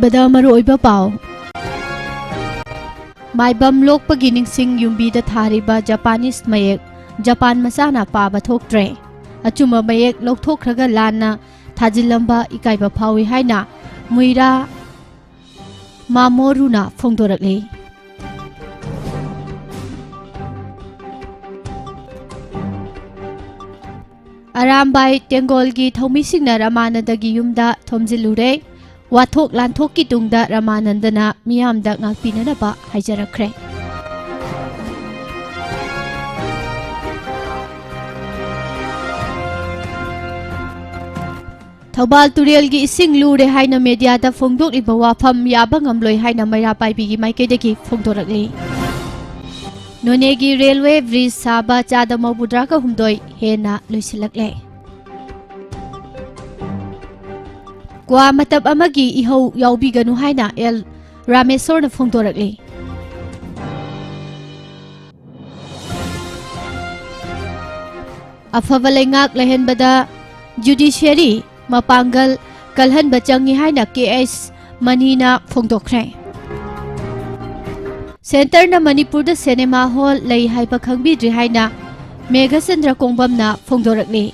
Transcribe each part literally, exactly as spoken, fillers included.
ꯕꯗ ꯃꯔꯨꯑꯣꯏꯕ ꯄꯥꯎ꯫ ꯃꯥꯏꯕꯝ ꯂꯣꯛꯄꯒꯤ ꯅꯤꯡꯁꯤꯡ ꯌꯨꯝꯕꯤꯗ ꯊꯥꯔꯤꯕ ꯖꯄꯥꯅꯤꯁ ꯃꯌꯦꯛ ꯖꯄꯥꯟ ꯃꯆꯥꯅ ꯄꯥꯕ ꯊꯣꯛꯇ꯭ꯔꯦ꯫ ꯑꯆꯨꯝꯕ ꯃꯌꯦꯛ ꯂꯧꯊꯣꯛꯈ꯭ꯔꯒ ꯂꯥꯟꯅ ꯊꯥꯖꯤꯜꯂꯝꯕ ꯏꯀꯥꯏꯕ ꯐꯥꯎꯏ ꯍꯥꯏꯅ ꯃꯨꯏꯔꯥ ꯃꯥꯃꯣꯔꯨꯅ ꯐꯣꯡꯗꯣꯔꯛꯂꯤ꯫ ꯑꯔꯥꯝꯕꯥꯏ ꯇꯦꯡꯒꯣꯜꯒꯤ ꯊꯧꯃꯤꯁꯤꯡꯅ ꯔꯃꯥꯅꯟꯗꯒꯤ ꯌꯨꯝꯗ ꯊꯣꯝꯖꯤꯜꯂꯨꯔꯦ꯫ ꯋꯥꯊꯣꯛ ꯂꯥꯟꯊꯣꯛꯀꯤ ꯇꯨꯡꯗ ꯔꯃꯥꯅꯟꯗꯅ ꯃꯤꯌꯥꯝꯗ ꯉꯥꯛꯄꯤꯅꯅꯕ ꯍꯥꯏꯖꯔꯛꯈ꯭ꯔꯦ꯫ ꯊꯧꯕꯥꯜ ꯇꯨꯔꯦꯜꯒꯤ ꯏꯁꯤꯡ ꯂꯨꯔꯦ ꯍꯥꯏꯅ ꯃꯦꯗꯤꯌꯥꯗ ꯐꯣꯡꯗꯣꯛꯂꯤꯕ ꯋꯥꯐꯝ ꯌꯥꯕ ꯉꯝꯂꯣꯏ ꯍꯥꯏꯅ ꯃꯩꯔꯥ ꯄꯥꯏꯕꯤꯒꯤ ꯃꯥꯏꯀꯩꯗꯒꯤ ꯐꯣꯡꯗꯣꯔꯛꯂꯤ꯫ ꯅꯣꯅꯦꯒꯤ ꯔꯦꯜꯋꯦ ꯕ꯭ꯔꯤꯖ ꯁꯥꯕ ꯆꯥꯗ ꯃꯧꯗ꯭ꯔꯥꯒ ꯍꯨꯝꯗꯣꯏ ꯍꯦꯟꯅ ꯂꯣꯏꯁꯤꯜꯂꯛꯂꯦ꯫ ꯀ꯭ꯋꯥ ꯃꯇꯞ ꯑꯃꯒꯤ ꯏꯍꯧ ꯌꯥꯎꯕꯤꯒꯅꯨ ꯍꯥꯏꯅ ꯑꯦꯜ ꯔꯥꯃꯦꯁꯣꯔꯅ ꯐꯣꯡꯗꯣꯔꯛꯂꯤ꯫ ꯑꯐꯕ ꯂꯩꯉꯥꯛ ꯂꯩꯍꯟꯕꯗ ꯖꯨꯗꯤꯁꯤꯌꯔꯤ ꯃꯄꯥꯡꯒꯜ ꯀꯜꯍꯟꯕ ꯆꯪꯏ ꯍꯥꯏꯅ ꯀꯦ ꯑꯩꯆ ꯃꯅꯤꯅ ꯐꯣꯡꯗꯣꯛꯈ꯭ꯔꯦ꯫ ꯁꯦꯟꯇꯔꯅ ꯃꯅꯤꯄꯨꯔꯗ ꯁꯤꯅꯦꯃꯥ ꯍꯣꯜ ꯂꯩ ꯍꯥꯏꯕ ꯈꯪꯕꯤꯗ꯭ꯔꯤ ꯍꯥꯏꯅ ꯃꯦꯘꯆꯟꯗ꯭ꯔ ꯀꯣꯡꯕꯝꯅ ꯐꯣꯡꯗꯣꯔꯛꯂꯤ꯫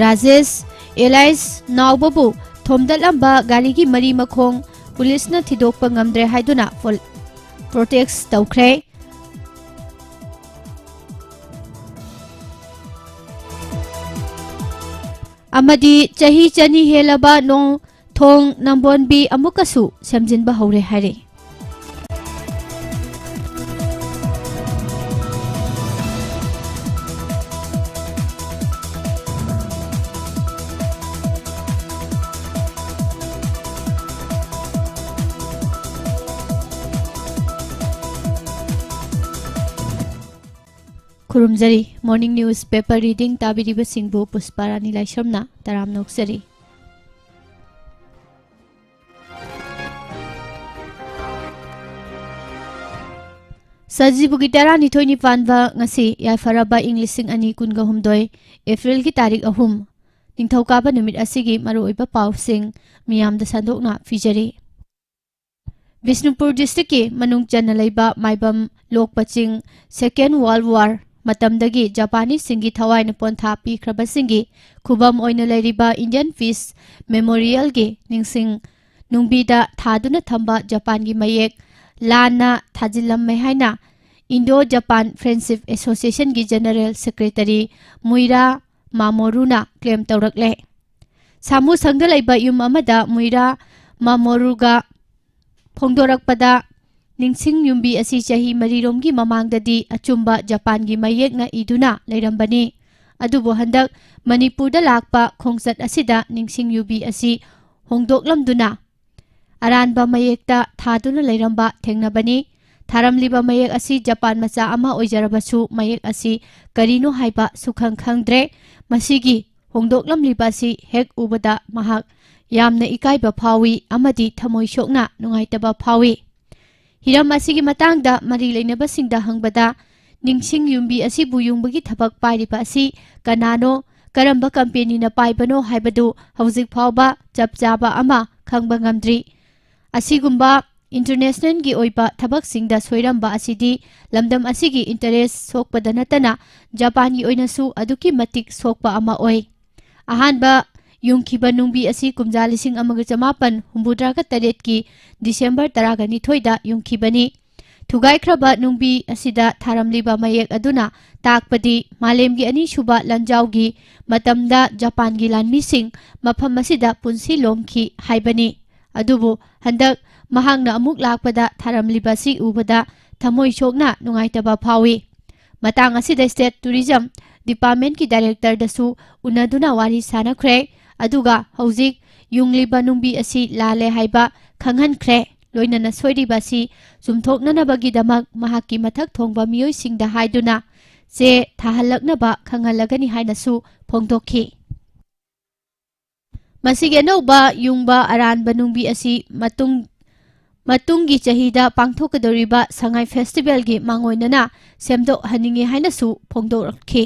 ꯔꯥꯖꯦꯁ ꯑꯦꯂꯥꯏꯁ ꯅꯥꯎꯕꯕꯨ ꯊꯣꯝꯗꯠꯂꯝꯕ ꯒꯥꯔꯤꯒꯤ ꯃꯔꯤ ꯃꯈꯣꯡ ꯄꯨꯂꯤꯁꯅ ꯊꯤꯗꯣꯛꯄ ꯉꯝꯗ꯭ꯔꯦ ꯍꯥꯏꯗꯨꯅ ꯄꯣꯜ-, ꯄ꯭ꯔꯣꯇꯦꯁ ꯇꯧꯈ꯭ꯔꯦ꯫ ꯑꯃꯗꯤ ꯆꯍꯤ ꯆꯅꯤ ꯍꯦꯜꯂꯕ ꯅꯣꯡ ꯊꯣꯡ ꯅꯝꯕꯣꯟꯕꯤ ꯑꯃꯨꯛꯀꯁꯨ ꯁꯦꯝꯖꯤꯟꯕ ꯍꯧꯔꯦ ꯍꯥꯏꯔꯤ꯫ ꯈꯨꯔꯨꯝꯖꯔꯤ꯫ Morning News Paper Reading ꯇꯥꯕꯤꯔꯤꯕꯁꯤꯡꯕꯨ ꯄꯨꯁꯄꯥꯔꯥꯅꯤ ꯂꯥꯏꯁ꯭ꯔꯝꯅ ꯇꯔꯥꯝꯅ ꯑꯣꯛꯆꯔꯤ꯫ ꯁꯖꯤꯕꯨꯒꯤ ꯇꯔꯥꯅꯤꯊꯣꯏꯅꯤ ꯄꯥꯟꯕ ꯉꯁꯤ ꯌꯥꯏꯐꯔꯕ ꯏꯪ ꯂꯤꯁꯤꯡ ꯑꯅꯤ ꯀꯨꯟꯒ ꯍꯨꯝꯗꯣꯏ ꯑꯦꯄ꯭ꯔꯤꯜꯒꯤ ꯇꯥꯔꯤꯛ ꯑꯍꯨꯝ, ꯅꯤꯡꯊꯧꯀꯥꯕ ꯅꯨꯃꯤꯠ ꯑꯁꯤꯒꯤ ꯃꯔꯨꯑꯣꯏꯕ ꯄꯥꯎꯁꯤꯡ ꯃꯤꯌꯥꯝꯗ ꯁꯟꯗꯣꯛꯅ ꯄꯤꯖꯔꯤ꯫ ꯕꯤꯁꯅꯨꯄꯨꯔ ꯗꯤꯁꯇ꯭ꯔꯤꯛꯀꯤ ꯃꯅꯨꯡ ꯆꯟꯅ ꯂꯩꯕ ꯃꯥꯏꯕꯝ ꯂꯣꯛꯄ ꯆꯤꯡ Second World War ꯃꯇꯝꯗꯒꯤ ꯖꯄꯥꯅꯤꯁꯁꯤꯡꯒꯤ ꯊꯋꯥꯏꯅ ꯄꯣꯟꯊꯥ ꯄꯤꯈ꯭ꯔꯕꯁꯤꯡꯒꯤ ꯈꯨꯕꯝ ꯑꯣꯏꯅ ꯂꯩꯔꯤꯕ Indian Peace Memorialꯒꯤ ꯅꯤꯡꯁꯤꯡ ꯅꯨꯡꯕꯤꯗ ꯊꯥꯗꯨꯅ ꯊꯝꯕ ꯖꯄꯥꯟꯒꯤ ꯃꯌꯦꯛ ꯂꯥꯟꯅ ꯊꯥꯖꯤꯜꯂꯝꯃꯦ ꯍꯥꯏꯅ Indo Japan Friendship Associationꯒꯤ General Secretary ꯃꯨꯏꯔꯥ ꯃꯥꯃꯣꯔꯨꯅ claim ꯇꯧꯔꯛꯂꯦ꯫ ꯁꯥꯃꯨ ꯁꯪꯗ ꯂꯩꯕ ꯌꯨꯝ ꯑꯃꯗ ꯃꯨꯏꯔꯥ ꯃꯥꯃꯣꯔꯨꯒ ꯐꯣꯡꯗꯣꯔꯛꯄꯗ, ꯅꯤꯡꯁꯤꯡ ꯌꯨꯝꯕꯤ ꯑꯁꯤ ꯆꯍꯤ ꯃꯔꯤꯔꯣꯝꯒꯤ ꯃꯃꯥꯡꯗꯗꯤ ꯑꯆꯨꯝꯕ ꯖꯄꯥꯟꯒꯤ ꯃꯌꯦꯛꯅ ꯏꯗꯨꯅ ꯂꯩꯔꯝꯕꯅꯤ꯫ ꯑꯗꯨꯕꯨ ꯍꯟꯗꯛ ꯃꯅꯤꯄꯨꯔꯗ ꯂꯥꯛꯄ ꯈꯣꯡꯆꯠ ꯑꯁꯤꯗ ꯅꯤꯡꯁꯤꯡ ꯌꯨꯝꯕꯤ ꯑꯁꯤ ꯍꯣꯡꯗꯣꯛꯂꯝꯗꯨꯅ ꯑꯔꯥꯟꯕ ꯃꯌꯦꯛꯇ ꯊꯥꯗꯨꯅ ꯂꯩꯔꯝꯕ ꯊꯦꯡꯅꯕꯅꯤ꯫ ꯊꯥꯔꯝꯂꯤꯕ ꯃꯌꯦꯛ ꯑꯁꯤ ꯖꯄꯥꯟ ꯃꯆꯥ ꯑꯃ ꯑꯣꯏꯖꯔꯕꯁꯨ, ꯃꯌꯦꯛ ꯑꯁꯤ ꯀꯔꯤꯅꯣ ꯍꯥꯏꯕ ꯁꯨꯈꯪ ꯈꯪꯗ꯭ꯔꯦ꯫ ꯃꯁꯤꯒꯤ ꯍꯣꯡꯗꯣꯛꯂꯝꯂꯤꯕ ꯑꯁꯤ ꯍꯦꯛ ꯎꯕꯗ ꯃꯍꯥꯛ ꯌꯥꯝꯅ ꯏꯀꯥꯏꯕ ꯐꯥꯎꯏ ꯑꯃꯗꯤ ꯊꯃꯣꯏ ꯁꯣꯛꯅ ꯅꯨꯡꯉꯥꯏꯇꯕ ꯐꯥꯎꯏ꯫ ꯍꯤꯔꯝ ꯑꯁꯤꯒꯤ ꯃꯇꯥꯡꯗ ꯃꯔꯤ ꯂꯩꯅꯕꯁꯤꯡꯗ ꯍꯪꯕꯗ, ꯅꯤꯡꯁꯤꯡ ꯌꯨꯝꯕꯤ ꯑꯁꯤꯕꯨ ꯌꯨꯡꯕꯒꯤ ꯊꯕꯛ ꯄꯥꯏꯔꯤꯕ ꯑꯁꯤ ꯀꯅꯥꯅꯣ, ꯀꯔꯝꯕ ꯀꯝꯄꯦꯅꯤꯅ ꯄꯥꯏꯕꯅꯣ ꯍꯥꯏꯕꯗꯨ ꯍꯧꯖꯤꯛ ꯐꯥꯎꯕ ꯆꯞ ꯆꯥꯕ ꯑꯃ ꯈꯪꯕ ꯉꯝꯗ꯭ꯔꯤ꯫ ꯑꯁꯤꯒꯨꯝꯕ internationalꯒꯤ ꯑꯣꯏꯕ ꯊꯕꯛꯁꯤꯡꯗ ꯁꯣꯏꯔꯝꯕ ꯑꯁꯤꯗꯤ ꯂꯝꯗꯝ ꯑꯁꯤꯒꯤ interest ꯁꯣꯛꯄꯗ ꯅꯠꯇꯅ ꯖꯄꯥꯟꯒꯤ ꯑꯣꯏꯅꯁꯨ ꯑꯗꯨꯛꯀꯤ ꯃꯇꯤꯛ ꯁꯣꯛꯄ ꯑꯃ ꯑꯣꯏ꯫ ꯑꯍꯥꯟꯕ ꯌꯨꯡꯈꯤꯕ ꯅꯨꯡꯕꯤ ꯑꯁꯤ ꯀꯨꯝꯖꯥ ꯂꯤꯁꯤꯡ ꯑꯃꯒ ꯆꯃꯥꯄꯟ ꯍꯨꯝꯐꯨꯇꯔꯥꯒ ꯇꯔꯦꯠꯀꯤ ꯗꯤꯁꯦꯝꯕꯔ ꯇꯔꯥꯒ ꯅꯤꯊꯣꯏꯗ ꯌꯨꯡꯈꯤꯕꯅꯤ꯫ ꯊꯨꯒꯥꯏꯈ꯭ꯔꯕ ꯅꯨꯡꯕꯤ ꯑꯁꯤꯗ ꯊꯥꯔꯝꯂꯤꯕ ꯃꯌꯦꯛ ꯑꯗꯨꯅ ꯇꯥꯛꯄꯗꯤ ꯃꯥꯂꯦꯝꯒꯤ ꯑꯅꯤꯁꯨꯕ ꯂꯥꯟꯖꯥꯎꯒꯤ ꯃꯇꯝꯗ ꯖꯄꯥꯟꯒꯤ ꯂꯥꯟꯃꯤꯁꯤꯡ ꯃꯐꯝ ꯑꯁꯤꯗ ꯄꯨꯟꯁꯤ ꯂꯣꯝꯈꯤ ꯍꯥꯏꯕꯅꯤ꯫ ꯑꯗꯨꯕꯨ ꯍꯟꯗꯛ ꯃꯍꯥꯛꯅ ꯑꯃꯨꯛ ꯂꯥꯛꯄꯗ ꯊꯥꯔꯝꯂꯤꯕ ꯑꯁꯤ ꯎꯕꯗ ꯊꯃꯣꯏ ꯁꯣꯛꯅ ꯅꯨꯡꯉꯥꯏꯇꯕ ꯐꯥꯎꯏ꯫ ꯃꯇꯥꯡ ꯑꯁꯤꯗ State Tourism Departmentꯀꯤ directorꯗꯁꯨ ꯎꯅꯗꯨꯅ ꯋꯥꯔꯤ ꯁꯥꯅꯈ꯭ꯔꯦ꯫ ꯑꯗꯨꯒ ꯍꯧꯖꯤꯛ ꯌꯨꯡꯂꯤꯕ ꯅꯨꯡꯕꯤ ꯑꯁꯤ ꯂꯥꯜꯂꯦ ꯍꯥꯏꯕ ꯈꯪꯍꯟꯈ꯭ꯔꯦ꯫ ꯂꯣꯏꯅꯅ ꯁꯣꯏꯔꯤꯕ ꯑꯁꯤ ꯆꯨꯝꯊꯣꯛꯅꯅꯕꯒꯤꯗꯃꯛ ꯃꯍꯥꯛꯀꯤ ꯃꯊꯛ ꯊꯣꯡꯕ ꯃꯤꯑꯣꯏꯁꯤꯡꯗ ꯍꯥꯏꯗꯨꯅ ꯆꯦ ꯊꯥꯍꯜꯂꯛꯅꯕ ꯈꯪꯍꯜꯂꯒꯅꯤ ꯍꯥꯏꯅꯁꯨ ꯐꯣꯡꯗꯣꯛꯈꯤ꯫ ꯃꯁꯤꯒꯤ ꯑꯅꯧꯕ ꯌꯨꯡꯕ ꯑꯔꯥꯟꯕ ꯅꯨꯡꯕꯤ ꯑꯁꯤ ꯃꯇꯨꯡ ꯃꯇꯨꯡꯒꯤ ꯆꯍꯤꯗ ꯄꯥꯡꯊꯣꯛꯀꯗꯧꯔꯤꯕ ꯁꯉꯥꯏ ꯐꯦꯁꯇꯤꯚꯦꯜꯒꯤ ꯃꯥꯡꯑꯣꯏꯅꯅ ꯁꯦꯝꯗꯣꯛꯍꯟꯅꯤꯡꯏ ꯍꯥꯏꯅꯁꯨ ꯐꯣꯡꯗꯣꯔꯛꯈꯤ꯫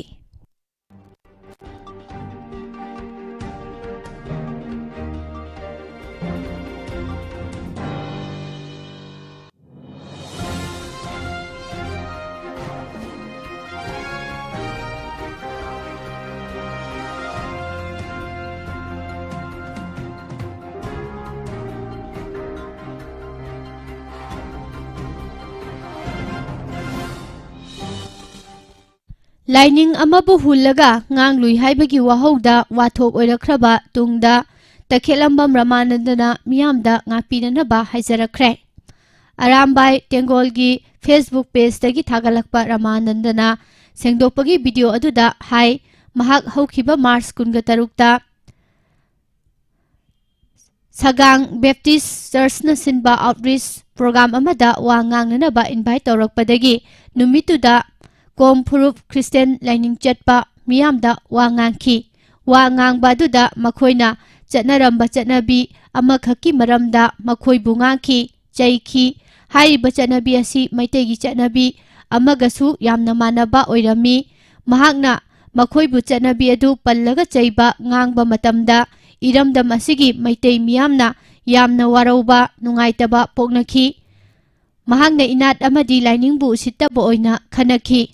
ꯂꯥꯏꯅꯤꯡ ꯑꯃꯕꯨ ꯍꯨꯜꯂꯒ ꯉꯥꯡꯂꯨꯏ ꯍꯥꯏꯕꯒꯤ ꯋꯥꯍꯧꯗ ꯋꯥꯊꯣꯛ ꯑꯣꯏꯔꯛꯈ꯭ꯔꯕ ꯇꯨꯡꯗ ꯇꯈꯦꯂꯝꯕꯝ ꯔꯃꯥꯅꯟꯗꯅ ꯃꯤꯌꯥꯝꯗ ꯉꯥꯛꯄꯤꯅꯅꯕ ꯍꯥꯏꯖꯔꯛꯈ꯭ꯔꯦ꯫ ꯑꯔꯥꯝꯕꯥꯏ ꯇꯦꯡꯒꯣꯜꯒꯤ Facebook pageꯇꯒꯤ ꯊꯥꯒꯠꯂꯛꯄ ꯔꯃꯥꯅꯟꯗꯅ ꯁꯦꯡꯗꯣꯛꯄꯒꯤ video ꯑꯗꯨꯗ ꯍꯥꯏ, ꯃꯍꯥꯛ ꯍꯧꯈꯤꯕ March ꯀꯨꯟꯒ ꯇꯔꯨꯛꯇ ꯁꯒꯥꯡ Baptist Churchꯅ ꯁꯤꯟꯕ outreach program ꯑꯃꯗ ꯋꯥ ꯉꯥꯡꯅꯅꯕ invite ꯇꯧꯔꯛꯄꯗꯒꯤ ꯅꯨꯃꯤꯠꯇꯨꯗ ꯀꯣꯝ ꯐꯨꯔꯨꯞ Christian ꯂꯥꯏꯅꯤꯡ ꯆꯠꯄ ꯃꯤꯌꯥꯝꯗ ꯋꯥ ꯉꯥꯡꯈꯤ꯫ ꯋꯥ ꯉꯥꯡꯕ ꯑꯗꯨꯗ ꯃꯈꯣꯏꯅ ꯆꯠꯅꯔꯝꯕ ꯆꯠꯅꯕꯤ ꯑꯃꯈꯛꯀꯤ ꯃꯔꯝꯗ ꯃꯈꯣꯏꯕꯨ ꯉꯥꯡꯈꯤ, ꯆꯩꯈꯤ꯫ ꯍꯥꯏꯔꯤꯕ ꯆꯠꯅꯕꯤ ꯑꯁꯤ ꯃꯩꯇꯩꯒꯤ ꯆꯠꯅꯕꯤ ꯑꯃꯒꯁꯨ ꯌꯥꯝꯅ ꯃꯥꯟꯅꯕ ꯑꯣꯏꯔꯝꯃꯤ꯫ ꯃꯍꯥꯛꯅ ꯃꯈꯣꯏꯕꯨ ꯆꯠꯅꯕꯤ ꯑꯗꯨ ꯄꯜꯂꯒ ꯆꯩꯕ ꯉꯥꯡꯕ ꯃꯇꯝꯗ ꯏꯔꯝꯗꯝ ꯑꯁꯤꯒꯤ ꯃꯩꯇꯩ ꯃꯤꯌꯥꯝꯅ ꯌꯥꯝꯅ ꯋꯥꯔꯧꯕ, ꯅꯨꯡꯉꯥꯏꯇꯕ ꯄꯣꯛꯅꯈꯤ꯫ ꯃꯍꯥꯛꯅ ꯏꯅꯥꯠ ꯑꯃꯗꯤ ꯂꯥꯏꯅꯤꯡꯕꯨ ꯎꯁꯤꯠꯇꯕ ꯑꯣꯏꯅ ꯈꯟꯅꯈꯤ꯫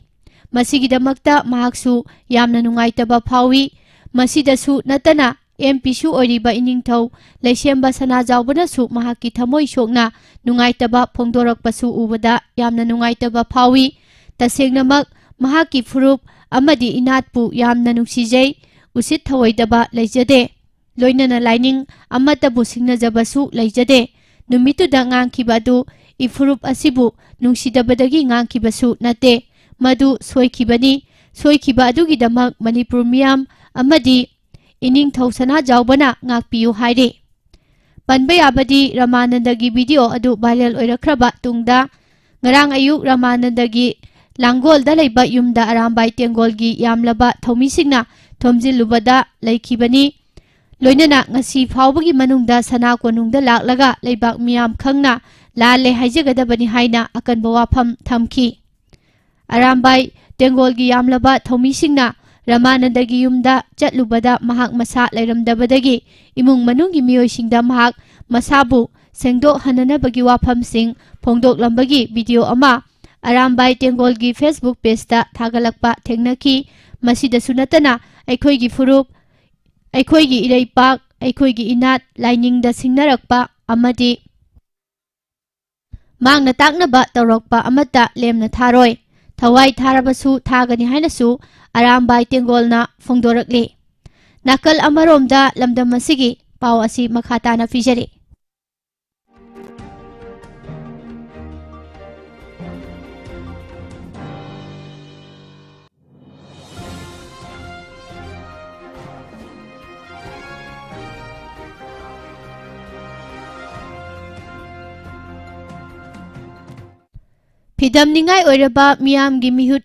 ꯃꯁꯤꯒꯤꯗꯃꯛꯇ ꯃꯍꯥꯛꯁꯨ ꯌꯥꯝꯅ ꯅꯨꯡꯉꯥꯏꯇꯕ ꯐꯥꯎꯏ꯫ ꯃꯁꯤꯗꯁꯨ ꯅꯠꯇꯅ M Pꯁꯨ ꯑꯣꯏꯔꯤꯕ ꯏꯅꯤꯡꯊꯧ ꯂꯩꯁꯦꯝꯕ ꯁꯅꯥꯖꯥꯎꯕꯅꯁꯨ ꯃꯍꯥꯛꯀꯤ ꯊꯃꯣꯏ ꯁꯣꯛꯅ ꯅꯨꯡꯉꯥꯏꯇꯕ ꯐꯣꯡꯗꯣꯔꯛꯄꯁꯨ ꯎꯕꯗ ꯌꯥꯝꯅ ꯅꯨꯡꯉꯥꯏꯇꯕ ꯐꯥꯎꯏ꯫ ꯇꯁꯦꯡꯅꯃꯛ ꯃꯍꯥꯛꯀꯤ ꯐꯨꯔꯨꯞ ꯑꯃꯗꯤ ꯏꯅꯥꯠꯄꯨ ꯌꯥꯝꯅ ꯅꯨꯡꯁꯤꯖꯩ, ꯎꯁꯤꯠ ꯊꯑꯣꯏꯗꯕ ꯂꯩꯖꯗꯦ꯫ ꯂꯣꯏꯅꯅ ꯂꯥꯏꯅꯤꯡ ꯑꯃꯠꯇꯕꯨ ꯁꯤꯡꯅꯖꯕꯁꯨ ꯂꯩꯖꯗꯦ꯫ ꯅꯨꯃꯤꯠꯇꯨꯗ ꯉꯥꯡꯈꯤꯕ ꯑꯗꯨ ꯏꯐꯨꯔꯨꯞ ꯑꯁꯤꯕꯨ ꯅꯨꯡꯁꯤꯗꯕꯗꯒꯤ ꯉꯥꯡꯈꯤꯕꯁꯨ ꯅꯠꯇꯦ꯫ ꯃꯗꯨ ꯁꯣꯏꯈꯤꯕꯅꯤ꯫ ꯁꯣꯏꯈꯤꯕ ꯑꯗꯨꯒꯤꯗꯃꯛ ꯃꯅꯤꯄꯨꯔ ꯃꯤꯌꯥꯝ ꯑꯃꯗꯤ ꯏꯅꯤꯡꯊꯧ ꯁꯅꯥꯖꯥꯎꯕꯅ ꯉꯥꯛꯄꯤꯌꯨ ꯍꯥꯏꯔꯤ꯫ ꯄꯟꯕ ꯌꯥꯕꯗꯤ ꯔꯃꯥꯅꯟꯗꯒꯤ video ꯑꯗꯨ viral ꯑꯣꯏꯔꯛꯈ꯭ꯔꯕ ꯇꯨꯡꯗ ꯉꯔꯥꯡ ꯑꯌꯨꯛ ꯔꯃꯥꯅꯟꯗꯒꯤ ꯂꯥꯡꯒꯣꯜꯗ ꯂꯩꯕ ꯌꯨꯝꯗ ꯑꯔꯥꯝꯕꯥꯏ ꯇꯦꯡꯒꯣꯜꯒꯤ ꯌꯥꯝꯂꯕ ꯊꯧꯃꯤꯁꯤꯡꯅ ꯊꯣꯝꯖꯤꯜꯂꯨꯕꯗ ꯂꯩꯈꯤꯕꯅꯤ꯫ ꯂꯣꯏꯅꯅ ꯉꯁꯤ ꯐꯥꯎꯕꯒꯤ ꯃꯅꯨꯡꯗ ꯁꯅꯥ ꯀꯣꯅꯨꯡꯗ ꯂꯥꯛꯂꯒ ꯂꯩꯕꯥꯛ ꯃꯤꯌꯥꯝ ꯈꯪꯅ ꯂꯥꯜꯂꯦ ꯍꯥꯏꯖꯒꯗꯕꯅꯤ ꯍꯥꯏꯅ ꯑꯀꯟꯕ ꯋꯥꯐꯝ ꯊꯝꯈꯤ꯫ ꯑꯔꯥꯝꯕꯥꯏ ꯇꯦꯡꯒꯣꯜꯒꯤ ꯌꯥꯝꯂꯕ ꯊꯧꯃꯤꯁꯤꯡꯅ ꯔꯃꯥꯅꯟꯗꯒꯤ ꯌꯨꯝꯗ ꯆꯠꯂꯨꯕꯗ ꯃꯍꯥꯛ ꯃꯁꯥ ꯂꯩꯔꯝꯗꯕꯗꯒꯤ ꯏꯃꯨꯡ ꯃꯅꯨꯡꯒꯤ ꯃꯤꯑꯣꯏꯁꯤꯡꯗ ꯃꯍꯥꯛ ꯃꯁꯥꯕꯨ ꯁꯦꯡꯗꯣꯛꯍꯟꯅꯅꯕꯒꯤ ꯋꯥꯐꯝꯁꯤꯡ ꯐꯣꯡꯗꯣꯛꯂꯝꯕꯒꯤ ꯚꯤꯗꯤꯑꯣ ꯑꯃ ꯑꯔꯥꯝꯕꯥꯏ ꯇꯦꯡꯒꯣꯜꯒꯤ Facebook ꯄꯦꯖꯇ ꯊꯥꯒꯠꯂꯛꯄ ꯊꯦꯡꯅꯈꯤ꯫ ꯃꯁꯤꯗꯁꯨ ꯅꯠꯇꯅ ꯑꯩꯈꯣꯏꯒꯤ ꯐꯨꯔꯨꯞ, ꯑꯩꯈꯣꯏꯒꯤ ꯏꯔꯩꯄꯥꯛ, ꯑꯩꯈꯣꯏꯒꯤ ꯏꯅꯥꯠ, ꯂꯥꯏꯅꯤꯡꯗ ꯁꯤꯡꯅꯔꯛꯄ ꯑꯃꯗꯤ ꯃꯥꯡꯅ ꯇꯥꯛꯅꯕ ꯇꯧꯔꯛꯄ ꯑꯃꯠꯇ ꯂꯦꯝꯅ ꯊꯥꯔꯣꯏ꯫ ꯊꯋꯥꯏ ꯊꯥꯔꯕꯁꯨ ꯊꯥꯒꯅꯤ ꯍꯥꯏꯅꯁꯨ ꯑꯔꯥꯝꯕꯥꯏ ꯇꯦꯡꯒꯣꯜꯅ ꯐꯣꯡꯗꯣꯔꯛꯂꯤ꯫ ꯅꯥꯀꯜ ꯑꯃꯔꯣꯝꯗ ꯂꯝꯗꯝ ꯑꯁꯤꯒꯤ ꯄꯥꯎ ꯑꯁꯤ ꯃꯈꯥ ꯇꯥꯅ ꯄꯤꯖꯔꯤ꯫ ꯐꯤꯗꯝꯅꯤꯡꯉꯥꯏ ꯑꯣꯏꯔꯕ ꯃꯤꯌꯥꯝꯒꯤ ꯃꯤꯍꯨꯠ,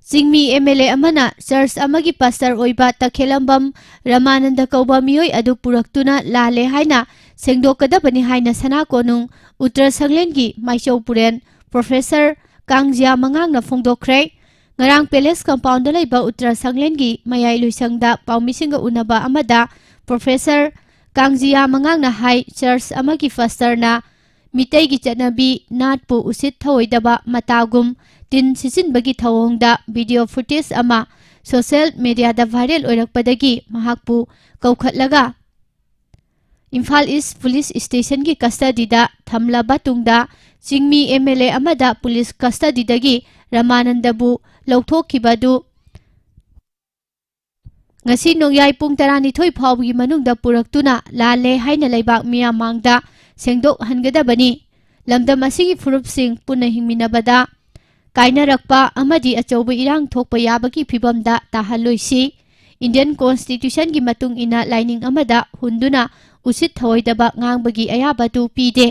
ꯆꯤꯡꯃꯤ MLA ꯑꯃꯅ ꯆꯔꯆ ꯑꯃꯒꯤ ꯄꯥꯁꯇꯔ ꯑꯣꯏꯕ ꯇꯈꯦꯂꯝꯕꯝ ꯔꯃꯥꯅꯟꯗ ꯀꯧꯕ ꯃꯤꯑꯣꯏ ꯑꯗꯨ ꯄꯨꯔꯛꯇꯨꯅ ꯂꯥꯜꯂꯦ ꯍꯥꯏꯅ ꯁꯦꯡꯗꯣꯛꯀꯗꯕꯅꯤ ꯍꯥꯏꯅ ꯁꯅꯥ ꯀꯣꯅꯨꯡ ꯎꯠꯇꯔ ꯁꯪꯂꯦꯟꯒꯤ ꯃꯥꯏꯆꯧ ꯄꯨꯔꯦꯟ ꯄ꯭ꯔꯣꯐꯦꯁꯔ ꯀꯥꯡꯖꯤꯌꯥ ꯃꯉꯥꯡꯅ ꯐꯣꯡꯗꯣꯛꯈ꯭ꯔꯦ꯫ ꯉꯔꯥꯡ ꯄꯦꯂꯦꯁ ꯀꯝꯄꯥꯎꯟꯗ ꯂꯩꯕ ꯎꯠꯇꯔ ꯁꯪꯂꯦꯟꯒꯤ ꯃꯌꯥꯏ ꯂꯣꯏꯁꯪꯗ ꯄꯥꯎꯃꯤꯁꯤꯡꯒ ꯎꯅꯕ ꯑꯃꯗ ꯄ꯭ꯔꯣꯐꯦꯁꯔ ꯀꯥꯡꯖꯤꯌꯥ ꯃꯉꯥꯡꯅ ꯍꯥꯏ, ꯆꯔꯆ ꯑꯃꯒꯤ ꯄꯥꯁꯇꯔꯅ ꯃꯤꯇꯩꯒꯤ ꯆꯠꯅꯕꯤ ꯅꯥꯠꯄꯨ ꯎꯁꯤꯠ ꯊꯑꯣꯏꯗꯕ ꯃꯇꯥꯒꯨꯝ ꯇꯤꯟ ꯁꯤꯠꯆꯤꯟꯕꯒꯤ ꯊꯧꯑꯣꯡꯗ ꯚꯤꯗꯤꯑꯣ ꯐꯨꯇꯦꯖ ꯑꯃ ꯁꯣꯁꯤꯌꯦꯜ ꯃꯦꯗꯤꯌꯥꯗ ꯚꯥꯏꯔꯦꯜ ꯑꯣꯏꯔꯛꯄꯗꯒꯤ ꯃꯍꯥꯛꯄꯨ ꯀꯧꯈꯠꯂꯒ ꯏꯝꯐꯥꯜ ꯏꯁ ꯄꯨꯂꯤꯁ ꯁ꯭ꯇꯦꯁꯟꯒꯤ ꯀꯁꯇꯗꯤꯗ ꯊꯝꯂꯕ ꯇꯨꯡꯗ ꯆꯤꯡꯃꯤ MLA ꯑꯃꯗ ꯄꯨꯂꯤꯁ ꯀꯁꯇꯗꯤꯗꯒꯤ ꯔꯃꯥꯅꯟꯗꯕꯨ ꯂꯧꯊꯣꯛꯈꯤꯕ ꯑꯗꯨ ꯉꯁꯤ ꯅꯣꯡꯌꯥꯏ ꯄꯨꯡ ꯇꯔꯥꯅꯤꯊꯣꯏ ꯐꯥꯎꯕꯒꯤ ꯃꯅꯨꯡꯗ ꯄꯨꯔꯛꯇꯨꯅ ꯂꯥꯜꯂꯦ ꯍꯥꯏꯅ ꯂꯩꯕꯥꯛ ꯃꯤꯌꯥꯝ ꯃꯥꯡꯗ ꯁꯦꯡꯗꯣꯛꯍꯟꯒꯗꯕꯅꯤ꯫ ꯂꯝꯗꯝ ꯑꯁꯤꯒꯤ ꯐꯨꯔꯨꯞꯁꯤꯡ ꯄꯨꯟꯅ ꯍꯤꯡꯃꯤꯟꯅꯕꯗ ꯀꯥꯏꯅꯔꯛꯄ ꯑꯃꯗꯤ ꯑꯆꯧꯕ ꯏꯔꯥꯡ ꯊꯣꯛꯄ ꯌꯥꯕꯒꯤ ꯐꯤꯚꯝꯗ ꯇꯥꯍꯜꯂꯣꯏꯁꯤ꯫ ꯏꯟꯗꯤꯌꯟ ꯀꯣꯟꯁꯇꯤꯇ꯭ꯌꯨꯁꯟꯒꯤ ꯃꯇꯨꯡ ꯏꯟꯅ ꯂꯥꯏꯅꯤꯡ ꯑꯃꯗ ꯍꯨꯟꯗꯨꯅ ꯎꯁꯤꯠ ꯊꯑꯣꯏꯗꯕ ꯉꯥꯡꯕꯒꯤ ꯑꯌꯥꯕ ꯑꯗꯨ ꯄꯤꯗꯦ꯫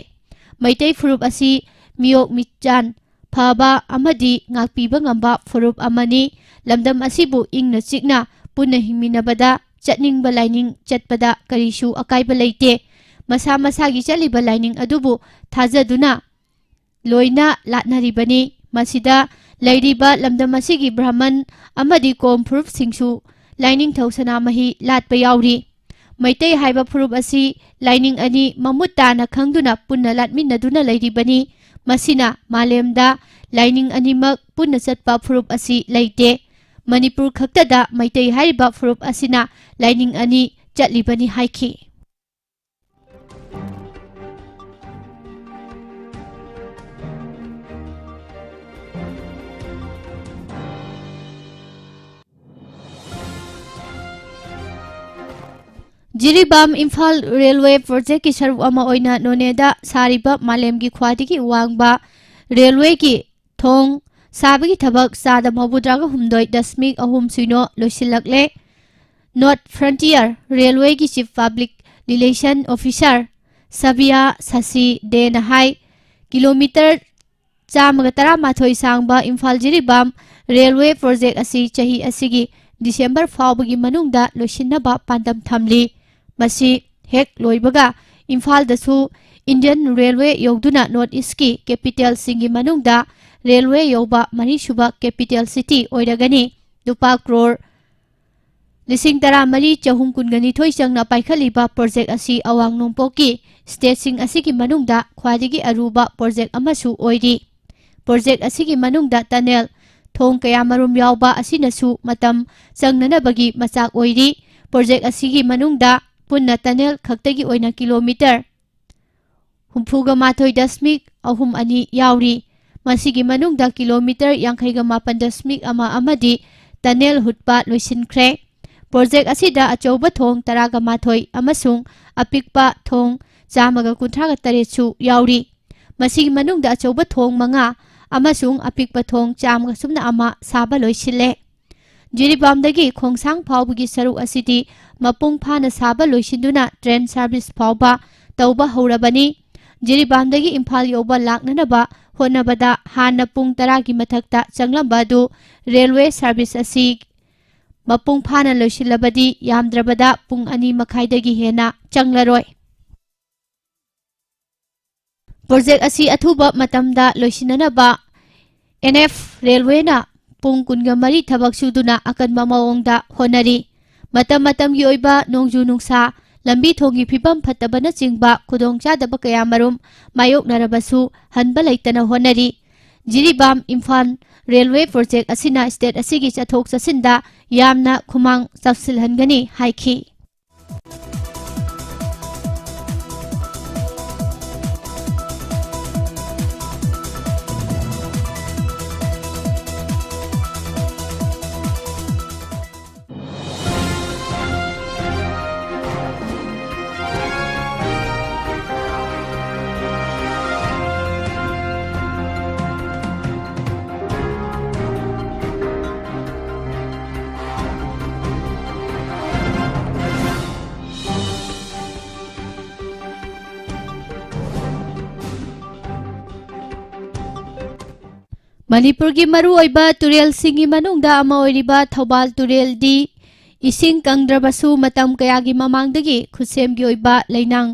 ꯃꯩꯇꯩ ꯐꯨꯔꯨꯞ ꯑꯁꯤ ꯃꯤꯑꯣꯛ ꯃꯤꯆꯥꯟ ꯐꯕ ꯑꯃꯗꯤ ꯉꯥꯛꯄꯤꯕ ꯉꯝꯕ ꯐꯨꯔꯨꯞ ꯑꯃꯅꯤ꯫ ꯂꯝꯗꯝ ꯑꯁꯤꯕꯨ ꯏꯪꯅ ꯆꯤꯛꯅ ꯄꯨꯟꯅ ꯍꯤꯡꯃꯤꯟꯅꯕꯗ ꯆꯠꯅꯤꯡꯕ ꯂꯥꯏꯅꯤꯡ ꯆꯠꯄꯗ ꯀꯔꯤꯁꯨ ꯑꯀꯥꯏꯕ ꯂꯩꯇꯦ꯫ ꯃꯁꯥ ꯃꯁꯥꯒꯤ ꯆꯠꯂꯤꯕ ꯂꯥꯏꯅꯤꯡ ꯑꯗꯨꯕꯨ ꯊꯥꯖꯗꯨꯅ ꯂꯣꯏꯅ ꯂꯥꯠꯅꯔꯤꯕꯅꯤ꯫ ꯃꯁꯤꯗ ꯂꯩꯔꯤꯕ ꯂꯝꯗꯝ ꯑꯁꯤꯒꯤ ꯕ꯭ꯔꯥꯍꯃꯟ ꯑꯃꯗꯤ ꯀꯣꯝ ꯐꯨꯔꯨꯞꯁꯤꯡꯁꯨ ꯂꯥꯏꯅꯤꯡꯊꯧ ꯁꯅꯥꯃꯍꯤ ꯂꯥꯠꯄ ꯌꯥꯎꯔꯤ꯫ ꯃꯩꯇꯩ ꯍꯥꯏꯕ ꯐꯨꯔꯨꯞ ꯑꯁꯤ ꯂꯥꯏꯅꯤꯡ ꯑꯅꯤ ꯃꯃꯨꯠ ꯇꯥꯅ ꯈꯪꯗꯨꯅ ꯄꯨꯟꯅ ꯂꯥꯠꯃꯤꯟꯅꯗꯨꯅ ꯂꯩꯔꯤꯕꯅꯤ꯫ ꯃꯁꯤꯅ ꯃꯥꯂꯦꯝꯗ ꯂꯥꯏꯅꯤꯡ ꯑꯅꯤꯃꯛ ꯄꯨꯟꯅ ꯆꯠꯄ ꯐꯨꯔꯨꯞ ꯑꯁꯤ ꯂꯩꯇꯦ꯫ ꯃꯅꯤꯄꯨꯔ ꯈꯛꯇꯗ ꯃꯩꯇꯩ ꯍꯥꯏꯔꯤꯕ ꯐꯨꯔꯨꯞ ꯑꯁꯤꯅ ꯂꯥꯏꯅꯤꯡ ꯑꯅꯤ ꯆꯠꯂꯤꯕꯅꯤ ꯍꯥꯏꯈꯤ꯫ ꯖꯤꯔꯤꯕꯥꯝ ꯏꯝꯐꯥꯜ ꯔꯦꯜꯋꯦ ꯄ꯭ꯔꯣꯖꯦꯛꯀꯤ ꯁꯔꯨꯛ ꯑꯃ ꯑꯣꯏꯅ ꯅꯣꯅꯦꯗ ꯁꯥꯔꯤꯕ ꯃꯥꯂꯦꯝꯒꯤ ꯈ꯭ꯋꯥꯏꯗꯒꯤ ꯋꯥꯡꯕ ꯔꯦꯜꯋꯦꯒꯤ ꯊꯣꯡ ꯁꯥꯕꯒꯤ ꯊꯕꯛ ꯆꯥꯗ ꯃꯧꯗ꯭ꯔꯥꯒ ꯍꯨꯝꯗꯣꯏ ꯗꯁꯃꯤꯛ ꯑꯍꯨꯝ ꯁꯤꯅꯣ ꯂꯣꯏꯁꯤꯜꯂꯛꯂꯦ꯫ ꯅꯣꯔꯠ ꯐ꯭ꯔꯟꯇꯤꯌꯔ ꯔꯦꯜꯋꯦꯒꯤ ꯆꯤꯐ ꯄꯕ꯭ꯂꯤꯛ ꯔꯤꯂꯦꯁꯟ ꯑꯣꯐꯤꯁꯥꯔ ꯁꯕꯤꯌꯥ ꯁꯁꯤ ꯗꯦꯅ ꯍꯥꯏ, ꯀꯤꯂꯣꯃꯤꯇꯔ ꯆꯥꯝꯃꯒ ꯇꯔꯥꯃꯥꯊꯣꯏ ꯁꯥꯡꯕ ꯏꯝꯐꯥꯜ ꯖꯤꯔꯤꯕꯥꯝ ꯔꯦꯜꯋꯦ ꯄ꯭ꯔꯣꯖꯦꯛ ꯑꯁꯤ ꯆꯍꯤ ꯑꯁꯤꯒꯤ ꯗꯤꯁꯦꯝꯕꯔ ꯐꯥꯎꯕꯒꯤ ꯃꯅꯨꯡꯗ ꯂꯣꯏꯁꯤꯟꯅꯕ ꯄꯥꯟꯗꯝ ꯊꯝꯂꯤ꯫ ꯃꯁꯤ ꯍꯦꯛ ꯂꯣꯏꯕꯒ ꯏꯝꯐꯥꯜꯗꯁꯨ ꯏꯟꯗꯤꯌꯟ ꯔꯦꯜꯋꯦ ꯌꯧꯗꯨꯅ ꯅꯣꯔꯠ ꯏꯁꯀꯤ ꯀꯦꯄꯤꯇꯦꯜꯁꯤꯡꯒꯤ ꯃꯅꯨꯡꯗ ꯔꯦꯜꯋꯦ ꯌꯧꯕ ꯃꯔꯤꯁꯨꯕ ꯀꯦꯄꯤꯇꯦꯜ ꯁꯤꯇꯤ ꯑꯣꯏꯔꯒꯅꯤ꯫ ꯂꯨꯄꯥ ꯀ꯭ꯔꯣꯔ ꯂꯤꯁꯤꯡ ꯇꯔꯥꯃꯔꯤ ꯆꯍꯨꯝ ꯀꯨꯟꯒꯅꯤꯊꯣꯏ ꯆꯪꯅ ꯄꯥꯏꯈꯠꯂꯤꯕ ꯄ꯭ꯔꯣꯖꯦꯛ ꯑꯁꯤ ꯑꯋꯥꯡ ꯅꯣꯡꯄꯣꯛꯀꯤ ꯁ꯭ꯇꯦꯠꯁꯤꯡ ꯑꯁꯤꯒꯤ ꯃꯅꯨꯡꯗ ꯈ꯭ꯋꯥꯏꯗꯒꯤ ꯑꯔꯨꯕ ꯄ꯭ꯔꯣꯖꯦꯛ ꯑꯃꯁꯨ ꯑꯣꯏꯔꯤ꯫ ꯄ꯭ꯔꯣꯖꯦꯛ ꯑꯁꯤꯒꯤ ꯃꯅꯨꯡꯗ ꯇꯅꯦꯜ, ꯊꯣꯡ ꯀꯌꯥꯃꯔꯨꯝ ꯌꯥꯎꯕ ꯑꯁꯤꯅꯁꯨ ꯃꯇꯝ ꯆꯪꯅꯅꯕꯒꯤ ꯃꯆꯥꯛ ꯑꯣꯏꯔꯤ꯫ ꯄ꯭ꯔꯣꯖꯦꯛ ꯑꯁꯤꯒꯤ ꯃꯅꯨꯡꯗ ꯄꯨꯟꯅ ꯇꯅꯦꯜ ꯈꯛꯇꯒꯤ ꯑꯣꯏꯅ ꯀꯤꯂꯣꯃꯤꯇꯔ ꯍꯨꯝꯐꯨꯒ ꯃꯥꯊꯣꯏ ꯗꯁꯃꯤꯛ ꯑꯍꯨꯝ ꯑꯅꯤ ꯌꯥꯎꯔꯤ꯫ ꯃꯁꯤꯒꯤ ꯃꯅꯨꯡꯗ ꯀꯤꯂꯣꯃꯤꯇꯔ ꯌꯥꯡꯈꯩꯒ ꯃꯥꯄꯟ ꯗꯁꯃꯤꯛ ꯑꯃ ꯑꯃꯗꯤ ꯇꯅꯦꯜ ꯍꯨꯠꯄ ꯂꯣꯏꯁꯤꯟꯈ꯭ꯔꯦ꯫ ꯄ꯭ꯔꯣꯖꯦꯛ ꯑꯁꯤꯗ ꯑꯆꯧꯕ ꯊꯣꯡ ꯇꯔꯥꯒ ꯃꯥꯊꯣꯏ ꯑꯃꯁꯨꯡ ꯑꯄꯤꯛꯄ ꯊꯣꯡ ꯆꯥꯝꯃꯒ ꯀꯨꯟꯊ꯭ꯔꯥꯒ ꯇꯔꯦꯠꯁꯨ ꯌꯥꯎꯔꯤ꯫ ꯃꯁꯤꯒꯤ ꯃꯅꯨꯡꯗ ꯑꯆꯧꯕ ꯊꯣꯡ ꯃꯉꯥ ꯑꯃꯁꯨꯡ ꯑꯄꯤꯛꯄ ꯊꯣꯡ ꯆꯥꯝꯃꯒ ꯁꯨꯞꯅ ꯑꯃ ꯁꯥꯕ ꯂꯣꯏꯁꯤꯜꯂꯦ꯫ ꯖꯤꯔꯤꯕꯥꯝꯗꯒꯤ ꯈꯣꯡꯁꯥꯡ ꯐꯥꯎꯕꯒꯤ ꯁꯔꯨꯛ ꯑꯁꯤꯗꯤ ꯃꯄꯨꯡ ꯐꯥꯅ ꯁꯥꯕ ꯂꯣꯏꯁꯤꯟꯗꯨꯅ ꯇ꯭ꯔꯦꯟ ꯁꯥꯔꯚꯤꯁ ꯐꯥꯎꯕ ꯇꯧꯕ ꯍꯧꯔꯕꯅꯤ꯫ ꯖꯤꯔꯤꯕꯥꯝꯗꯒꯤ ꯏꯝꯐꯥꯜ ꯌꯧꯕ ꯂꯥꯛꯅꯅꯕ ꯍꯣꯠꯅꯕꯗ ꯍꯥꯟꯅ ꯄꯨꯡ ꯇꯔꯥꯒꯤ ꯃꯊꯛꯇ ꯆꯪꯂꯝꯕ ꯑꯗꯨ ꯔꯦꯜꯋꯦ ꯁꯥꯔꯚꯤꯁ ꯑꯁꯤ ꯃꯄꯨꯡ ꯐꯥꯅ ꯂꯣꯏꯁꯤꯜꯂꯕꯗꯤ ꯌꯥꯝꯗ꯭ꯔꯕꯗ ꯄꯨꯡ ꯑꯅꯤ ꯃꯈꯥꯏꯗꯒꯤ ꯍꯦꯟꯅ ꯆꯪꯂꯔꯣꯏ꯫ ꯄ꯭ꯔꯣꯖꯦꯛ ꯑꯁꯤ ꯑꯊꯨꯕ ꯃꯇꯝꯗ ꯂꯣꯏꯁꯤꯟꯅꯅꯕ ꯑꯦꯟ ꯑꯦꯐ ꯔꯦꯜꯋꯦꯅ ꯄꯨꯡ ꯀꯨꯟꯒ ꯃꯔꯤ ꯊꯕꯛ ꯁꯨꯗꯨꯅ ꯑꯀꯟꯕ ꯃꯑꯣꯡꯗ ꯍꯣꯠꯅꯔꯤ꯫ ꯃꯇꯝ ꯃꯇꯝꯒꯤ ꯑꯣꯏꯕ ꯅꯣꯡꯖꯨ ꯅꯨꯡꯁꯥ, ꯂꯝꯕꯤ ꯊꯣꯡꯒꯤ ꯐꯤꯕꯝ ꯐꯠꯇꯕꯅꯆꯤꯡꯕ ꯈꯨꯗꯣꯡꯆꯥꯗꯕ ꯀꯌꯥꯃꯔꯨꯝ ꯃꯥꯌꯣꯛꯅꯔꯕꯁꯨ ꯍꯟꯕ ꯂꯩꯇꯅ ꯍꯣꯠꯅꯔꯤ꯫ ꯖꯤꯔꯤꯕꯥꯝ ꯏꯝꯐꯥꯜ ꯔꯦꯜꯋꯦ ꯄ꯭ꯔꯣꯖꯦꯛ ꯑꯁꯤꯅ ꯁ꯭ꯇꯦꯠ ꯑꯁꯤꯒꯤ ꯆꯠꯊꯣꯛ ꯆꯠꯁꯤꯟꯗ ꯌꯥꯝꯅ ꯈꯨꯃꯥꯡ ꯆꯥꯎꯁꯤꯜꯍꯟꯒꯅꯤ ꯍꯥꯏꯈꯤ꯫ ꯃꯅꯤꯄꯨꯔꯒꯤ ꯃꯔꯨꯑꯣꯏꯕ ꯇꯨꯔꯦꯜꯁꯤꯡꯒꯤ ꯃꯅꯨꯡꯗ ꯑꯃ ꯑꯣꯏꯔꯤꯕ ꯊꯧꯕꯥꯜ ꯇꯨꯔꯦꯜꯗꯤ ꯏꯁꯤꯡ ꯀꯪꯗ꯭ꯔꯕꯁꯨ ꯃꯇꯝ ꯀꯌꯥꯒꯤ ꯃꯃꯥꯡꯗꯒꯤ ꯈꯨꯠꯁꯦꯝꯒꯤ ꯑꯣꯏꯕ ꯂꯩꯅꯥꯡ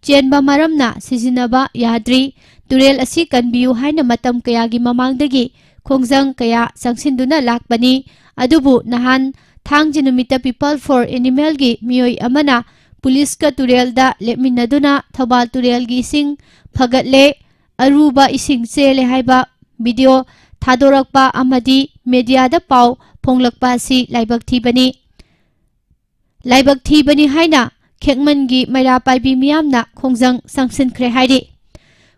ꯆꯦꯟꯕ ꯃꯔꯝꯅ ꯁꯤꯖꯤꯟꯅꯕ ꯌꯥꯗ꯭ꯔꯤ꯫ ꯇꯨꯔꯦꯜ ꯑꯁꯤ ꯀꯟꯕꯤꯌꯨ ꯍꯥꯏꯅ ꯃꯇꯝ ꯀꯌꯥꯒꯤ ꯃꯃꯥꯡꯗꯒꯤ ꯈꯣꯡꯖꯪ ꯀꯌꯥ ꯆꯪꯁꯤꯟꯗꯨꯅ ꯂꯥꯛꯄꯅꯤ꯫ ꯑꯗꯨꯕꯨ ꯅꯍꯥꯟ ꯊꯥꯡꯖ ꯅꯨꯃꯤꯠꯇ People for Animalꯒꯤ ꯃꯤꯑꯣꯏ ꯑꯃꯅ ꯄꯨꯂꯤꯁꯀ ꯇꯨꯔꯦꯜꯗ ꯂꯦꯞꯃꯤꯟꯅꯗꯨꯅ ꯊꯧꯕꯥꯜ ꯇꯨꯔꯦꯜꯒꯤ ꯏꯁꯤꯡ ꯐꯒꯠꯂꯦ, ꯑꯔꯨꯕ ꯏꯁꯤꯡ ꯆꯦꯜꯂꯦ ꯍꯥꯏꯕ ꯚꯤꯗꯤꯑꯣ ꯊꯥꯗꯣꯔꯛꯄ ꯑꯃꯗꯤ ꯃꯦꯗꯤꯌꯥꯗ ꯄꯥꯎ ꯐꯣꯡꯂꯛꯄ ꯑꯁꯤ ꯂꯥꯏꯕꯛ ꯊꯤꯕꯅꯤ꯫ ꯂꯥꯏꯕꯛ ꯊꯤꯕꯅꯤ ꯍꯥꯏꯅ ꯈꯦꯛꯃꯟꯒꯤ ꯃꯩꯔꯥ ꯄꯥꯏꯕꯤ ꯃꯤꯌꯥꯝꯅ ꯈꯣꯡꯖꯪ ꯆꯪꯁꯤꯟꯈ꯭ꯔꯦ ꯍꯥꯏꯔꯤ꯫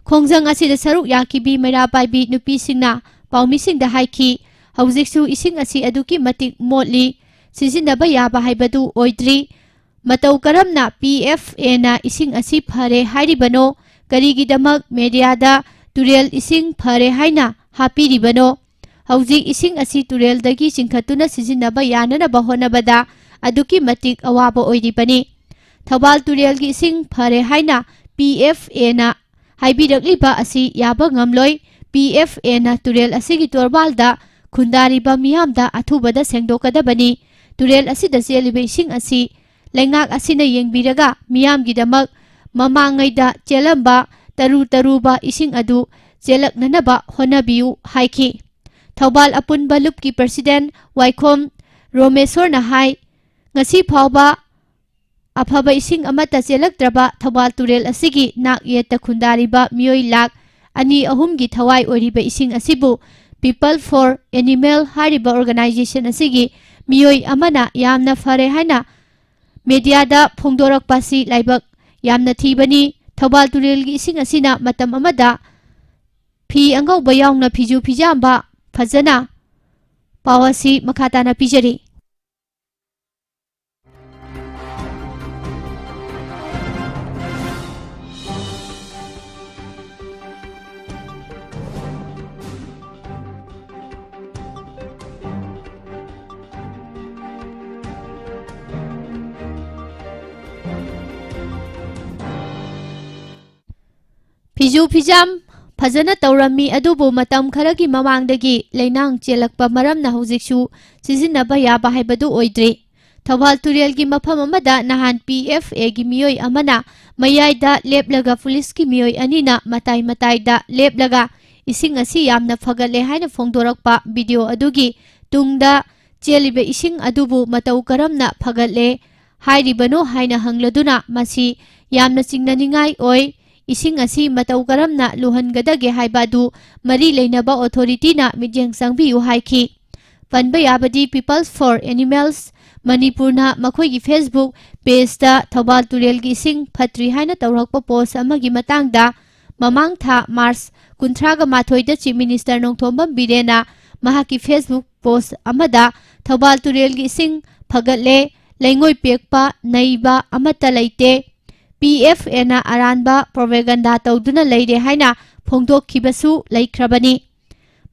ꯈꯣꯡꯖꯪ ꯑꯁꯤꯗ ꯁꯔꯨꯛ ꯌꯥꯈꯤꯕꯤ ꯃꯩꯔꯥ ꯄꯥꯏꯕꯤ ꯅꯨꯄꯤꯁꯤꯡꯅ ꯄꯥꯎꯃꯤꯁꯤꯡꯗ ꯍꯥꯏꯈꯤ, ꯍꯧꯖꯤꯛꯁꯨ ꯏꯁꯤꯡ ꯑꯁꯤ ꯑꯗꯨꯛꯀꯤ ꯃꯇꯤꯛ ꯃꯣꯠꯂꯤ, ꯁꯤꯖꯤꯟꯅꯕ ꯌꯥꯕ ꯍꯥꯏꯕꯗꯨ ꯑꯣꯏꯗ꯭ꯔꯤ꯫ ꯃꯇꯧ ꯀꯔꯝꯅ ꯄꯤ ꯑꯦꯐ ꯑꯦꯅ ꯏꯁꯤꯡ ꯑꯁꯤ ꯐꯔꯦ ꯍꯥꯏꯔꯤꯕꯅꯣ? ꯀꯔꯤꯒꯤꯗꯃꯛ ꯃꯦꯗꯤꯌꯥꯗ ꯇꯨꯔꯦꯜ ꯏꯁꯤꯡ ꯐꯔꯦ ꯍꯥꯏꯅ ꯍꯥꯞꯄꯤꯔꯤꯕꯅꯣ? ꯍꯧꯖꯤꯛ ꯏꯁꯤꯡ ꯑꯁꯤ ꯇꯨꯔꯦꯜꯗꯒꯤ ꯆꯤꯡꯈꯠꯇꯨꯅ ꯁꯤꯖꯤꯟꯅꯕ ꯌꯥꯅꯅꯕ ꯍꯣꯠꯅꯕꯗ ꯑꯗꯨꯛꯀꯤ ꯃꯇꯤꯛ ꯑꯋꯥꯕ ꯑꯣꯏꯔꯤꯕꯅꯤ꯫ ꯊꯧꯕꯥꯜ ꯇꯨꯔꯦꯜꯒꯤ ꯏꯁꯤꯡ ꯐꯔꯦ ꯍꯥꯏꯅ ꯄꯤ ꯑꯦꯐ ꯑꯦꯅ ꯍꯥꯏꯕꯤꯔꯛꯂꯤꯕ ꯑꯁꯤ ꯌꯥꯕ ꯉꯝꯂꯣꯏ꯫ ꯄꯤ ꯑꯦꯐ ꯑꯦꯅ ꯇꯨꯔꯦꯜ ꯑꯁꯤꯒꯤ ꯇꯣꯔꯕꯥꯜꯗ ꯈꯨꯟꯗꯥꯔꯤꯕ ꯃꯤꯌꯥꯝꯗ ꯑꯊꯨꯕꯗ ꯁꯦꯡꯗꯣꯛꯀꯗꯕꯅꯤ꯫ ꯇꯨꯔꯦꯜ ꯑꯁꯤꯗ ꯆꯦꯜꯂꯤꯕ ꯏꯁꯤꯡ ꯑꯁꯤ ꯂꯩꯉꯥꯛ ꯑꯁꯤꯅ ꯌꯦꯡꯕꯤꯔꯒ ꯃꯤꯌꯥꯝꯒꯤꯗꯃꯛ ꯃꯃꯥꯡꯉꯩꯗ ꯆꯦꯜꯂꯝꯕ ꯇꯔꯨ ꯇꯔꯨꯕ ꯏꯁꯤꯡ ꯑꯗꯨ ꯆꯦꯜꯂꯛꯅꯅꯕ ꯍꯣꯠꯅꯕꯤꯌꯨ ꯍꯥꯏꯈꯤ꯫ ꯊꯧꯕꯥꯜ ꯑꯄꯨꯟꯕ ꯂꯨꯞꯀꯤ president ꯋꯥꯏꯈꯣꯝ ꯔꯣꯃꯦꯁꯣꯔꯅ ꯍꯥꯏ, ꯉꯁꯤ ꯐꯥꯎꯕ ꯑꯐꯕ ꯏꯁꯤꯡ ꯑꯃꯠꯇ ꯆꯦꯜꯂꯛꯇ꯭ꯔꯕ ꯊꯧꯕꯥꯜ ꯇꯨꯔꯦꯜ ꯑꯁꯤꯒꯤ ꯅꯥꯛ ꯌꯦꯠꯇ ꯈꯨꯟꯗꯥꯔꯤꯕ ꯃꯤꯑꯣꯏ ꯂꯥꯈ ꯑꯅꯤ ꯑꯍꯨꯝꯒꯤ ꯊꯋꯥꯏ ꯑꯣꯏꯔꯤꯕ ꯏꯁꯤꯡ ꯑꯁꯤꯕꯨ People for Animal ꯍꯥꯏꯔꯤꯕ organization ꯑꯁꯤꯒꯤ ꯃꯤꯑꯣꯏ ꯑꯃꯅ ꯌꯥꯝꯅ ꯐꯔꯦ ꯍꯥꯏꯅ mediaꯗ ꯐꯣꯡꯗꯣꯔꯛꯄ ꯑꯁꯤ ꯂꯥꯏꯕꯛ ꯌꯥꯝꯅ ꯊꯤꯕꯅꯤ꯫ ꯊꯧꯕꯥꯜ ꯇꯨꯔꯦꯜꯒꯤ ꯏꯁꯤꯡ ꯑꯁꯤꯅ ꯃꯇꯝ ꯑꯃꯗ ꯐꯤ ꯑꯉꯧꯕ ꯌꯥꯎꯅ ꯐꯤꯖꯨ ꯐꯤꯖꯥꯝꯕ ꯐꯖꯅ ꯄꯥꯎ ꯑꯁꯤ ꯃꯈꯥ ꯇꯥꯅ ꯄꯤꯖꯔꯤ꯫ ꯐꯤꯖꯨ ꯐꯤꯖꯥꯝ ꯐꯖꯅ ꯇꯧꯔꯝꯃꯤ, ꯑꯗꯨꯕꯨ ꯃꯇꯝ ꯈꯔꯒꯤ ꯃꯃꯥꯡꯗꯒꯤ ꯂꯩꯅꯥꯡ ꯆꯦꯜꯂꯛꯄ ꯃꯔꯝꯅ ꯍꯧꯖꯤꯛꯁꯨ ꯁꯤꯖꯤꯟꯅꯕ ꯌꯥꯕ ꯍꯥꯏꯕꯗꯨ ꯑꯣꯏꯗ꯭ꯔꯤ꯫ ꯊꯧꯕꯥꯜ ꯇꯨꯔꯦꯜꯒꯤ ꯃꯐꯝ ꯑꯃꯗ ꯅꯍꯥꯟ PFAꯒꯤ ꯃꯤꯑꯣꯏ ꯑꯃꯅ ꯃꯌꯥꯏꯗ ꯂꯦꯞꯂꯒ ꯄꯨꯂꯤꯁꯀꯤ ꯃꯤꯑꯣꯏ ꯑꯅꯤꯅ ꯃꯇꯥꯏ ꯃꯇꯥꯏꯗ ꯂꯦꯞꯂꯒ ꯏꯁꯤꯡ ꯑꯁꯤ ꯌꯥꯝꯅ ꯐꯒꯠꯂꯦ ꯍꯥꯏꯅ ꯐꯣꯡꯗꯣꯔꯛꯄ video ꯑꯗꯨꯒꯤ ꯇꯨꯡꯗ ꯆꯦꯜꯂꯤꯕ ꯏꯁꯤꯡ ꯑꯗꯨꯕꯨ ꯃꯇꯧ ꯀꯔꯝꯅ ꯐꯒꯠꯂꯦ ꯍꯥꯏꯔꯤꯕꯅꯣ ꯍꯥꯏꯅ ꯍꯪꯂꯗꯨꯅ ꯃꯁꯤ ꯌꯥꯝꯅ ꯆꯤꯡꯅꯅꯤꯡꯉꯥꯏ ꯑꯣꯏ, ꯏꯁꯤꯡ ꯑꯁꯤ ꯃꯇꯧ ꯀꯔꯝꯅ ꯂꯨꯍꯟꯒꯗꯒꯦ ꯍꯥꯏꯕ ꯑꯗꯨ ꯃꯔꯤ ꯂꯩꯅꯕ authorityꯅ ꯃꯤꯠꯌꯦꯡ ꯆꯪꯕꯤꯌꯨ ꯍꯥꯏꯈꯤ꯫ ꯄꯟꯕ ꯌꯥꯕꯗꯤ People for Animals ꯃꯅꯤꯄꯨꯔꯅ ꯃꯈꯣꯏꯒꯤ Facebook pageꯇ ꯊꯧꯕꯥꯜ ꯇꯨꯔꯦꯜꯒꯤ ꯏꯁꯤꯡ ꯐꯠꯇ꯭ꯔꯤ ꯍꯥꯏꯅ ꯇꯧꯔꯛꯄ post ꯑꯃꯒꯤ ꯃꯇꯥꯡꯗ ꯃꯃꯥꯡ ꯊꯥ March ꯀꯨꯟꯊ꯭ꯔꯥꯒ ꯃꯥꯊꯣꯏꯗ Chief Minister ꯅꯣꯡꯊꯣꯝꯕꯝ ꯕꯤꯔꯦꯟꯅ ꯃꯍꯥꯛꯀꯤ Facebook post ꯑꯃꯗ ꯊꯧꯕꯥꯜ ꯇꯨꯔꯦꯜꯒꯤ ꯏꯁꯤꯡ ꯐꯒꯠꯂꯦ, ꯂꯩꯉꯣꯏ ꯄꯦꯛꯄ, ꯅꯩꯕ ꯑꯃꯠꯇ ꯂꯩꯇꯦ, PFAꯅ ꯑꯔꯥꯟꯕ propaganda ꯇꯧꯗꯨꯅ ꯂꯩꯔꯦ ꯍꯥꯏꯅ ꯐꯣꯡꯗꯣꯛꯈꯤꯕꯁꯨ ꯂꯩꯈ꯭ꯔꯕꯅꯤ꯫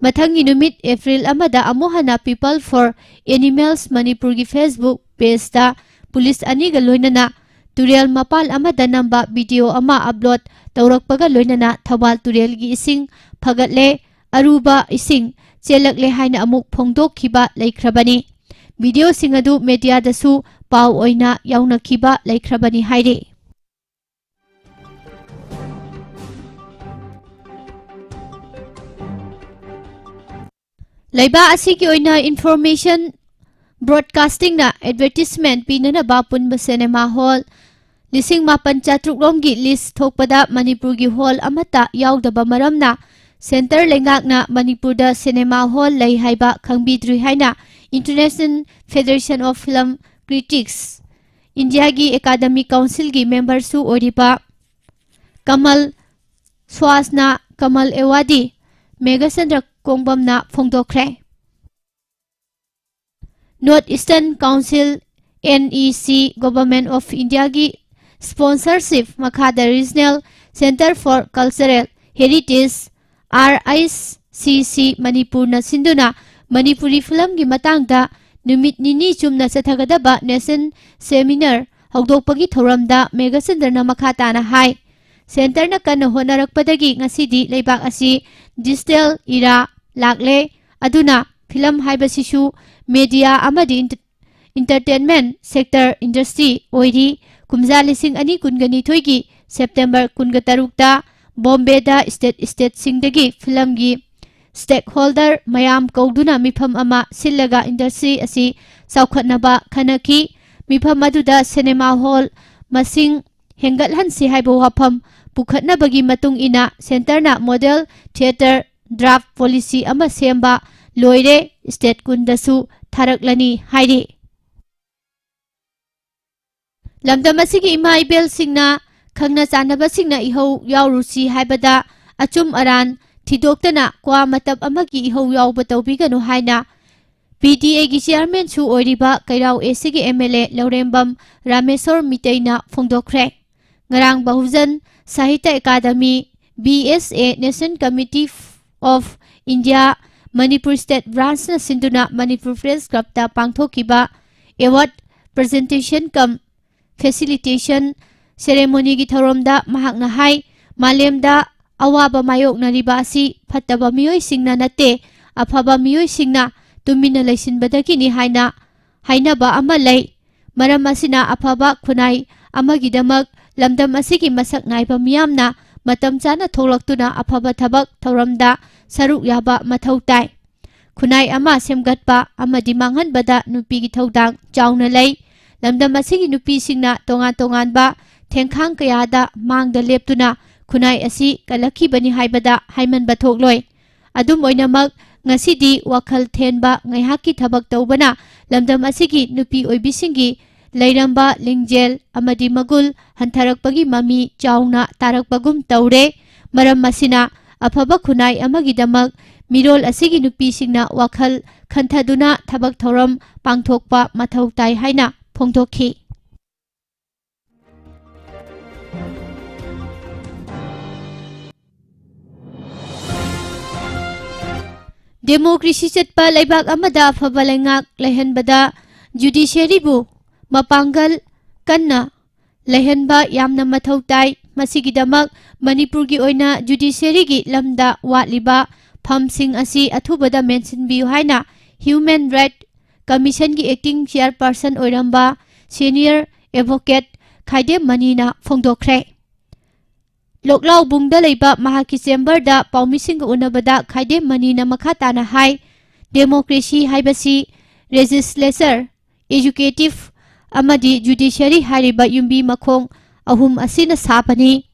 ꯃꯊꯪꯒꯤ ꯅꯨꯃꯤꯠ April ꯑꯃꯗ ꯑꯃꯨꯛ ꯍꯟꯅ People for Animals ꯃꯅꯤꯄꯨꯔꯒꯤ Facebook pageꯇ ꯄꯨꯂꯤꯁ ꯑꯅꯤꯒ ꯂꯣꯏꯅꯅ ꯇꯨꯔꯦꯜ ꯃꯄꯥꯜ ꯑꯃꯗ ꯅꯝꯕ video ꯑꯃ upload ꯇꯧꯔꯛꯄꯒ ꯂꯣꯏꯅꯅ ꯊꯧꯕꯥꯜ ꯇꯨꯔꯦꯜꯒꯤ ꯏꯁꯤꯡ ꯐꯒꯠꯂꯦ, ꯑꯔꯨꯕ ꯏꯁꯤꯡ ꯆꯦꯜꯂꯛꯂꯦ ꯍꯥꯏꯅ ꯑꯃꯨꯛ ꯐꯣꯡꯗꯣꯛꯈꯤꯕ ꯂꯩꯈ꯭ꯔꯕꯅꯤ꯫ ꯚꯤꯗꯤꯑꯣꯁꯤꯡ ꯑꯗꯨ ꯃꯦꯗꯤꯌꯥꯗꯁꯨ ꯄꯥꯎ ꯑꯣꯏꯅ ꯌꯥꯎꯅꯈꯤꯕ ꯂꯩꯈ꯭ꯔꯕꯅꯤ ꯍꯥꯏꯔꯤ꯫ ꯂꯩꯕꯥꯛ ꯑꯁꯤꯒꯤ ꯑꯣꯏꯅ ꯏꯟꯐꯣꯔꯃꯦꯁꯟ ꯕ꯭ꯔꯣꯗꯀꯥꯁꯇꯤꯡꯅ ꯑꯦꯗꯚꯔꯇꯤꯁꯃꯦꯟ ꯄꯤꯅꯅꯕ ꯄꯨꯟꯕ ꯁꯤꯅꯦꯃꯥ ꯍꯣꯜ ꯂꯤꯁꯤꯡ ꯃꯥꯄꯟ ꯆꯥꯇ꯭ꯔꯨꯛ ꯂꯣꯝꯒꯤ ꯂꯤꯁ ꯊꯣꯛꯄꯗ ꯃꯅꯤꯄꯨꯔꯒꯤ ꯍꯣꯜ ꯑꯃꯠꯇ ꯌꯥꯎꯗꯕ ꯃꯔꯝꯅ ꯁꯦꯟꯇꯔ ꯂꯩꯉꯥꯛꯅ ꯃꯅꯤꯄꯨꯔꯗ ꯁꯤꯅꯦꯃꯥ ꯍꯣꯜ ꯂꯩ ꯍꯥꯏꯕ ꯈꯪꯕꯤꯗ꯭ꯔꯤ ꯍꯥꯏꯅ International Federation of Film Critics, ꯏꯟꯗꯤꯌꯥꯒꯤ ꯑꯦꯀꯥꯗꯃꯤꯛ ꯀꯥꯎꯟꯁꯤꯜꯒꯤ ꯃꯦꯝꯕꯔꯁꯨ ꯑꯣꯏꯔꯤꯕ ꯀꯃꯜ ꯁ꯭ꯋꯥꯁꯅ ꯀꯃꯜ ꯑꯦꯋꯥꯔꯗꯤ Meghachandra ꯀꯣꯡꯕꯝꯅ ꯐꯣꯡꯗꯣꯛꯈ꯭ꯔꯦ꯫ North Eastern Council, NEC, Government of Indiaꯒꯤ sponsorship ꯃꯈꯥꯗ Regional Centre for Cultural Heritage, RICC, ꯃꯅꯤꯄꯨꯔꯅ ꯁꯤꯟꯗꯨꯅ ꯃꯅꯤꯄꯨꯔꯤ ꯐꯤꯂꯝꯒꯤ ꯃꯇꯥꯡꯗ ꯅꯨꯃꯤꯠ ꯅꯤꯅꯤ ꯆꯨꯝꯅ ꯆꯠꯊꯒꯗꯕ ꯅꯦꯁꯅꯦꯜ ꯁꯦꯃꯤꯅꯥꯔ ꯍꯧꯗꯣꯛꯄꯒꯤ ꯊꯧꯔꯝꯗ ꯃꯦꯘꯆꯟꯗ꯭ꯔꯅ ꯃꯈꯥ ꯇꯥꯅ ꯍꯥꯏ, ꯁꯦꯟꯇꯔꯅ ꯀꯟꯅ ꯍꯣꯠꯅꯔꯛꯄꯗꯒꯤ ꯉꯁꯤꯗꯤ ꯂꯩꯕꯥꯛ ꯑꯁꯤ ꯗꯤꯖꯤꯇꯦꯜ ꯏꯔꯥ ꯂꯥꯛꯂꯦ꯫ ꯑꯗꯨꯅ ꯐꯤꯂꯝ ꯍꯥꯏꯕꯁꯤꯁꯨ ꯃꯦꯗꯤꯌꯥ ꯑꯃꯗꯤ ꯏꯟꯇ-, ꯏꯟꯇꯔꯇꯦꯟꯃꯦꯟ ꯁꯦꯛꯇꯔ ꯏꯟꯗꯁꯇ꯭ꯔꯤ ꯑꯣꯏꯔꯤ꯫ ꯀꯨꯝꯖꯥ ꯂꯤꯁꯤꯡ ꯑꯅꯤ ꯀꯨꯟꯒ ꯅꯤꯊꯣꯏꯒꯤ ꯁꯦꯞꯇꯦꯝꯕꯔ ꯀꯨꯟꯒ ꯇꯔꯨꯛꯇ ꯕꯣꯝꯕꯦꯗ ꯁ꯭ꯇꯦꯠ ꯁ꯭ꯇꯦꯠꯁꯤꯡꯗꯒꯤ ꯐꯤꯂꯝꯒꯤ ꯁ꯭ꯇꯦꯛꯍꯣꯜꯗꯔ ꯃꯌꯥꯝ ꯀꯧꯗꯨꯅ ꯃꯤꯐꯝ ꯑꯃ ꯁꯤꯜꯂꯒ ꯏꯟꯗꯁꯇ꯭ꯔꯤ ꯑꯁꯤ ꯆꯥꯎꯈꯠꯅꯕ ꯈꯟꯅꯈꯤ꯫ ꯃꯤꯐꯝ ꯑꯗꯨꯗ ꯁꯤꯅꯦꯃꯥ ꯍꯣꯜ ꯃꯁꯤꯡ ꯍꯦꯟꯒꯠꯍꯟꯁꯤ ꯍꯥꯏꯕ ꯋꯥꯐꯝ ꯄꯨꯈꯠꯅꯕꯒꯤ ꯃꯇꯨꯡ ꯏꯟꯅ ꯁꯦꯟꯇꯔꯅ ꯃꯣꯗꯦꯜ ꯊꯤꯌꯦꯇꯔ ꯗ꯭ꯔꯥꯐ ꯄꯣꯂꯤꯁꯤ ꯑꯃ ꯁꯦꯝꯕ ꯂꯣꯏꯔꯦ, ꯁ꯭ꯇꯦꯠ ꯀꯨꯟꯗꯁꯨ ꯊꯥꯔꯛꯂꯅꯤ ꯍꯥꯏꯔꯤ꯫ ꯂꯝꯗꯝ ꯑꯁꯤꯒꯤ ꯏꯃꯥ ꯏꯕꯦꯜꯁꯤꯡꯅ ꯈꯪꯅ ꯆꯥꯟꯅꯕꯁꯤꯡꯅ ꯏꯍꯧ ꯌꯥꯎꯔꯨꯁꯤ ꯍꯥꯏꯕꯗ ꯑꯆꯨꯝ ꯑꯔꯥꯟ ꯊꯤꯗꯣꯛꯇꯅ ꯀ꯭ꯋꯥ ꯃꯇꯞ ꯑꯃꯒꯤ ꯏꯍꯧ ꯌꯥꯎꯕ ꯇꯧꯕꯤꯒꯅꯨ ꯍꯥꯏꯅ ꯄꯤ ꯗꯤ ꯑꯦꯒꯤ ꯆꯤꯌꯥꯔꯃꯦꯟꯁꯨ ꯑꯣꯏꯔꯤꯕ ꯀꯩꯔꯥꯎ ꯑꯦ ꯁꯤꯒꯤ ꯑꯦꯝ ꯑꯦꯜ ꯑꯦ ꯂꯧꯔꯦꯝꯕꯝ ꯔꯥꯃꯦꯁꯣꯔ ꯃꯤꯇꯩꯅ ꯐꯣꯡꯗꯣꯛꯈ꯭ꯔꯦ꯫ ꯉꯔꯥꯡ Bahujan Sahitya academy, B S A, National Committee of India, Manipur state ꯕ꯭ꯔꯥꯟꯁꯅ ꯁꯤꯟꯗꯨꯅ ꯃꯅꯤꯄꯨꯔ ꯄ꯭ꯔꯦꯁ ꯀ꯭ꯂꯕꯇ ꯄꯥꯡꯊꯣꯛꯈꯤꯕ ꯑꯦꯋꯥꯔꯗ ꯄ꯭ꯔꯖꯦꯟꯇꯦꯁꯟ ꯀꯝ ꯐꯦꯁꯤꯂꯤꯇꯦꯁꯟ ꯁꯦꯔꯦꯃꯣꯅꯤꯒꯤ ꯊꯧꯔꯝꯗ ꯃꯍꯥꯛꯅ ꯍꯥꯏ, ꯃꯥꯂꯦꯝꯗ ꯑꯋꯥꯕ ꯃꯥꯌꯣꯛꯅꯔꯤꯕ ꯑꯁꯤ ꯐꯠꯇꯕ ꯃꯤꯑꯣꯏꯁꯤꯡꯅ ꯅꯠꯇꯦ, ꯑꯐꯕ ꯃꯤꯑꯣꯏꯁꯤꯡꯅ ꯇꯨꯃꯤꯟꯅ ꯂꯩꯁꯤꯟꯕꯗꯒꯤꯅꯤ ꯍꯥꯏꯅ ꯍꯥꯏꯅꯕ ꯑꯃ ꯂꯩ꯫ ꯃꯔꯝ ꯑꯁꯤꯅ ꯑꯐꯕ ꯈꯨꯟꯅꯥꯏ ꯑꯃꯒꯤꯗꯃꯛ ꯂꯝꯗꯝ ꯑꯁꯤꯒꯤ ꯃꯁꯛ ꯅꯥꯏꯕ ꯃꯤꯌꯥꯝꯅ ꯃꯇꯝ ꯆꯥꯅ ꯊꯣꯛꯂꯛꯇꯨꯅ ꯑꯐꯕ ꯊꯕꯛ ꯊꯧꯔꯝꯗ ꯁꯔꯨꯛ ꯌꯥꯕ ꯃꯊꯧ ꯇꯥꯏ꯫ ꯈꯨꯟꯅꯥꯏ ꯑꯃ ꯁꯦꯝꯒꯠꯄ ꯑꯃꯗꯤ ꯃꯥꯡꯍꯟꯕꯗ ꯅꯨꯄꯤꯒꯤ ꯊꯧꯗꯥꯡ ꯆꯥꯎꯅ ꯂꯩ꯫ ꯂꯝꯗꯝ ꯑꯁꯤꯒꯤ ꯅꯨꯄꯤꯁꯤꯡꯅ ꯇꯣꯉꯥꯟ ꯇꯣꯉꯥꯟꯕ ꯊꯦꯡꯈꯥꯡ ꯀꯌꯥꯗ ꯃꯥꯡꯗ ꯂꯦꯞꯇꯨꯅ ꯈꯨꯟꯅꯥꯏ ꯑꯁꯤ ꯀꯜꯂꯛꯈꯤꯕꯅꯤ ꯍꯥꯏꯕꯗ ꯍꯥꯏꯃꯟꯕ ꯊꯣꯛꯂꯣꯏ꯫ ꯑꯗꯨꯝ ꯑꯣꯏꯅꯃꯛ, ꯉꯁꯤꯗꯤ ꯋꯥꯈꯜ ꯊꯦꯟꯕ ꯉꯥꯏꯍꯥꯛꯀꯤ ꯊꯕꯛ ꯇꯧꯕꯅ ꯂꯝꯗꯝ ꯑꯁꯤꯒꯤ ꯅꯨꯄꯤ ꯑꯣꯏꯕꯤꯁꯤꯡꯒꯤ ꯂꯩꯔꯝꯕ ꯂꯤꯡꯖꯦꯜ ꯑꯃꯗꯤ ꯃꯒꯨꯜ ꯍꯟꯊꯔꯛꯄꯒꯤ ꯃꯃꯤ ꯆꯥꯎꯅ ꯇꯥꯔꯛꯄꯒꯨꯝ ꯇꯧꯔꯦ꯫ ꯃꯔꯝ ꯑꯁꯤꯅ, ꯑꯐꯕ ꯈꯨꯟꯅꯥꯏ ꯑꯃꯒꯤꯗꯃꯛ ꯃꯤꯔꯣꯜ ꯑꯁꯤꯒꯤ ꯅꯨꯄꯤꯁꯤꯡꯅ ꯋꯥꯈꯜ ꯈꯟꯊꯗꯨꯅ ꯊꯕꯛ ꯊꯧꯔꯝ ꯄꯥꯡꯊꯣꯛꯄ ꯃꯊꯧ ꯇꯥꯏ ꯍꯥꯏꯅ ꯐꯣꯡꯗꯣꯛꯈꯤ꯫ ꯗꯦꯃꯣꯀ꯭ꯔꯦꯁꯤ ꯆꯠꯄ ꯂꯩꯕꯥꯛ ꯑꯃꯗ ꯑꯐꯕ ꯂꯩꯉꯥꯛ ꯂꯩꯍꯟꯕꯗ ꯖꯨꯗꯤꯁꯤꯌꯔꯤꯕꯨ ꯃꯄꯥꯡꯒꯜ ꯀꯟꯅ ꯂꯩꯍꯟꯕ ꯌꯥꯝꯅ ꯃꯊꯧ ꯇꯥꯏ꯫ ꯃꯁꯤꯒꯤꯗꯃꯛ ꯃꯅꯤꯄꯨꯔꯒꯤ ꯑꯣꯏꯅ ꯖꯨꯗꯤꯁꯤꯌꯔꯤꯒꯤ ꯂꯝꯗ ꯋꯥꯠꯂꯤꯕ ꯐꯝꯁꯤꯡ ꯑꯁꯤ ꯑꯊꯨꯕꯗ ꯃꯦꯟꯁꯤꯟꯕꯤꯌꯨ ꯍꯥꯏꯅ ꯍ꯭ꯌꯨꯃꯦꯟ ꯔꯥꯏꯠ ꯀꯃꯤꯁꯟꯒꯤ ꯑꯦꯛꯇꯤꯡ ꯆꯤꯌꯔꯄꯔꯁꯟ ꯑꯣꯏꯔꯝꯕ ꯁꯦꯅꯤꯌꯔ ꯑꯦꯗꯚꯣꯀꯦꯠ ꯈꯥꯏꯗꯦꯝ ꯃꯅꯤꯅ ꯐꯣꯡꯗꯣꯛꯈ꯭ꯔꯦ꯫ ꯂꯣꯛꯂꯥꯎꯕꯨꯡꯗ ꯂꯩꯕ ꯃꯍꯥꯛꯀꯤ ꯆꯦꯝꯕꯔꯗ ꯄꯥꯎꯃꯤꯁꯤꯡꯒ ꯎꯅꯕꯗ ꯈꯥꯏꯗꯦꯝ ꯃꯅꯤꯅ ꯃꯈꯥ ꯇꯥꯅ ꯍꯥꯏ, ꯗꯦꯃꯣꯀ꯭ꯔꯦꯁꯤ ꯍꯥꯏꯕꯁꯤ ꯂꯦꯖꯤꯁꯂꯦꯆꯔ, ꯑꯦꯖꯨꯀꯦꯇꯤꯚ ꯑꯃꯗꯤ ꯖꯨꯗꯤꯁꯤꯌꯔꯤ ꯍꯥꯏꯔꯤꯕ ꯌꯨꯝꯕꯤ ꯃꯈꯣꯡ ꯑꯍꯨꯝ ꯑꯁꯤꯅ ꯁꯥꯕꯅꯤ꯫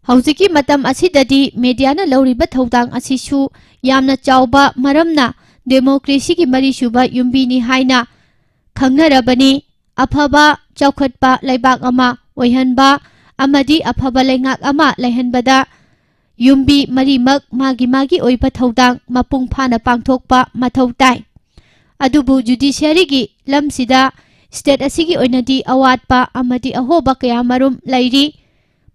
ꯍꯧꯖꯤꯛꯀꯤ ꯃꯇꯝ ꯑꯁꯤꯗꯗꯤ ꯃꯦꯗꯤꯌꯥꯅ ꯂꯧꯔꯤꯕ ꯊꯧꯗꯥꯡ ꯑꯁꯤꯁꯨ ꯌꯥꯝꯅ ꯆꯥꯎꯕ ꯃꯔꯝꯅ ꯗꯦꯃꯣꯀ꯭ꯔꯦꯁꯤꯒꯤ ꯃꯔꯤꯁꯨꯕ ꯌꯨꯝꯕꯤꯅꯤ ꯍꯥꯏꯅ ꯈꯪꯅꯔꯕꯅꯤ꯫ ꯑꯐꯕ ꯆꯥꯎꯈꯠꯄ ꯂꯩꯕꯥꯛ ꯑꯃ ꯑꯣꯏꯍꯟꯕ ꯑꯃꯗꯤ ꯑꯐꯕ ꯂꯩꯉꯥꯛ ꯑꯃ ꯂꯩꯍꯟꯕꯗ ꯌꯨꯝꯕꯤ ꯃꯔꯤꯃꯛ ꯃꯥꯒꯤ ꯃꯥꯒꯤ ꯑꯣꯏꯕ ꯊꯧꯗꯥꯡ ꯃꯄꯨꯡ ꯐꯥꯅ ꯄꯥꯡꯊꯣꯛꯄ ꯃꯊꯧ ꯇꯥꯏ꯫ ꯑꯗꯨꯕꯨ ꯖꯨꯗꯤꯁꯤꯌꯔꯤꯒꯤ ꯂꯝꯁꯤꯗ ꯁ꯭ꯇꯦꯠ ꯑꯁꯤꯒꯤ ꯑꯣꯏꯅꯗꯤ ꯑꯋꯥꯠꯄ ꯑꯃꯗꯤ ꯑꯍꯣꯕ ꯀꯌꯥꯃꯔꯨꯝ ꯂꯩꯔꯤ꯫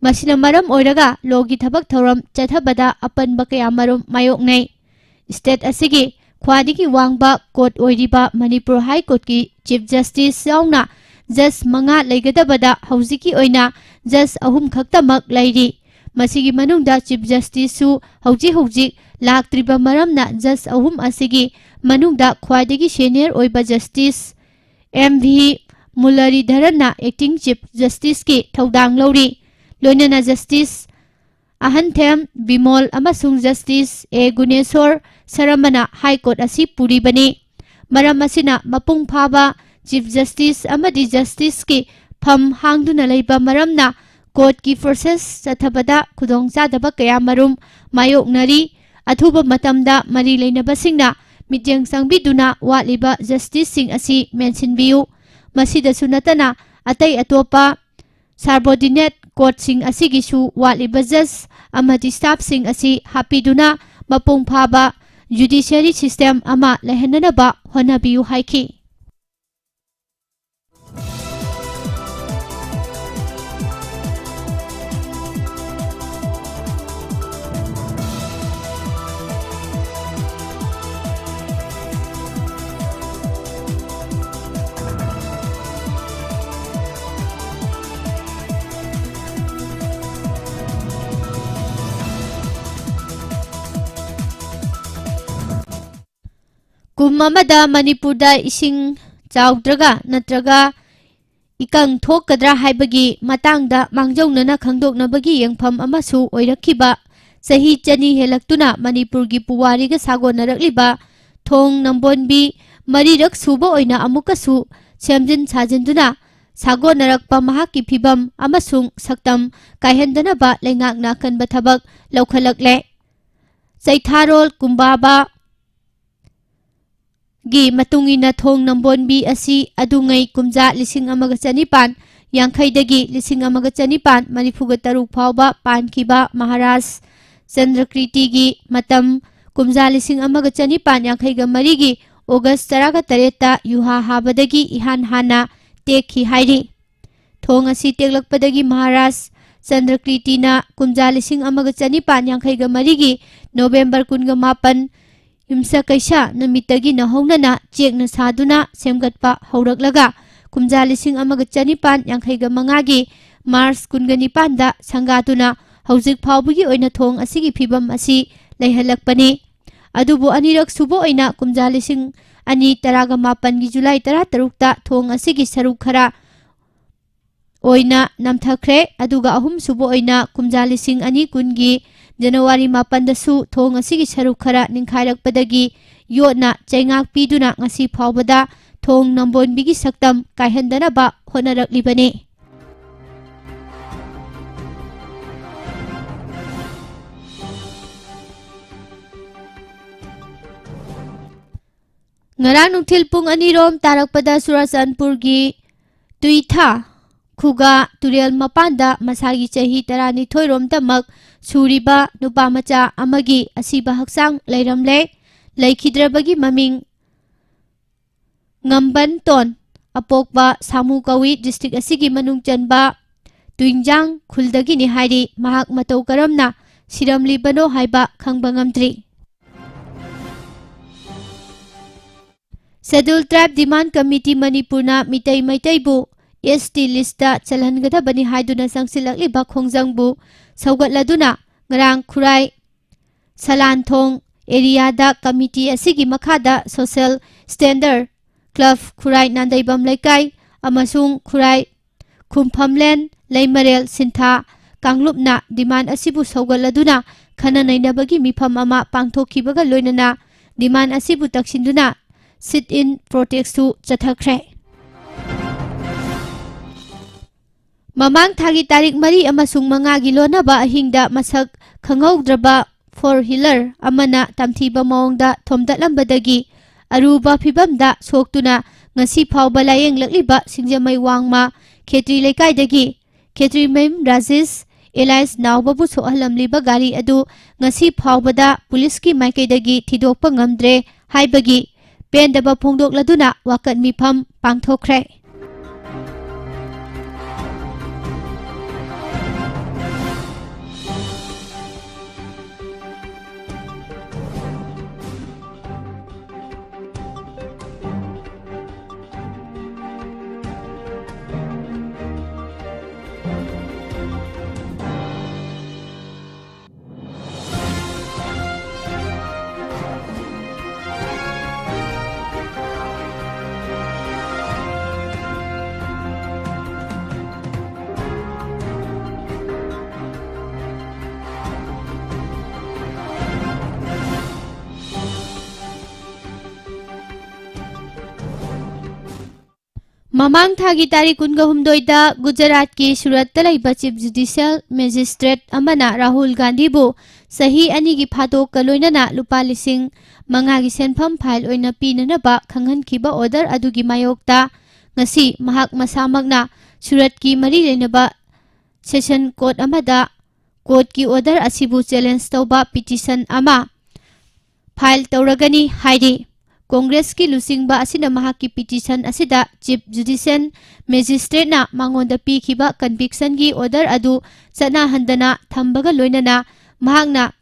ꯃꯁꯤꯅ ꯃꯔꯝ ꯑꯣꯏꯔꯒ ꯂꯣꯒꯤ ꯊꯕꯛ ꯊꯧꯔꯝ ꯆꯠꯊꯕꯗ ꯑꯄꯟꯕ ꯀꯌꯥꯃꯔꯨꯝ ꯃꯥꯌꯣꯛꯅꯩ꯫ ꯁ꯭ꯇꯦꯠ ꯑꯁꯤꯒꯤ ꯈ꯭ꯋꯥꯏꯗꯒꯤ ꯋꯥꯡꯕ ꯀꯣꯔꯠ ꯑꯣꯏꯔꯤꯕ ꯃꯅꯤꯄꯨꯔ ꯍꯥꯏ ꯀꯣꯔꯠꯀꯤ ꯆꯤꯐ ꯖꯁꯇꯤꯁ ꯌꯥꯎꯅ ꯖꯁ ꯃꯉꯥ ꯂꯩꯒꯗꯕꯗ ꯍꯧꯖꯤꯛꯀꯤ ꯑꯣꯏꯅ ꯖꯁ ꯑꯍꯨꯝ ꯈꯛꯇꯃꯛ ꯂꯩꯔꯤ꯫ ꯃꯁꯤꯒꯤ ꯃꯅꯨꯡꯗ ꯆꯤꯐ ꯖꯁꯇꯤꯁꯁꯨ ꯍꯧꯖꯤꯛ ꯍꯧꯖꯤꯛ ꯂꯥꯛꯇ꯭ꯔꯤꯕ ꯃꯔꯝꯅ ꯖꯖ ꯑꯍꯨꯝ ꯑꯁꯤꯒꯤ ꯃꯅꯨꯡꯗ ꯈ꯭ꯋꯥꯏꯗꯒꯤ ꯁꯦꯅꯤꯌꯔ ꯑꯣꯏꯕ ꯖꯁꯇꯤꯁ ꯑꯦꯝ ꯚꯤ ꯃꯨꯔꯂꯤꯙꯔꯟꯅ ꯑꯦꯛꯇꯤꯡ ꯆꯤꯐ ꯖꯁꯇꯤꯁꯀꯤ ꯊꯧꯗꯥꯡ ꯂꯧꯔꯤ꯫ ꯂꯣꯏꯅꯅ ꯖꯁꯇꯤꯁ ꯑꯍꯟꯊꯦꯝ ꯕꯤꯃꯣꯜ ꯑꯃꯁꯨꯡ ꯖꯁꯇꯤꯁ ꯑꯦ ꯒꯨꯅꯦꯁꯣꯔ ꯁꯔꯃꯅ ꯍꯥꯏ ꯀꯣꯔꯠ ꯑꯁꯤ ꯄꯨꯔꯤꯕꯅꯤ꯫ ꯃꯔꯝ ꯑꯁꯤꯅ ꯃꯄꯨꯡ ꯐꯥꯕ ꯆꯤꯐ ꯖꯁꯇꯤꯁ ꯑꯃꯗꯤ ꯖꯁꯇꯤꯁꯀꯤ ꯐꯝ ꯍꯥꯡꯗꯨꯅ ꯂꯩꯕ ꯃꯔꯝꯅ ꯀꯣꯔꯠꯀꯤ ꯄ꯭ꯔꯣꯁꯦꯁ ꯆꯠꯊꯕꯗ ꯈꯨꯗꯣꯡꯆꯥꯗꯕ ꯀꯌꯥꯃꯔꯨꯝ ꯃꯥꯌꯣꯛꯅꯔꯤ꯫ ꯑꯊꯨꯕ ꯃꯇꯝꯗ ꯃꯔꯤ ꯂꯩꯅꯕꯁꯤꯡꯅ ꯃꯤꯠꯌꯦꯡ ꯆꯪꯕꯤꯗꯨꯅ ꯋꯥꯠꯂꯤꯕ ꯖꯁꯇꯤꯁꯁꯤꯡ ꯑꯁꯤ ꯃꯦꯟꯁꯤꯟꯕꯤꯌꯨ꯫ ꯃꯁꯤꯗꯁꯨ ꯅꯠꯇꯅ ꯑꯇꯩ ꯑꯇꯣꯞꯄ ꯁꯕꯑꯣꯔꯗꯤꯅꯦꯠ ꯀꯣꯔꯠꯁꯤꯡ ꯑꯁꯤꯒꯤꯁꯨ ꯋꯥꯠꯂꯤꯕ ꯖꯖ ꯑꯃꯗꯤ ꯁ꯭ꯇꯥꯐꯁꯤꯡ ꯑꯁꯤ ꯍꯥꯞꯄꯤꯗꯨꯅ ꯃꯄꯨꯡ ꯐꯥꯕ ꯖꯨꯗꯤꯁꯤꯌꯔꯤ ꯁꯤꯁꯇꯦꯝ ꯑꯃ ꯂꯩꯍꯟꯅꯅꯕ ꯍꯣꯠꯅꯕꯤꯌꯨ ꯍꯥꯏꯈꯤ꯫ ꯀꯨꯝ ꯑꯃꯗ ꯃꯅꯤꯄꯨꯔꯗ ꯏꯁꯤꯡ ꯆꯥꯎꯗ꯭ꯔꯒ ꯅꯠꯇ꯭ꯔꯒ ꯏꯀꯪ ꯊꯣꯛꯀꯗ꯭ꯔꯥ ꯍꯥꯏꯕꯒꯤ ꯃꯇꯥꯡꯗ ꯃꯥꯡꯖꯧꯅꯅ ꯈꯪꯗꯣꯛꯅꯕꯒꯤ ꯌꯦꯡꯐꯝ ꯑꯃꯁꯨ ꯑꯣꯏꯔꯛꯈꯤꯕ ꯆꯍꯤ ꯆꯅꯤ ꯍꯦꯜꯂꯛꯇꯨꯅ ꯃꯅꯤꯄꯨꯔꯒꯤ ꯄꯨꯋꯥꯔꯤꯒ ꯁꯥꯒꯣꯟꯅꯔꯛꯂꯤꯕ ꯊꯣꯡ ꯅꯝꯕꯣꯟꯕꯤ ꯃꯔꯤꯔꯛ ꯁꯨꯕ ꯑꯣꯏꯅ ꯑꯃꯨꯛꯀꯁꯨ ꯁꯦꯝꯖꯤꯟ ꯁꯥꯖꯤꯟꯗꯨꯅ ꯁꯥꯒꯣꯟꯅꯔꯛꯄ ꯃꯍꯥꯛꯀꯤ ꯐꯤꯕꯝ ꯑꯃꯁꯨꯡ ꯁꯛꯇꯝ ꯀꯥꯏꯍꯟꯗꯅꯕ ꯂꯩꯉꯥꯛꯅ ꯑꯀꯟꯕ ꯊꯕꯛ ꯂꯧꯈꯠꯂꯛꯂꯦ꯫ ꯆꯩꯊꯥꯔꯣꯜ ꯀꯨꯝꯕꯥꯕ ꯒꯤ ꯃꯇꯨꯡ ꯏꯟꯅ ꯊꯣꯡ ꯅꯝꯕꯣꯟꯕꯤ ꯑꯁꯤ ꯑꯗꯨꯉꯩ ꯀꯨꯝꯖꯥ ꯂꯤꯁꯤꯡ ꯑꯃꯒ ꯆꯅꯤꯄꯥꯟ ꯌꯥꯡꯈꯩꯗꯒꯤ ꯂꯤꯁꯤꯡ ꯑꯃꯒ ꯆꯅꯤꯄꯥꯟ ꯃꯔꯤꯐꯨꯒ ꯇꯔꯨꯛ ꯐꯥꯎꯕ ꯄꯥꯟꯈꯤꯕ ꯃꯍꯥꯔꯥꯖ ꯆꯟꯗ꯭ꯔꯀ꯭ꯔꯤꯇꯤꯒꯤ ꯃꯇꯝ ꯀꯨꯝꯖꯥ ꯂꯤꯁꯤꯡ ꯑꯃꯒ ꯆꯅꯤꯄꯥꯟ ꯌꯥꯡꯈꯩꯒ ꯃꯔꯤꯒꯤ ꯑꯣꯒꯁ ꯇꯔꯥꯒ ꯇꯔꯦꯠꯇ ꯌꯨꯍꯥ ꯍꯥꯕꯗꯒꯤ ꯏꯍꯥꯟ ꯍꯥꯟꯅ ꯇꯦꯛꯈꯤ ꯍꯥꯏꯔꯤ꯫ ꯊꯣꯡ ꯑꯁꯤ ꯇꯦꯛꯂꯛꯄꯗꯒꯤ ꯃꯍꯥꯔꯥꯖ ꯆꯟꯗ꯭ꯔꯀ꯭ꯔꯤꯇꯤꯅ ꯀꯨꯝꯖꯥ ꯂꯤꯁꯤꯡ ꯑꯃꯒ ꯆꯅꯤꯄꯥꯟ ꯌꯥꯡꯈꯩꯒ ꯃꯔꯤꯒꯤ ꯅꯣꯕꯦꯝꯕꯔ ꯀꯨꯟꯒ ꯃꯥꯄꯟ ꯌꯨꯝꯁꯀꯩꯁ ꯅꯨꯃꯤꯠꯇꯒꯤ ꯅꯧꯍꯧꯅꯅ ꯆꯦꯛꯅ ꯁꯥꯗꯨꯅ ꯁꯦꯝꯒꯠꯄ ꯍꯧꯔꯛꯂꯒ ꯀꯨꯝꯖꯥ ꯂꯤꯁꯤꯡ ꯑꯃꯒ ꯆꯅꯤꯄꯥꯟ ꯌꯥꯡꯈꯩꯒ ꯃꯉꯥꯒꯤ ꯃꯥꯔꯆ ꯀꯨꯟꯒ ꯅꯤꯄꯥꯟꯗ ꯁꯪꯒꯥꯗꯨꯅ ꯍꯧꯖꯤꯛ ꯐꯥꯎꯕꯒꯤ ꯑꯣꯏꯅ ꯊꯣꯡ ꯑꯁꯤꯒꯤ ꯐꯤꯕꯝ ꯑꯁꯤ ꯂꯩꯍꯜꯂꯛꯄꯅꯤ꯫ ꯑꯗꯨꯕꯨ ꯑꯅꯤꯔꯛ ꯁꯨꯕ ꯑꯣꯏꯅ ꯀꯨꯝꯖꯥ ꯂꯤꯁꯤꯡ ꯑꯅꯤ ꯇꯔꯥꯒ ꯃꯥꯄꯟꯒꯤ ꯖꯨꯂꯥꯏ ꯇꯔꯥꯇꯔꯨꯛꯇ ꯊꯣꯡ ꯑꯁꯤꯒꯤ ꯁꯔꯨꯛ ꯈꯔ ꯑꯣꯏꯅ ꯅꯝꯊꯈ꯭ꯔꯦ꯫ ꯑꯗꯨꯒ ꯑꯍꯨꯝꯁꯨꯕ ꯑꯣꯏꯅ ꯀꯨꯝꯖꯥ ꯂꯤꯁꯤꯡ ꯑꯅꯤ ꯀꯨꯟꯒꯤ ꯖꯅꯋꯥꯔꯤ ꯃꯥꯄꯟꯗꯁꯨ ꯊꯣꯡ ꯑꯁꯤꯒꯤ ꯁꯔꯨꯛ ꯈꯔ ꯅꯤꯡꯈꯥꯏꯔꯛꯄꯗꯒꯤ ꯌꯣꯠꯅ ꯆꯩꯉꯥꯛ ꯄꯤꯗꯨꯅ ꯉꯁꯤ ꯐꯥꯎꯕꯗ ꯊꯣꯡ ꯅꯝꯕꯣꯟꯕꯤꯒꯤ ꯁꯛꯇꯝ ꯀꯥꯏꯍꯟꯗꯅꯕ ꯍꯣꯠꯅꯔꯛꯂꯤꯕꯅꯤ꯫ ꯉꯔꯥꯡ ꯅꯨꯡꯊꯤꯜ ꯄꯨꯡ ꯑꯅꯤꯔꯣꯝ ꯇꯥꯔꯛꯄꯗ ꯆꯨꯔꯥꯆꯥꯟꯄꯨꯔꯒꯤ ꯇꯨꯏꯊꯥ ꯈꯨꯒꯥ ꯇꯨꯔꯦꯜ ꯃꯄꯥꯟꯗ ꯃꯁꯥꯒꯤ ꯆꯍꯤ ꯇꯔꯥꯅꯤꯊꯣꯏꯔꯣꯝꯗꯃꯛ ꯁꯨꯔꯤꯕ ꯅꯨꯄꯥ ꯃꯆꯥ ꯑꯃꯒꯤ ꯑꯁꯤꯕ ꯍꯛꯆꯥꯡ ꯂꯩꯔꯝꯂꯦ꯫ ꯂꯩꯈꯤꯗ꯭ꯔꯕꯒꯤ ꯃꯃꯤꯡ ꯉꯝꯕꯟꯇꯣꯟ ꯑꯄꯣꯛꯄ ꯁꯥꯃꯨ ꯀꯧꯏ꯫ ꯗꯤꯁꯇ꯭ꯔꯤꯛ ꯑꯁꯤꯒꯤ ꯃꯅꯨꯡ ꯆꯟꯕ ꯇꯨꯏꯟꯖꯥꯡ ꯈꯨꯜꯗꯒꯤꯅꯤ ꯍꯥꯏꯔꯤ꯫ ꯃꯍꯥꯛ ꯃꯇꯧ ꯀꯔꯝꯅ ꯁꯤꯔꯝꯂꯤꯕꯅꯣ ꯍꯥꯏꯕ ꯈꯪꯕ ꯉꯝꯗ꯭ꯔꯤ꯫ Scheduled Tribe Demand Committee ꯃꯅꯤꯄꯨꯔꯅ ꯃꯤꯇꯩ ꯃꯩꯇꯩꯕꯨ S T list ꯇ ꯆꯜꯍꯟꯒꯗꯕꯅꯤ ꯍꯥꯏꯗꯨꯅ ꯆꯪꯁꯤꯜꯂꯛꯂꯤꯕ ꯈꯣꯡꯖꯪꯕꯨ ꯁꯧꯒꯠꯂꯗꯨꯅ ꯉꯔꯥꯡ ꯈꯨꯔꯥꯏ ꯁꯂꯥꯟꯊꯣꯡ area ꯗ committee ꯑꯁꯤꯒꯤ ꯃꯈꯥꯗ social standard club ꯈꯨꯔꯥꯏ ꯅꯥꯟꯗꯩꯕꯝ ꯂꯩꯀꯥꯏ ꯑꯃꯁꯨꯡ ꯈꯨꯔꯥꯏ ꯈꯨꯝꯐꯝꯂꯦꯟ ꯂꯩꯃꯔꯦꯜ ꯁꯤꯟꯊꯥ ꯀꯥꯡꯂꯨꯞꯅ demand ꯑꯁꯤꯕꯨ ꯁꯧꯒꯠꯂꯗꯨꯅ ꯈꯟꯅ ꯅꯩꯅꯕꯒꯤ ꯃꯤꯐꯝ ꯑꯃ ꯄꯥꯡꯊꯣꯛꯈꯤꯕꯒ ꯂꯣꯏꯅꯅ demand ꯑꯁꯤꯕꯨ ꯇꯛꯁꯤꯟꯗꯨꯅ sit in protest ꯁꯨ ꯆꯠꯊꯈ꯭ꯔꯦ꯫ ꯃꯃꯥꯡ ꯊꯥꯒꯤ ꯇꯥꯔꯤꯛ ꯃꯔꯤ ꯑꯃꯁꯨꯡ ꯃꯉꯥꯒꯤ ꯂꯣꯟꯅꯕ ꯑꯍꯤꯡꯗ ꯃꯁꯛ ꯈꯪꯍꯧꯗ꯭ꯔꯕ four wheeler ꯑꯃꯅ ꯇꯝꯊꯤꯕ ꯃꯑꯣꯡꯗ ꯊꯣꯝꯗꯠꯂꯝꯕꯗꯒꯤ ꯑꯔꯨꯕ ꯐꯤꯚꯝꯗ ꯁꯣꯛꯇꯨꯅ ꯉꯁꯤ ꯐꯥꯎꯕ ꯂꯥꯌꯦꯡꯂꯛꯂꯤꯕ ꯁꯤꯡꯖꯃꯩ ꯋꯥꯡꯃ ꯈꯦꯇ꯭ꯔꯤ ꯂꯩꯀꯥꯏꯗꯒꯤ ꯈꯦꯇ꯭ꯔꯤꯃꯌꯨꯝ ꯔꯥꯖꯦꯁ alias ꯅꯥꯎꯕꯕꯨ ꯁꯣꯛꯍꯜꯂꯝꯂꯤꯕ ꯒꯥꯔꯤ ꯑꯗꯨ ꯉꯁꯤ ꯐꯥꯎꯕꯗ ꯄꯨꯂꯤꯁꯀꯤ ꯃꯥꯏꯀꯩꯗꯒꯤ ꯊꯤꯗꯣꯛꯄ ꯉꯝꯗ꯭ꯔꯦ ꯍꯥꯏꯕꯒꯤ ꯄꯦꯟꯗꯕ ꯐꯣꯡꯗꯣꯛꯂꯗꯨꯅ ꯋꯥꯀꯠ ꯃꯤꯐꯝ ꯄꯥꯡꯊꯣꯛꯈ꯭ꯔꯦ꯫ ꯃꯃꯥꯡ ꯊꯥꯒꯤ ꯇꯥꯔꯤꯛ ꯀꯨꯟꯒ ꯍꯨꯝꯗꯣꯏꯗ ꯒꯨꯖꯔꯥꯠꯀꯤ ꯁꯨꯔꯠꯇ ꯂꯩꯕ Chief Judicial Magistrate ꯑꯃꯅ ꯔꯥꯍꯨꯜ ꯒꯥꯟꯙꯤꯕꯨ ꯆꯍꯤ ꯑꯅꯤꯒꯤ ꯐꯥꯗꯣꯛꯀ ꯂꯣꯏꯅꯅ ꯂꯨꯄꯥ ꯂꯤꯁꯤꯡ ꯃꯉꯥꯒꯤ ꯁꯦꯟꯐꯝ ꯐꯥꯏꯜ ꯑꯣꯏꯅ ꯄꯤꯅꯅꯕ ꯈꯪꯍꯟꯈꯤꯕ order ꯑꯗꯨꯒꯤ ꯃꯥꯌꯣꯛꯇ ꯉꯁꯤ ꯃꯍꯥꯛ ꯃꯁꯥꯃꯛꯅ ꯁꯨꯔꯠꯀꯤ ꯃꯔꯤ ꯂꯩꯅꯕ session court ꯑꯃꯗ courtꯀꯤ order ꯑꯁꯤꯕꯨ challenge ꯇꯧꯕ petition ꯑꯃ file ꯇꯧꯔꯒꯅꯤ ꯍꯥꯏꯔꯤ꯫ ꯀꯣꯡꯒ꯭ꯔꯦꯁꯀꯤ ꯂꯨꯆꯤꯡꯕ ꯑꯁꯤꯅ ꯃꯍꯥꯛꯀꯤ petition ꯑꯁꯤꯗ Chief Judicial Magistrateꯅ ꯃꯉꯣꯟꯗ ꯄꯤꯈꯤꯕ convictionꯒꯤ order ꯑꯗꯨ ꯆꯠꯅꯍꯟꯗꯅ ꯊꯝꯕꯒ ꯂꯣꯏꯅꯅ ꯃꯍꯥꯛꯅ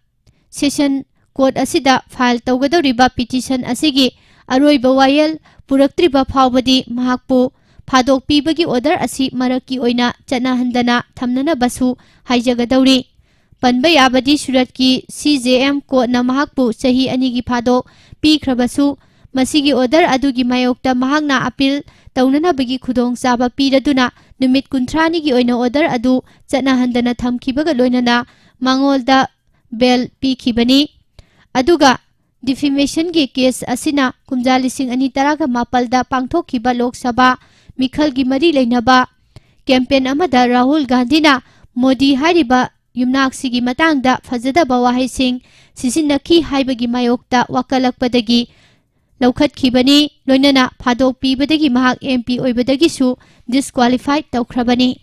session court ꯑꯁꯤꯗ file ꯇꯧꯒꯗꯧꯔꯤꯕ petition ꯑꯁꯤꯒꯤ ꯑꯔꯣꯏꯕ ꯋꯥꯌꯦꯜ ꯄꯨꯔꯛꯇ꯭ꯔꯤꯕ ꯐꯥꯎꯕꯗꯤ ꯃꯍꯥꯛꯄꯨ ꯐꯥꯗꯣꯛꯄꯤꯕꯒꯤ order ꯑꯁꯤ ꯃꯔꯛꯀꯤ ꯑꯣꯏꯅ ꯆꯠꯅꯍꯟꯗꯅ ꯊꯝꯅꯅꯕꯁꯨ ꯍꯥꯏꯖꯒꯗꯧꯔꯤ꯫ ꯄꯟꯕ ꯌꯥꯕꯗꯤ ꯁꯨꯔꯠꯀꯤ C J M courtꯅ ꯃꯍꯥꯛꯄꯨ ꯆꯍꯤ ꯑꯅꯤꯒꯤ ꯐꯥꯗꯣꯛ ꯄꯤꯈ꯭ꯔꯕꯁꯨ ꯃꯁꯤꯒꯤ order ꯑꯗꯨꯒꯤ ꯃꯥꯌꯣꯛꯇ ꯃꯍꯥꯛꯅ appeal ꯇꯧꯅꯅꯕꯒꯤ ꯈꯨꯗꯣꯡꯆꯥꯕ ꯄꯤꯔꯗꯨꯅ ꯅꯨꯃꯤꯠ ꯀꯨꯟꯊ꯭ꯔꯥꯅꯤꯒꯤ ꯑꯣꯏꯅ order ꯑꯗꯨ ꯆꯠꯅꯍꯟꯗꯅ ꯊꯝꯈꯤꯕꯒ ꯂꯣꯏꯅꯅ ꯃꯉꯣꯟꯗ bail ꯄꯤꯈꯤꯕꯅꯤ꯫ ꯑꯗꯨꯒ defamationꯒꯤ case ꯑꯁꯤꯅ ꯀꯨꯝꯖꯥ ꯂꯤꯁꯤꯡ ꯑꯅꯤ ꯇꯔꯥꯒ ꯃꯥꯄꯜꯗ ꯄꯥꯡꯊꯣꯛꯈꯤꯕ ꯂꯣꯛ ꯁꯚꯥ ꯃꯤꯈꯜꯒꯤ ꯃꯔꯤ ꯂꯩꯅꯕ campaign ꯑꯃꯗ ꯔꯥꯍꯨꯜ ꯒꯥꯟꯙꯤꯅ ꯃꯣꯗꯤ ꯍꯥꯏꯔꯤꯕ ꯌꯨꯝꯅꯥꯛꯁꯤꯒꯤ ꯃꯇꯥꯡꯗ ꯐꯖꯗꯕ ꯋꯥꯍꯩꯁꯤꯡ ꯁꯤꯖꯤꯟꯅꯈꯤ ꯍꯥꯏꯕꯒꯤ ꯃꯥꯌꯣꯛꯇ ꯋꯥꯀꯠꯂꯛꯄꯗꯒꯤ ꯂꯧꯈꯠꯈꯤꯕꯅꯤ꯫ ꯂꯣꯏꯅꯅ ꯐꯥꯗꯣꯛꯄꯤꯕꯗꯒꯤ ꯃꯍꯥꯛ M P ꯑꯣꯏꯕꯗꯒꯤꯁꯨ disqualify ꯇꯧꯈ꯭ꯔꯕꯅꯤ꯫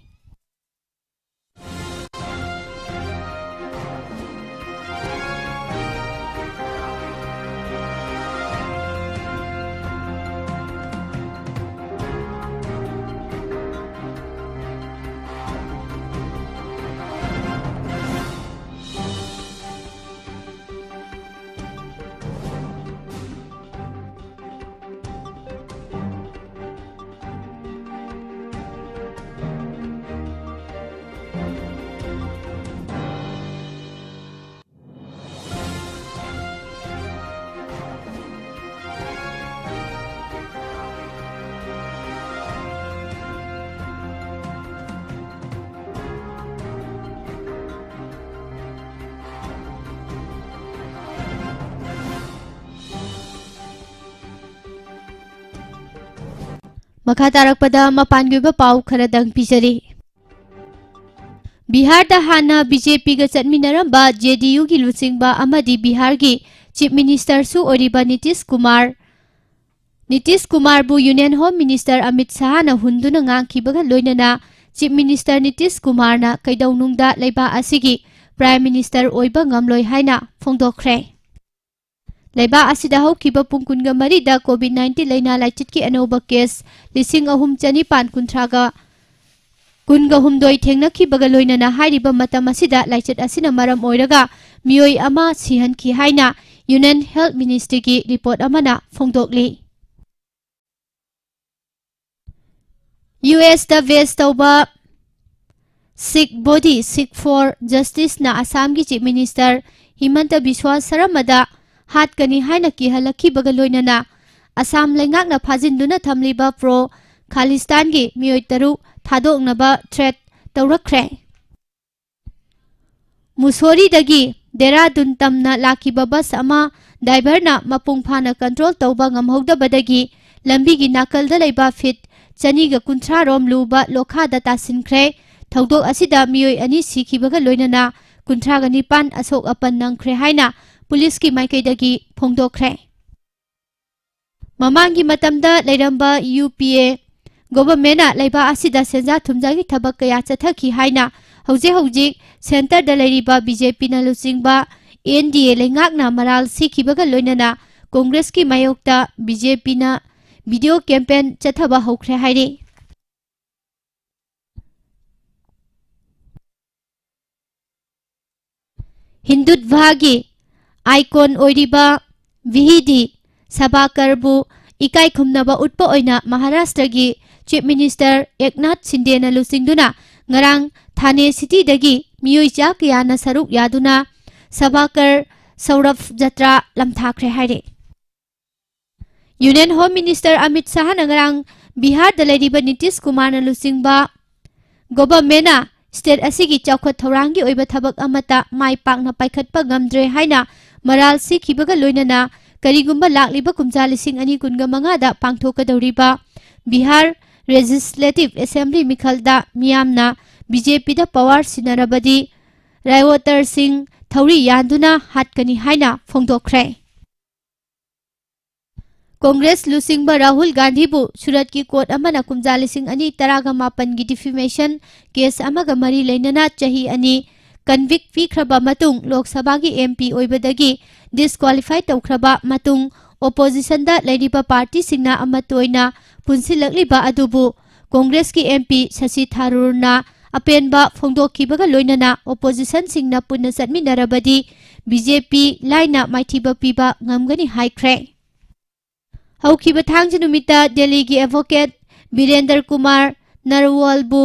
ꯃꯈꯥ ꯇꯥꯔꯛꯄꯗ ꯃꯄꯥꯟꯒꯤ ꯑꯣꯏꯕ ꯄꯥꯎ ꯈꯔꯗꯪ ꯄꯤꯖꯔꯤ꯫ ꯕꯤꯍꯥꯔꯗ ꯍꯥꯟꯅ ꯕꯤ ꯖꯦ ꯄꯤꯒ ꯆꯠꯃꯤꯟꯅꯔꯝꯕ ꯖꯦ ꯗꯤ ꯌꯨꯒꯤ ꯂꯨꯆꯤꯡꯕ ꯑꯃꯗꯤ ꯕꯤꯍꯥꯔꯒꯤ ꯆꯤꯐ ꯃꯤꯅꯤꯁꯇꯔꯁꯨ ꯑꯣꯏꯔꯤꯕ ꯅꯤꯇꯤꯁ ꯀꯨꯃꯥꯔ, ꯅꯤꯇꯤꯁ ꯀꯨꯃꯥꯔꯕꯨ ꯌꯨꯅꯤꯌꯟ ꯍꯣꯝ ꯃꯤꯅꯤꯁꯇꯔ ꯑꯃꯤꯠ ꯁꯍꯥꯅ ꯍꯨꯟꯗꯨꯅ ꯉꯥꯡꯈꯤꯕꯒ ꯂꯣꯏꯅꯅ ꯆꯤꯐ ꯃꯤꯅꯤꯁꯇꯔ ꯅꯤꯇꯤꯁ ꯀꯨꯃꯥꯔꯅ ꯀꯩꯗꯧꯅꯨꯡꯗ ꯂꯩꯕꯥꯛ ꯑꯁꯤꯒꯤ ꯄ꯭ꯔꯥꯏꯝ ꯃꯤꯅꯤꯁꯇꯔ ꯑꯣꯏꯕ ꯉꯝꯂꯣꯏ ꯍꯥꯏꯅ ꯐꯣꯡꯗꯣꯛꯈ꯭ꯔꯦ꯫ ꯂꯩꯕꯥꯛ ꯑꯁꯤꯗ ꯍꯧꯈꯤꯕ ꯄꯨꯡ ꯀꯨꯟꯒ ꯃꯔꯤꯗ ꯀꯣꯚꯤꯗ ꯅꯥꯏꯟꯇꯤꯟ ꯂꯥꯏꯅꯥ ꯂꯥꯏꯆꯠꯀꯤ ꯑꯅꯧꯕ ꯀꯦꯁ ꯂꯤꯁꯤꯡ ꯑꯍꯨꯝ ꯆꯅꯤꯄꯥꯟ ꯀꯨꯟꯊ꯭ꯔꯥꯒ ꯀꯨꯟꯒ ꯍꯨꯝꯗꯣꯏ ꯊꯦꯡꯅꯈꯤꯕꯒ ꯂꯣꯏꯅꯅ ꯍꯥꯏꯔꯤꯕ ꯃꯇꯝ ꯑꯁꯤꯗ ꯂꯥꯏꯆꯠ ꯑꯁꯤꯅ ꯃꯔꯝ ꯑꯣꯏꯔꯒ ꯃꯤꯑꯣꯏ ꯑꯃ ꯁꯤꯍꯟꯈꯤ ꯍꯥꯏꯅ ꯌꯨꯅꯤꯌꯟ ꯍꯦꯜꯊ ꯃꯤꯅꯤꯁꯇ꯭ꯔꯤꯒꯤ ꯔꯤꯄꯣꯔꯠ ꯑꯃꯅ ꯐꯣꯡꯗꯣꯛꯂꯤ꯫ ꯌꯨ ꯑꯦꯁꯇ ꯕꯦꯖ ꯇꯧꯕ ꯁꯤꯈ ꯕꯣꯗꯤ ꯁꯤꯈ ꯐꯣꯔ ꯖꯁꯇꯤꯁꯅ ꯑꯁꯥꯝꯒꯤ ꯆꯤꯐ ꯃꯤꯅꯤꯁꯇꯔ ꯍꯤꯃꯟꯇ ꯕꯤꯁ꯭ꯋꯥ ꯁꯔꯃꯗ ꯍꯥꯠꯀꯅꯤ ꯍꯥꯏꯅ ꯀꯤꯍꯜꯂꯛꯈꯤꯕꯒ ꯂꯣꯏꯅꯅ ꯑꯁꯥꯝ ꯂꯩꯉꯥꯛꯅ ꯐꯥꯖꯤꯟꯗꯨꯅ ꯊꯝꯂꯤꯕ ꯄ꯭ꯔꯣ ꯈꯥꯂꯤꯁꯇꯥꯟꯒꯤ ꯃꯤꯑꯣꯏ ꯇꯔꯨꯛ ꯊꯥꯗꯣꯛꯅꯕ ꯊ꯭ꯔꯦꯠ ꯇꯧꯔꯛꯈ꯭ꯔꯦ꯫ ꯃꯨꯁꯣꯔꯤꯗꯒꯤ ꯗꯦꯔꯥꯗꯨꯟ ꯇꯝꯅ ꯂꯥꯛꯈꯤꯕ ꯕꯁ ꯑꯃ ꯗ꯭ꯔꯥꯏꯚꯔꯅ ꯃꯄꯨꯡ ꯐꯥꯅ ꯀꯟꯇ꯭ꯔꯣꯜ ꯇꯧꯕ ꯉꯝꯍꯧꯗꯕꯗꯒꯤ ꯂꯝꯕꯤꯒꯤ ꯅꯥꯀꯜꯗ ꯂꯩꯕ ꯐꯤꯠ ꯆꯅꯤꯒ ꯀꯨꯟꯊ꯭ꯔꯥ ꯔꯣꯝ ꯂꯨꯕ ꯂꯣꯈꯥꯗ ꯇꯥꯁꯤꯟꯈ꯭ꯔꯦ꯫ ꯊꯧꯗꯣꯛ ꯑꯁꯤꯗ ꯃꯤꯑꯣꯏ ꯑꯅꯤ ꯁꯤꯈꯤꯕꯒ ꯂꯣꯏꯅꯅ ꯀꯨꯟꯊ꯭ꯔꯥꯒ ꯅꯤꯄꯥꯟ ꯑꯁꯣꯛ ꯑꯄꯟ ꯅꯪꯈ꯭ꯔꯦ ꯍꯥꯏꯅ ꯄꯨꯂꯤꯁꯀꯤ ꯃꯥꯏꯀꯩꯗꯒꯤ ꯐꯣꯡꯗꯣꯛꯈ꯭ꯔꯦ꯫ ꯃꯃꯥꯡꯒꯤ ꯃꯇꯝꯗ ꯂꯩꯔꯝꯕ ꯌꯨ ꯄꯤ ꯑꯦ ꯒꯣꯚꯔꯟꯃꯦꯟꯠꯅ ꯂꯩꯕꯥꯛ ꯑꯁꯤꯗ ꯁꯦꯟꯖꯥ ꯊꯨꯝꯖꯥꯒꯤ ꯊꯕꯛ ꯀꯌꯥ ꯆꯠꯊꯈꯤ ꯍꯥꯏꯅ ꯍꯧꯖꯤꯛ ꯍꯧꯖꯤꯛ ꯁꯦꯟꯇꯔꯗ ꯂꯩꯔꯤꯕ ꯕꯤ ꯖꯦ ꯄꯤꯅ ꯂꯨꯆꯤꯡꯕ ꯑꯦꯟ ꯗꯤ ꯑꯦ ꯂꯩꯉꯥꯛꯅ ꯃꯔꯥꯜ ꯁꯤꯈꯤꯕꯒ ꯂꯣꯏꯅꯅ ꯀꯣꯡꯒ꯭ꯔꯦꯁꯀꯤ ꯃꯥꯌꯣꯛꯇ ꯕꯤ ꯖꯦ ꯄꯤꯅ ꯚꯤꯗꯤꯑꯣ ꯀꯦꯝꯄꯦꯟ ꯆꯠꯊꯕ ꯍꯧꯈ꯭ꯔꯦ ꯍꯥꯏꯔꯤ꯫ ꯍꯤꯟꯗꯨꯠꯚꯥꯒꯤ ꯑꯥꯏꯀꯣꯟ ꯑꯣꯏꯔꯤꯕ ꯚꯤꯍꯤꯗꯤ ꯁꯚꯥꯀꯔꯕꯨ ꯏꯀꯥꯏ ꯈꯨꯝꯅꯕ ꯎꯠꯄ ꯑꯣꯏꯅ ꯃꯍꯥꯔꯥꯁꯇ꯭ꯔꯒꯤ ꯆꯤꯐ ꯃꯤꯅꯤꯁꯇꯔ ꯑꯦꯛꯅꯥꯊ ꯁꯤꯟꯗꯦꯅ ꯂꯨꯆꯤꯡꯗꯨꯅ ꯉꯔꯥꯡ ꯊꯥꯅꯦ ꯁꯤꯇꯤꯗꯒꯤ ꯃꯤꯑꯣꯏ ꯆꯥ ꯀꯌꯥꯅ ꯁꯔꯨꯛ ꯌꯥꯗꯨꯅ ꯁꯚꯥꯀꯔ ꯁꯧꯔꯚ ꯖꯇ꯭ꯔꯥ ꯂꯝꯊꯥꯈ꯭ꯔꯦ ꯍꯥꯏꯔꯤ꯫ ꯌꯨꯅꯤꯌꯟ ꯍꯣꯝ ꯃꯤꯅꯤꯁꯇꯔ ꯑꯃꯤꯠ ꯁꯥꯍꯅ ꯉꯔꯥꯡ ꯕꯤꯍꯥꯔꯗ ꯂꯩꯔꯤꯕ ꯅꯤꯇꯤꯁ ꯀꯨꯃꯥꯔꯅ ꯂꯨꯆꯤꯡꯕ ꯒꯣꯚꯔꯟꯃꯦꯟꯠꯅ ꯁ꯭ꯇꯦꯠ ꯑꯁꯤꯒꯤ ꯆꯥꯎꯈꯠ ꯊꯧꯔꯥꯡꯒꯤ ꯑꯣꯏꯕ ꯊꯕꯛ ꯑꯃꯠꯇ ꯃꯥꯏ ꯄꯥꯛꯅ ꯄꯥꯏꯈꯠꯄ ꯉꯝꯗ꯭ꯔꯦ ꯍꯥꯏꯅ ꯃꯔꯥꯜ ꯁꯤꯈꯤꯕꯒ ꯂꯣꯏꯅꯅ ꯀꯔꯤꯒꯨꯝꯕ ꯂꯥꯛꯂꯤꯕ ꯀꯨꯝꯖꯥ ꯂꯤꯁꯤꯡ ꯑꯅꯤ ꯀꯨꯟꯒ ꯃꯉꯥꯗ ꯄꯥꯡꯊꯣꯛꯀꯗꯧꯔꯤꯕ ꯕꯤꯍꯥꯔ Legislative Assembly ꯃꯤꯈꯜꯗ ꯃꯤꯌꯥꯝꯅ ꯕꯤ ꯖꯦ ꯄꯤꯗ power ꯁꯤꯟꯅꯔꯕꯗꯤ rioters ꯁꯤꯡ ꯊꯧꯔꯤ ꯌꯥꯟꯗꯨꯅ ꯍꯥꯠꯀꯅꯤ ꯍꯥꯏꯅ ꯐꯣꯡꯗꯣꯛꯈ꯭ꯔꯦ꯫ ꯀꯣꯡꯒ꯭ꯔꯦꯁ ꯂꯨꯆꯤꯡꯕ ꯔꯥꯍꯨꯜ ꯒꯥꯟꯙꯤꯕꯨ ꯁꯨꯔꯠꯀꯤ court ꯑꯃꯅ ꯀꯨꯝꯖꯥ ꯂꯤꯁꯤꯡ ꯑꯅꯤ ꯇꯔꯥꯒ ꯃꯥꯄꯟꯒꯤ defamation case ꯑꯃꯒ ꯃꯔꯤ ꯂꯩꯅꯅ ꯆꯍꯤ ꯑꯅꯤ convict ꯄꯤꯈ꯭ꯔꯕ ꯃꯇꯨꯡ ꯂꯣꯛ ꯁꯚꯥꯒꯤ M P ꯑꯣꯏꯕꯗꯒꯤ disqualify ꯇꯧꯈ꯭ꯔꯕ ꯃꯇꯨꯡ opposition ꯗ ꯂꯩꯔꯤꯕ party ꯁꯤꯡꯅ ꯑꯃꯠꯇ ꯑꯣꯏꯅ ꯄꯨꯟꯁꯤꯜꯂꯛꯂꯤꯕ ꯑꯗꯨꯕꯨ ꯀꯣꯡꯒ꯭ꯔꯦꯁꯀꯤ M P ꯁꯁꯤ ꯊꯥꯔꯨꯔꯅ ꯑꯄꯦꯟꯕ ꯐꯣꯡꯗꯣꯛꯈꯤꯕꯒ ꯂꯣꯏꯅꯅ opposition ꯁꯤꯡꯅ ꯄꯨꯟꯅ ꯆꯠꯃꯤꯟꯅꯔꯕꯗꯤ B J P ꯂꯥꯏꯅ ꯃꯥꯏꯊꯤꯕ ꯄꯤꯕ ꯉꯝꯒꯅꯤ ꯍꯥꯏꯈ꯭ꯔꯦ꯫ ꯍꯧꯈꯤꯕ ꯊꯥꯡꯖ ꯅꯨꯃꯤꯠꯇ ꯗꯦꯜꯂꯤꯒꯤ advocate ꯕꯤꯔꯦꯟꯗ꯭ꯔ ꯀꯨꯃꯥꯔ ꯅꯔꯋꯥꯜꯕꯨ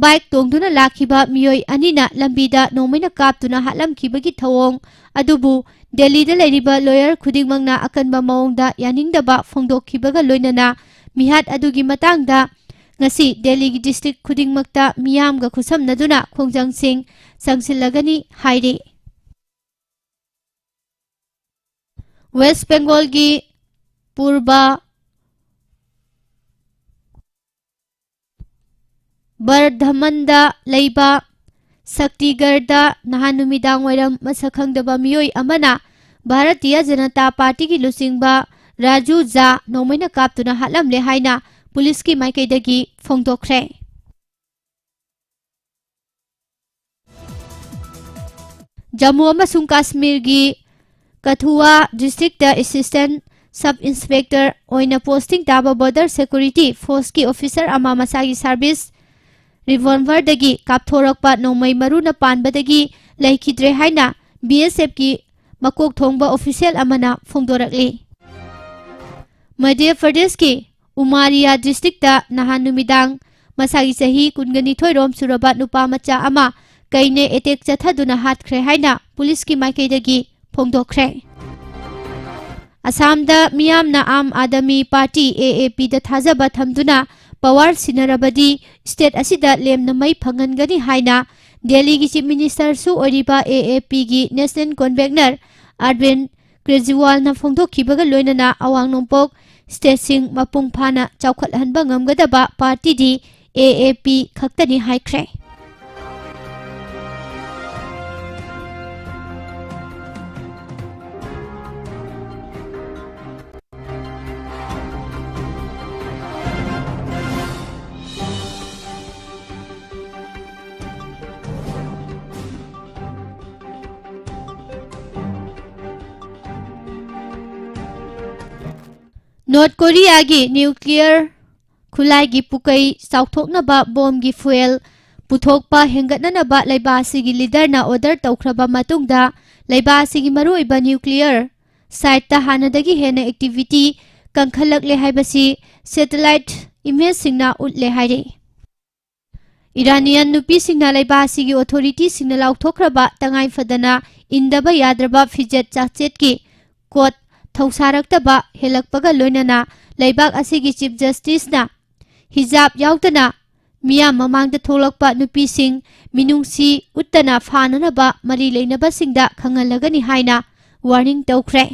bike ꯇꯣꯡꯗꯨꯅ ꯂꯥꯛꯈꯤꯕ ꯃꯤꯑꯣꯏ ꯑꯅꯤꯅ ꯂꯝꯕꯤꯗ ꯅꯣꯡꯃꯩꯅ ꯀꯥꯞꯇꯨꯅ ꯍꯥꯠꯂꯝꯈꯤꯕꯒꯤ ꯊꯧꯑꯣꯡ ꯑꯗꯨꯕꯨ ꯗꯦꯜꯂꯤꯗ ꯂꯩꯔꯤꯕ lawyer ꯈꯨꯗꯤꯡꯃꯛꯅ ꯑꯀꯟꯕ ꯃꯑꯣꯡꯗ ꯌꯥꯅꯤꯡꯗꯕ ꯐꯣꯡꯗꯣꯛꯈꯤꯕꯒ ꯂꯣꯏꯅꯅ ꯃꯤꯍꯥꯠ ꯑꯗꯨꯒꯤ ꯃꯇꯥꯡꯗ ꯉꯁꯤ ꯗꯦꯜꯂꯤꯒꯤ district ꯈꯨꯗꯤꯡꯃꯛꯇ ꯃꯤꯌꯥꯝꯒ ꯈꯨꯠꯁꯝꯅꯗꯨꯅ ꯈꯣꯡꯖꯪꯁꯤꯡ ꯆꯪꯁꯤꯜꯂꯒꯅꯤ ꯍꯥꯏꯔꯤ꯫ ꯋꯦꯁ꯭ꯠ ꯕꯦꯡꯒꯣꯜꯒꯤ ꯄꯨꯔꯕ ꯕꯔꯙꯃꯟꯗ ꯂꯩꯕ ꯁꯛꯇꯤꯒꯔꯗ ꯅꯍꯥꯟ ꯅꯨꯃꯤꯗꯥꯡ ꯋꯥꯏꯔꯝ ꯃꯁꯛ ꯈꯪꯗꯕ ꯃꯤꯑꯣꯏ ꯑꯃꯅ ꯚꯥꯔꯇꯤꯌ ꯖꯅꯇꯥ ꯄꯥꯔꯇꯤꯒꯤ ꯂꯨꯆꯤꯡꯕ ꯔꯥꯖꯨ ꯖꯥ ꯅꯣꯡꯃꯩꯅ ꯀꯥꯞꯇꯨꯅ ꯍꯥꯠꯂꯝꯂꯦ ꯍꯥꯏꯅ ꯄꯨꯂꯤꯁꯀꯤ ꯃꯥꯏꯀꯩꯗꯒꯤ ꯐꯣꯡꯗꯣꯛꯈ꯭ꯔꯦ꯫ ꯖꯝꯃꯨ ꯑꯃꯁꯨꯡ ꯀꯥꯁꯃꯤꯔꯒꯤ Kathua district assistant sub inspector ꯑꯣꯏꯅ posting ꯇꯥꯕ border security force ꯀꯤ officer ꯑꯃ ꯃꯁꯥꯒꯤ service revolver ꯗꯒꯤ ꯀꯥꯞꯊꯣꯔꯛꯄ ꯅꯣꯡꯃꯩ ꯃꯔꯨꯅ ꯄꯥꯟꯕꯗꯒꯤ ꯂꯩꯈꯤꯗ꯭ꯔꯦ ꯍꯥꯏꯅ B S F ꯀꯤ ꯃꯀꯣꯛ ꯊꯣꯡꯕ official ꯑꯃꯅ ꯐꯣꯡꯗꯣꯔꯛꯂꯤ꯫ ꯃꯙ꯭ꯌ ꯄ꯭ꯔꯗꯦꯁꯀꯤ ꯎꯃꯥꯔꯤꯌꯥ district ꯇ ꯅꯍꯥꯟ ꯅꯨꯃꯤꯗꯥꯡ ꯃꯁꯥꯒꯤ ꯆꯍꯤ ꯀꯨꯟꯒ ꯅꯤꯊꯣꯏ ꯔꯣꯝ ꯁꯨꯔꯕ ꯅꯨꯄꯥ ꯃꯆꯥ ꯑꯃ ꯀꯩꯅ attack ꯆꯠꯊꯗꯨꯅ ꯍꯥꯠꯈ꯭ꯔꯦ ꯍꯥꯏꯅ ꯄꯨꯂꯤꯁꯀꯤ ꯃꯥꯏꯀꯩꯗꯒꯤ ꯐꯣꯡꯗꯣꯛꯈ꯭ꯔꯦ꯫ ꯑꯁꯥꯝꯗ ꯃꯤꯌꯥꯝꯅ Aam Aadmi Party, A A P ꯗ ꯊꯥꯖꯕ ꯊꯝꯗꯨꯅ power ꯁꯤꯟꯅꯔꯕꯗꯤ state ꯑꯁꯤꯗ ꯂꯦꯝꯅ ꯃꯩ ꯐꯪꯍꯟꯒꯅꯤ ꯍꯥꯏꯅ ꯗꯦꯜꯂꯤꯒꯤ Chief Minister ꯁꯨ ꯑꯣꯏꯔꯤꯕ A A P ꯒꯤ national convener ꯑꯔꯕꯤꯟꯗ ꯀ꯭ꯔꯦꯖꯤꯋꯥꯜꯅ ꯐꯣꯡꯗꯣꯛꯈꯤꯕꯒ ꯂꯣꯏꯅꯅ ꯑꯋꯥꯡ ꯅꯣꯡꯄꯣꯛ ꯁ꯭ꯇꯦꯠꯁꯤꯡ ꯃꯄꯨꯡ ꯐꯥꯅ ꯆꯥꯎꯈꯠꯍꯟꯕ ꯉꯝꯒꯗꯕ ꯄꯥꯔꯇꯤꯗꯤ ꯑꯦ ꯑꯦ ꯄꯤ ꯈꯛꯇꯅꯤ ꯍꯥꯏꯈ꯭ꯔꯦ꯫ ꯅꯣꯔꯠ ꯀꯣꯔꯤꯌꯥꯒꯤ ꯅ꯭ꯌꯨꯀ꯭ꯂꯤꯌꯔ ꯈꯨꯠꯂꯥꯏꯒꯤ ꯄꯨꯀꯩ ꯆꯥꯎꯊꯣꯛꯅꯕ ꯕꯣꯝꯒꯤ ꯐ꯭ꯌꯨꯑꯦꯜ ꯄꯨꯊꯣꯛꯄ ꯍꯦꯟꯒꯠꯅꯅꯕ ꯂꯩꯕꯥꯛ ꯑꯁꯤꯒꯤ ꯂꯤꯗꯔꯅ ꯑꯣꯔꯗꯔ ꯇꯧꯈ꯭ꯔꯕ ꯃꯇꯨꯡꯗ, ꯂꯩꯕꯥꯛ ꯑꯁꯤꯒꯤ ꯃꯔꯨꯑꯣꯏꯕ ꯅ꯭ꯌꯨꯀ꯭ꯂꯤꯌꯔ ꯁꯥꯏꯠꯇ ꯍꯥꯟꯅꯗꯒꯤ ꯍꯦꯟꯅ ꯑꯦꯛꯇꯤꯚꯤꯇꯤ ꯀꯟꯈꯠꯂꯛꯂꯦ ꯍꯥꯏꯕꯁꯤ ꯁꯦꯇꯦꯂꯥꯏꯠ ꯏꯃꯦꯖꯁꯤꯡꯅ ꯎꯠꯂꯦ ꯍꯥꯏꯔꯤ꯫ ꯏꯔꯥꯅꯤꯌꯟ ꯅꯨꯄꯤꯁꯤꯡꯅ ꯂꯩꯕꯥꯛ ꯑꯁꯤꯒꯤ ꯑꯣꯊꯣꯔꯤꯇꯤꯁꯤꯡꯅ ꯂꯥꯎꯊꯣꯛꯈ꯭ꯔꯕ ꯇꯉꯥꯏ ꯐꯗꯅ ꯏꯟꯗꯕ ꯌꯥꯗ꯭ꯔꯕ ꯐꯤꯖꯦꯠ ꯆꯥꯛꯆꯦꯠꯀꯤ ꯀꯣꯗ ꯊꯧꯁꯥꯔꯛꯇꯕ ꯍꯦꯜꯂꯛꯄꯒ ꯂꯣꯏꯅꯅ ꯂꯩꯕꯥꯛ ꯑꯁꯤꯒꯤ ꯆꯤꯐ ꯖꯁꯇꯤꯁꯅ ꯍꯤꯖꯥꯕ ꯌꯥꯎꯗꯅ ꯃꯤꯌꯥꯝ ꯃꯃꯥꯡꯗ ꯊꯣꯛꯂꯛꯄ ꯅꯨꯄꯤꯁꯤꯡ ꯃꯤꯅꯨꯡꯁꯤ ꯎꯠꯇꯅ ꯐꯥꯅꯅꯕ ꯃꯔꯤ ꯂꯩꯅꯕꯁꯤꯡꯗ ꯈꯪꯍꯜꯂꯒꯅꯤ ꯍꯥꯏꯅ ꯋꯥꯔꯅꯤꯡ ꯇꯧꯈ꯭ꯔꯦ꯫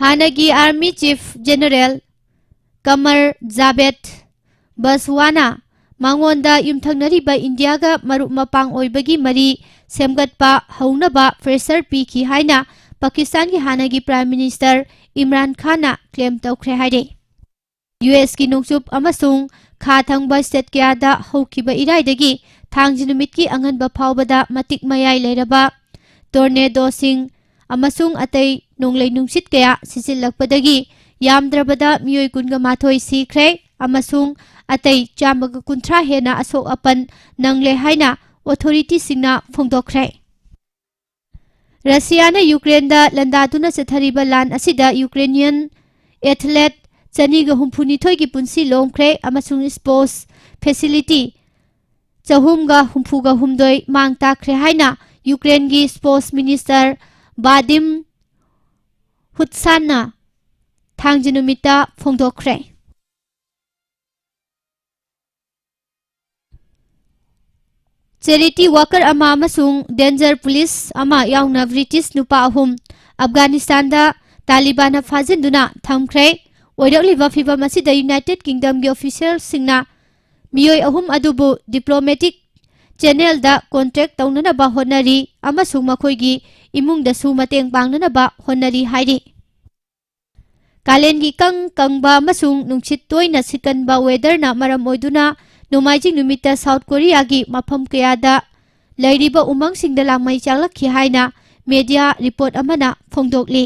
ꯍꯥꯟꯅꯒꯤ ꯑꯥꯔꯃꯤ ꯆꯤꯐ ꯖꯦꯅꯔꯦꯜ ꯀꯃꯔ ꯖꯥꯕꯦꯗ ꯕꯁꯋꯥꯅ ꯃꯉꯣꯟꯗ ꯌꯨꯝꯊꯪꯅꯔꯤꯕ ꯏꯟꯗꯤꯌꯥꯒ ꯃꯔꯨꯞ ꯃꯄꯥꯡ ꯑꯣꯏꯕꯒꯤ ꯃꯔꯤ ꯁꯦꯝꯒꯠꯄ ꯍꯧꯅꯕ ꯄ꯭ꯔꯦꯁꯔ ꯄꯤꯈꯤ ꯍꯥꯏꯅ ꯄꯥꯀꯤꯁꯇꯥꯟꯒꯤ ꯍꯥꯟꯅꯒꯤ ꯄ꯭ꯔꯥꯏꯝ ꯃꯤꯅꯤꯁꯇꯔ ꯏꯝꯔꯥꯟ ꯈꯥꯟꯅ ꯀ꯭ꯂꯦꯝ ꯇꯧꯈ꯭ꯔꯦ ꯍꯥꯏꯔꯤ꯫ ꯌꯨ ꯑꯦꯁꯀꯤ ꯅꯣꯡꯆꯨꯞ ꯑꯃꯁꯨꯡ ꯈꯥ ꯊꯪꯕ ꯁ꯭ꯇꯦꯠ ꯀꯌꯥꯗ ꯍꯧꯈꯤꯕ ꯏꯔꯥꯏꯗꯒꯤ ꯊꯥꯡꯖ ꯅꯨꯃꯤꯠꯀꯤ ꯑꯉꯟꯕ ꯐꯥꯎꯕꯗ ꯃꯇꯤꯛ ꯃꯌꯥꯏ ꯂꯩꯔꯕ ꯇꯣꯔꯅꯦꯗꯣꯁꯤꯡ ꯑꯃꯁꯨꯡ ꯑꯇꯩ ꯅꯣꯡꯂꯩ ꯅꯨꯡꯁꯤꯠ ꯀꯌꯥ ꯁꯤꯖꯤꯜꯂꯛꯄꯗꯒꯤ ꯌꯥꯝꯗ꯭ꯔꯕꯗ ꯃꯤꯑꯣꯏ ꯀꯨꯟꯒ ꯃꯥꯊꯣꯏ ꯁꯤꯈ꯭ꯔꯦ ꯑꯃꯁꯨꯡ ꯑꯇꯩ ꯆꯥꯝꯃꯒ ꯀꯨꯟꯊ꯭ꯔꯥ ꯍꯦꯟꯅ ꯑꯁꯣꯛ ꯑꯄꯟ ꯅꯪꯂꯦ ꯍꯥꯏꯅ ꯑꯣꯊꯣꯔꯤꯇꯤꯁꯤꯡꯅ ꯐꯣꯡꯗꯣꯛꯈ꯭ꯔꯦ꯫ ꯔꯁꯤꯌꯥꯅ ꯌꯨꯀ꯭ꯔꯦꯟꯗ ꯂꯥꯟꯗꯥꯗꯨꯅ ꯆꯠꯊꯔꯤꯕ ꯂꯥꯟ ꯑꯁꯤꯗ ꯌꯨꯀ꯭ꯔꯦꯅꯤꯌꯟ ꯑꯦꯊꯂꯦꯠ ꯆꯅꯤꯒ ꯍꯨꯝꯐꯨꯅꯤꯊꯣꯏꯒꯤ ꯄꯨꯟꯁꯤ ꯂꯣꯝꯈ꯭ꯔꯦ ꯑꯃꯁꯨꯡ ꯁ꯭ꯄꯣꯔꯠꯁ ꯐꯦꯁꯤꯂꯤꯇꯤ ꯆꯍꯨꯝꯒ ꯍꯨꯝꯐꯨꯒ ꯍꯨꯝꯗꯣꯏ ꯃꯥꯡ ꯇꯥꯛꯈ꯭ꯔꯦ ꯍꯥꯏꯅ ꯌꯨꯀ꯭ꯔꯦꯟꯒꯤ ꯁ꯭ꯄꯣꯔꯠꯁ ꯃꯤꯅꯤꯁꯇꯔ ꯕꯥꯗꯤꯝ ꯍꯨꯠꯁꯥꯟꯅ ꯊꯥꯡꯖ ꯅꯨꯃꯤꯠꯇ ꯐꯣꯡꯗꯣꯛꯈ꯭ꯔꯦ꯫ ꯆꯦꯔꯤꯇꯤ ꯋꯥꯀꯔ ꯑꯃ ꯑꯃꯁꯨꯡ ꯗꯦꯟꯖꯔ ꯄꯨꯂꯤꯁ ꯑꯃ ꯌꯥꯎꯅ ꯕ꯭ꯔꯤꯇꯤꯁ ꯅꯨꯄꯥ ꯑꯍꯨꯝ ꯑꯐꯒꯥꯅꯤꯁꯇꯥꯟꯗ ꯇꯥꯂꯤꯕꯥꯟꯅ ꯐꯥꯖꯤꯟꯗꯨꯅ ꯊꯝꯈ꯭ꯔꯦ꯫ ꯑꯣꯏꯔꯛꯂꯤꯕ ꯐꯤꯚꯝ ꯑꯁꯤꯗ ꯌꯨꯅꯥꯏꯇꯦꯗ ꯀꯤꯡꯗꯝꯒꯤ ꯑꯣꯐꯤꯁꯤꯌꯦꯜꯁꯤꯡꯅ ꯃꯤꯑꯣꯏ ꯑꯍꯨꯝ ꯑꯗꯨꯕꯨ ꯗꯤꯄ꯭ꯂꯣꯃꯦꯇꯤꯛ ꯆꯦꯅꯦꯜꯗ ꯀꯣꯟꯇꯦꯛ ꯇꯧꯅꯅꯕ ꯍꯣꯠꯅꯔꯤ ꯑꯃꯁꯨꯡ ꯃꯈꯣꯏꯒꯤ ꯏꯃꯨꯡꯗꯁꯨ ꯃꯇꯦꯡ ꯄꯥꯡꯅꯅꯕ ꯍꯣꯠꯅꯔꯤ ꯍꯥꯏꯔꯤ꯫ ꯀꯥꯂꯦꯟꯒꯤ ꯀꯪ ꯀꯪꯕ ꯑꯃꯁꯨꯡ ꯅꯨꯡꯁꯤꯠ ꯇꯣꯏꯅ ꯁꯤꯠꯀꯟꯕ ꯋꯦꯗꯔꯅ ꯃꯔꯝ ꯑꯣꯏꯗꯨꯅ ꯅꯣꯡꯃꯥꯏꯖꯤꯡ ꯅꯨꯃꯤꯠꯇ ꯁꯥꯎꯠ ꯀꯣꯔꯤꯌꯥꯒꯤ ꯃꯐꯝ ꯀꯌꯥꯗ ꯂꯩꯔꯤꯕ ꯎꯃꯪꯁꯤꯡꯗ ꯂꯥꯡꯃꯩ ꯆꯥꯛꯂꯛꯈꯤ ꯍꯥꯏꯅ ꯃꯦꯗꯤꯌꯥ ꯔꯤꯄꯣꯔꯠ ꯑꯃꯅ ꯐꯣꯡꯗꯣꯛꯂꯤ꯫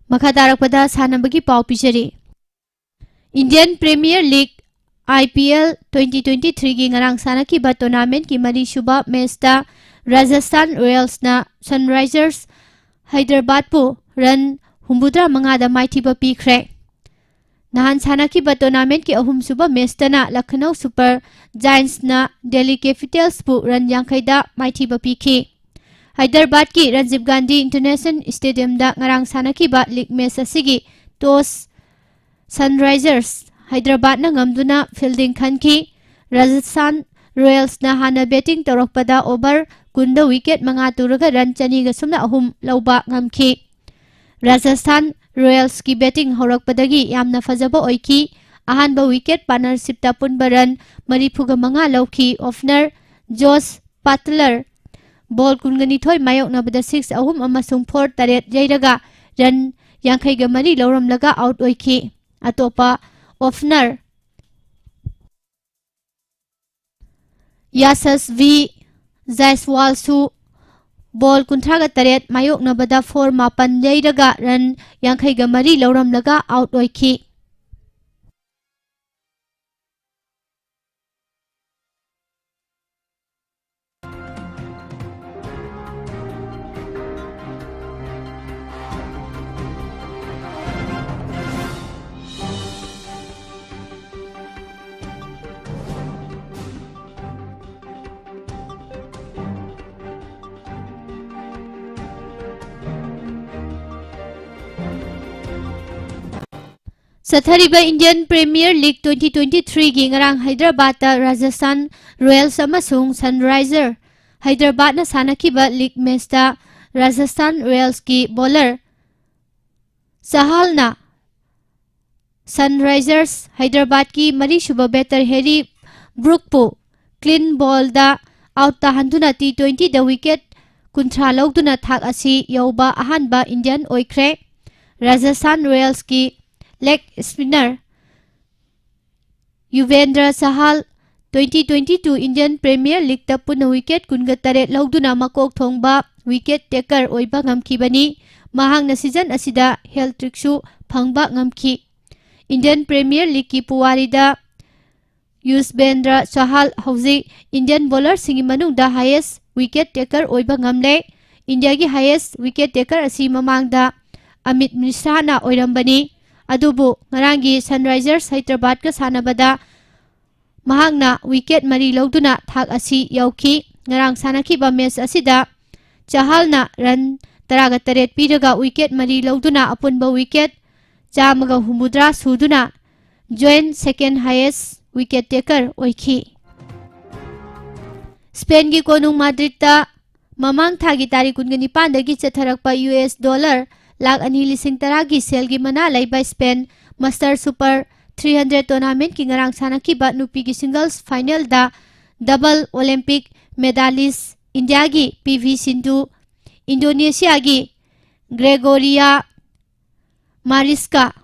ꯃꯈꯥ ꯇꯥꯔꯛꯄꯗ ꯁꯥꯟꯅꯕꯒꯤ ꯄꯥꯎ ꯄꯤꯖꯔꯤ꯫ Indian Premier League, I P L, twenty twenty-threeꯒꯤ ꯉꯔꯥꯡ ꯁꯥꯟꯅꯈꯤꯕ ꯇꯣꯔꯅꯥꯃꯦꯟꯠꯀꯤ ꯃꯔꯤꯁꯨꯕ ꯃꯦꯆꯇ ꯔꯥꯖꯁꯊꯥꯟ ꯔꯣꯌꯦꯜꯁꯅ ꯁꯟꯔꯥꯏꯖꯔꯁ ꯍꯩꯗ꯭ꯔꯕꯥꯗꯄꯨ ꯔꯟ ꯍꯨꯝꯐꯨꯇꯔꯥ ꯃꯉꯥꯗ ꯃꯥꯏꯊꯤꯕ ꯄꯤꯈ꯭ꯔꯦ꯫ ꯅꯍꯥꯟ ꯁꯥꯟꯅꯈꯤꯕ ꯇꯣꯔꯅꯥꯃꯦꯟꯠꯀꯤ ꯑꯍꯨꯝꯁꯨꯕ ꯃꯦꯆꯇꯅ ꯂꯈꯅꯧ ꯁꯨꯄꯔ ꯖꯥꯏꯟꯠꯁꯅ ꯗꯦꯜꯂꯤ ꯀꯦꯄꯤꯇꯦꯜꯁꯄꯨ ꯔꯟ ꯌꯥꯡꯈꯩꯗ ꯃꯥꯏꯊꯤꯕ ꯄꯤꯈꯤ꯫ ꯍꯩꯗ꯭ꯔꯕꯥꯗꯀꯤ ꯔꯥꯖꯤꯕ ꯒꯥꯟꯙꯤ ꯏꯟꯇꯔꯅꯦꯁꯅꯦꯜ ꯁ꯭ꯇꯦꯗꯤꯌꯝꯗ ꯉꯔꯥꯡ ꯁꯥꯟꯅꯈꯤꯕ ꯂꯤꯒ ꯃꯦꯆ ꯑꯁꯤꯒꯤ ꯇꯣꯁ ꯁꯟꯔꯥꯏꯖꯔꯁ ꯍꯩꯗ꯭ꯔꯕꯥꯗꯅ ꯉꯝꯗꯨꯅ ꯐꯤꯜꯗꯤꯡ ꯈꯟꯈꯤ꯫ ꯔꯥꯖꯁꯊꯥꯟ ꯔꯣꯌꯦꯜꯁꯅ ꯍꯥꯟꯅ ꯕꯦꯇꯤꯡ ꯇꯧꯔꯛꯄꯗ ꯑꯣꯚꯔ ꯀꯨꯟꯗ ꯋꯤꯀꯦꯠ ꯃꯉꯥ ꯇꯨꯔꯒ ꯔꯟ ꯆꯅꯤꯒ ꯁꯨꯞꯅ ꯑꯍꯨꯝ ꯂꯧꯕ ꯉꯝꯈꯤ꯫ ꯔꯥꯖꯁꯊꯥꯟ ꯔꯣꯌꯦꯜꯁꯀꯤ ꯕꯦꯇꯤꯡ ꯍꯧꯔꯛꯄꯗꯒꯤ ꯌꯥꯝꯅ ꯐꯖꯕ ꯑꯣꯏꯈꯤ꯫ ꯑꯍꯥꯟꯕ ꯋꯤꯀꯦꯠ ꯄꯥꯔꯠꯅꯔꯁꯤꯞꯇ ꯑꯄꯨꯟꯕ ꯔꯟ ꯃꯔꯤꯐꯨꯒ ꯃꯉꯥ ꯂꯧꯈꯤ꯫ ꯑꯣꯄꯅꯔ ꯖꯣꯁ ꯄꯥꯇꯂꯔ ꯕꯣꯜ ꯀꯨꯟꯒ ꯅꯤꯊꯣꯏ ꯃꯥꯌꯣꯛꯅꯕꯗ ꯁꯤꯛꯁ ꯑꯍꯨꯝ ꯑꯃꯁꯨꯡ ꯐꯣꯔ ꯇꯔꯦꯠ ꯌꯩꯔꯒ ꯔꯟ ꯌꯥꯡꯈꯩꯒ ꯃꯔꯤ ꯂꯧꯔꯝꯂꯒ ꯑꯥꯎꯠ ꯑꯣꯏꯈꯤ꯫ ꯑꯇꯣꯞꯄ ꯑꯣꯄꯅꯔ ꯌꯥꯁꯁꯚꯤ ꯖꯥꯏꯁꯋꯥꯜꯁꯨ ꯕꯣꯜ ꯀꯨꯟꯊ꯭ꯔꯥꯒ ꯇꯔꯦꯠ ꯃꯥꯌꯣꯛꯅꯕꯗ ꯐꯣꯔ ꯃꯥꯄꯟ ꯌꯩꯔꯒ ꯔꯟ ꯌꯥꯡꯈꯩꯒ ꯃꯔꯤ ꯂꯧꯔꯝꯂꯒ ꯑꯥꯎꯠ ꯑꯣꯏꯈꯤ꯫ ꯆꯠꯊꯔꯤꯕ Indian Premier League twenty twenty-threeꯒꯤ ꯉꯔꯥꯡ ꯍꯥꯏꯗ꯭ꯔꯕꯥꯗꯇ ꯔꯥꯖꯁꯊꯥꯟ ꯔꯣꯌꯦꯜꯁ ꯑꯃꯁꯨꯡ ꯁꯟꯔꯥꯏꯖꯔ ꯍꯥꯏꯗ꯭ꯔꯕꯥꯗꯅ ꯁꯥꯟꯅꯈꯤꯕ ꯂꯤꯒ ꯃꯦꯆꯇ ꯔꯥꯖꯁꯊꯥꯟ ꯔꯣꯌꯦꯜꯁꯀꯤ ꯕꯣꯂꯔ ꯆꯍꯥꯜꯅ ꯁꯟꯔꯥꯏꯖꯔꯁ ꯍꯥꯏꯗ꯭ꯔꯕꯥꯗꯀꯤ ꯃꯔꯤꯁꯨꯕ ꯕꯦꯇꯔ ꯍꯦꯔꯤ ꯕ꯭ꯔꯨꯛꯄꯨ ꯀ꯭ꯂꯤꯟ ꯕꯣꯜꯗ ꯑꯥꯎꯠ ꯇꯥꯍꯟꯗꯨꯅ ꯇꯤ ꯇ꯭ꯋꯦꯟꯇꯤꯗ ꯋꯤꯀꯦꯠ ꯀꯨꯟꯊ꯭ꯔꯥ ꯂꯧꯗꯨꯅ ꯊꯥꯛ ꯑꯁꯤ ꯌꯧꯕ ꯑꯍꯥꯟꯕ ꯏꯟꯗꯤꯌꯟ ꯑꯣꯏꯈ꯭ꯔꯦ꯫ ꯔꯥꯖꯁꯊꯥꯟ ꯔꯣꯌꯦꯜꯁꯀꯤ leg spinner Yuzvendra Chahal twenty twenty-two Indian Premier Leagueꯇ ꯄꯨꯟꯅ ꯋꯤꯀꯦꯠ ꯀꯨꯟꯒ ꯇꯔꯦꯠ ꯂꯧꯗꯨꯅ ꯃꯀꯣꯛ ꯊꯣꯡꯕ ꯋꯤꯀꯦꯠ ꯇꯦꯀꯔ ꯑꯣꯏꯕ ꯉꯝꯈꯤꯕꯅꯤ꯫ ꯃꯍꯥꯛꯅ ꯁꯤꯖꯟ ꯑꯁꯤꯗ ꯍꯦꯠ ꯇ꯭ꯔꯤꯛꯁꯨ ꯐꯪꯕ ꯉꯝꯈꯤ꯫ Indian Premier Leagueꯀꯤ ꯄꯨꯋꯥꯔꯤꯗ ꯌꯨꯖꯕꯦꯟꯗ꯭ꯔ ꯆꯍꯥꯜ ꯍꯧꯖꯤꯛ ꯏꯟꯗꯤꯌꯟ ꯕꯣꯂꯔꯁꯤꯡꯒꯤ ꯃꯅꯨꯡꯗ ꯍꯥꯏꯌꯦꯁ ꯋꯤꯀꯦꯠ ꯇꯦꯀꯔ ꯑꯣꯏꯕ ꯉꯝꯂꯦ꯫ ꯏꯟꯗꯤꯌꯥꯒꯤ ꯍꯥꯏꯌꯦꯁ ꯋꯤꯀꯦꯠ ꯇꯦꯀꯔ ꯑꯁꯤ ꯃꯃꯥꯡꯗ ꯑꯃꯤꯠ ꯃꯤꯁ꯭ꯔꯥꯅ ꯑꯣꯏꯔꯝꯕꯅꯤ꯫ ꯑꯗꯨꯕꯨ ꯉꯔꯥꯡꯒꯤ ꯁꯟꯔꯥꯏꯖꯔꯁ ꯍꯥꯏꯗ꯭ꯔꯕꯥꯗꯀ ꯁꯥꯟꯅꯕꯗ ꯃꯍꯥꯛꯅ ꯋꯤꯀꯦꯠ ꯃꯔꯤ ꯂꯧꯗꯨꯅ ꯊꯥꯛ ꯑꯁꯤ ꯌꯧꯈꯤ꯫ ꯉꯔꯥꯡ ꯁꯥꯟꯅꯈꯤꯕ ꯃꯦꯆ ꯑꯁꯤꯗ ꯆꯍꯥꯜꯅ ꯔꯟ ꯇꯔꯥꯒ ꯇꯔꯦꯠ ꯄꯤꯔꯒ ꯋꯤꯀꯦꯠ ꯃꯔꯤ ꯂꯧꯗꯨꯅ ꯑꯄꯨꯟꯕ ꯋꯤꯀꯦꯠ ꯆꯥꯝꯃꯒ ꯍꯨꯝꯐꯨꯇꯔꯥ ꯁꯨꯗꯨꯅ joint second highest wicket taker ꯑꯣꯏꯈꯤ꯫ ꯁ꯭ꯄꯦꯟꯒꯤ ꯀꯣꯅꯨꯡ ꯃꯥꯗ꯭ꯔꯤꯗꯇ ꯃꯃꯥꯡ ꯊꯥꯒꯤ ꯇꯥꯔꯤꯛ ꯀꯨꯟꯒ ꯅꯤꯄꯥꯟꯗꯒꯤ ꯆꯠꯊꯔꯛꯄ ꯌꯨ ꯑꯦꯁ ꯗꯣꯂꯔ ꯂꯥꯈ ꯑꯅꯤ ꯂꯤꯁꯤꯡ ꯇꯔꯥꯒꯤ ꯁꯦꯜꯒꯤ ꯃꯅꯥ ꯂꯩꯕ Spain Masters super three hundred ꯇꯣꯔꯅꯥꯃꯦꯟꯠꯀꯤ ꯉꯔꯥꯡ ꯁꯥꯟꯅꯈꯤꯕ ꯅꯨꯄꯤꯒꯤ ꯁꯤꯡꯒꯜꯁ ꯐꯥꯏꯅꯦꯜꯗ ꯗꯕꯜ ꯑꯣꯂꯦꯝꯄꯤꯛ ꯃꯦꯗꯥꯂꯤꯁ ꯏꯟꯗꯤꯌꯥꯒꯤ ꯄꯤ ꯚꯤ ꯁꯤꯟꯙꯨ, ꯏꯟꯗꯣꯅꯦꯁꯤꯌꯥꯒꯤ ꯒ꯭ꯔꯦꯒꯣꯔꯤꯌꯥ ꯃꯥꯔꯤꯁꯀꯥ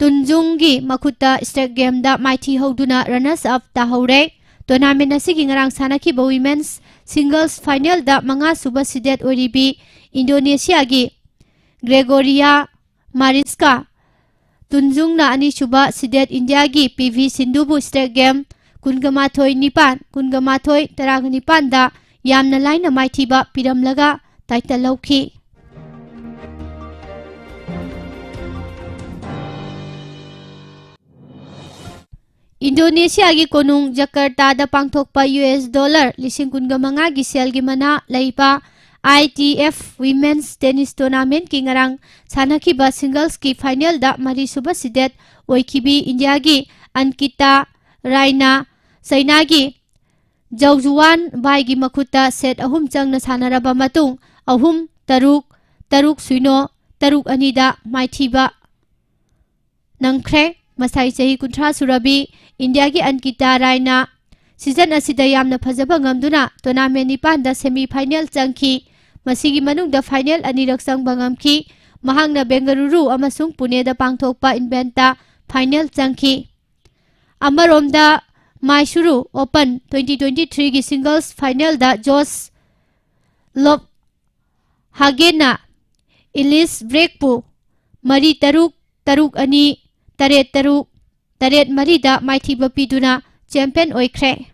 ꯇꯨꯟꯖꯨꯡꯒꯤ ꯃꯈꯨꯠꯇ ꯁ꯭ꯇ꯭ꯔꯦꯠ ꯒꯦꯝꯗ ꯃꯥꯏꯊꯤ ꯍꯧꯗꯨꯅ ꯔꯅꯔꯁ ꯑꯞ ꯇꯥꯍꯧꯔꯦ꯫ ꯇꯣꯔꯅꯥꯃꯦꯟ ꯑꯁꯤꯒꯤ ꯉꯔꯥꯡ ꯁꯥꯟꯅꯈꯤꯕ ꯋꯤꯃꯦꯟꯁ ꯁꯤꯡꯒꯜꯁ ꯐꯥꯏꯅꯦꯜꯗ ꯃꯉꯥꯁꯨꯕ ꯁꯤꯗꯦꯠ ꯑꯣꯏꯔꯤꯕꯤ ꯏꯟꯗꯣꯅꯦꯁꯤꯌꯥꯒꯤ ꯒ꯭ꯔꯦꯒꯣꯔꯤꯌꯥ ꯃꯥꯔꯤꯁꯀꯥ ꯇꯨꯟꯖꯨꯡꯅ ꯑꯅꯤꯁꯨꯕ ꯁꯤꯗꯦꯠ ꯏꯟꯗꯤꯌꯥꯒꯤ ꯄꯤ ꯚꯤ ꯁꯤꯟꯙꯨꯕꯨ ꯁ꯭ꯇ꯭ꯔꯦꯠ ꯒꯦꯝ ꯀꯨꯟꯒ ꯃꯥꯊꯣꯏ ꯅꯤꯄꯥꯟ, ꯀꯨꯟꯒ ꯃꯥꯊꯣꯏ, ꯇꯔꯥꯒ ꯅꯤꯄꯥꯟꯗ ꯌꯥꯝꯅ ꯂꯥꯏꯅ ꯃꯥꯏꯊꯤꯕ ꯄꯤꯔꯝꯂꯒ ꯇꯥꯏꯇꯜ ꯂꯧꯈꯤ꯫ ꯏꯟꯗꯣꯅꯦꯁꯤꯌꯥꯒꯤ ꯀꯣꯅꯨꯡ ꯖꯀꯔꯇꯥꯗ ꯄꯥꯡꯊꯣꯛꯄ ꯌꯨ ꯑꯦꯁ ꯗꯣꯂꯔ ꯂꯤꯁꯤꯡ ꯀꯨꯟꯒ ꯃꯉꯥꯒꯤ ꯁꯦꯜꯒꯤ ꯃꯅꯥ ꯂꯩꯕ ITF Women's Tennis Tournamentꯀꯤ ꯉꯔꯥꯡ ꯁꯥꯟꯅꯈꯤꯕ singlesꯀꯤ finalꯗ ꯃꯔꯤꯁꯨꯕ seeded ꯑꯣꯏꯈꯤꯕꯤ ꯏꯟꯗꯤꯌꯥꯒꯤ ꯑꯟꯀꯤꯇꯥ ꯔꯥꯏꯅꯥ ꯆꯩꯅꯥꯒꯤ ꯖꯧꯖꯨꯋꯥꯟ ꯕꯥꯏꯒꯤ ꯃꯈꯨꯠꯇ set ꯑꯍꯨꯝ ꯆꯪꯅ ꯁꯥꯟꯅꯔꯕ ꯃꯇꯨꯡ ꯑꯍꯨꯝ ꯇꯔꯨꯛ, ꯇꯔꯨꯛ ꯁꯤꯅꯣ, ꯇꯔꯨꯛ ꯑꯅꯤꯗ ꯃꯥꯏꯊꯤꯕ ꯅꯪꯈ꯭ꯔꯦ꯫ ꯃꯁꯥꯏ ꯆꯍꯤ ꯀꯨꯟꯊ꯭ꯔꯥ ꯁꯨꯔꯕꯤ ꯏꯟꯗꯤꯌꯥꯒꯤ ꯑꯟꯀꯤꯇꯥ ꯔꯥꯏꯅꯥ season ꯑꯁꯤꯗ ꯌꯥꯝꯅ ꯐꯖꯕ ꯉꯝꯗꯨꯅ tournament ꯅꯤꯄꯥꯟꯗ semi final ꯆꯪꯈꯤ꯫ ꯃꯁꯤꯒꯤ ꯃꯅꯨꯡꯗ final ꯑꯅꯤꯔꯛ ꯆꯪꯕ ꯉꯝꯈꯤ꯫ ꯃꯍꯥꯛꯅ ꯕꯦꯡꯒꯂꯨꯔꯨ ꯑꯃꯁꯨꯡ ꯄꯨꯅꯦꯗ ꯄꯥꯡꯊꯣꯛꯄ eventꯇ final ꯆꯪꯈꯤ꯫ ꯑꯃꯔꯣꯝꯗ ꯃꯥꯏꯁꯨꯔꯨ Open twenty twenty-threeꯒꯤ singles finalꯗ ꯖꯣꯁ ꯂꯣꯞ ꯍꯥꯒꯦꯟꯅ ꯏꯂꯤꯁ ꯕ꯭ꯔꯦꯛꯄꯨ ꯃꯔꯤ ꯇꯔꯨꯛ, ꯇꯔꯨꯛ ꯑꯅꯤ, ꯇꯔꯦꯠ ꯇꯔꯨꯛ, ꯇꯔꯦꯠ ꯃꯔꯤꯗ ꯃꯥꯏꯊꯤꯕ ꯄꯤꯗꯨꯅ champion ꯑꯣꯏꯈ꯭ꯔꯦ꯫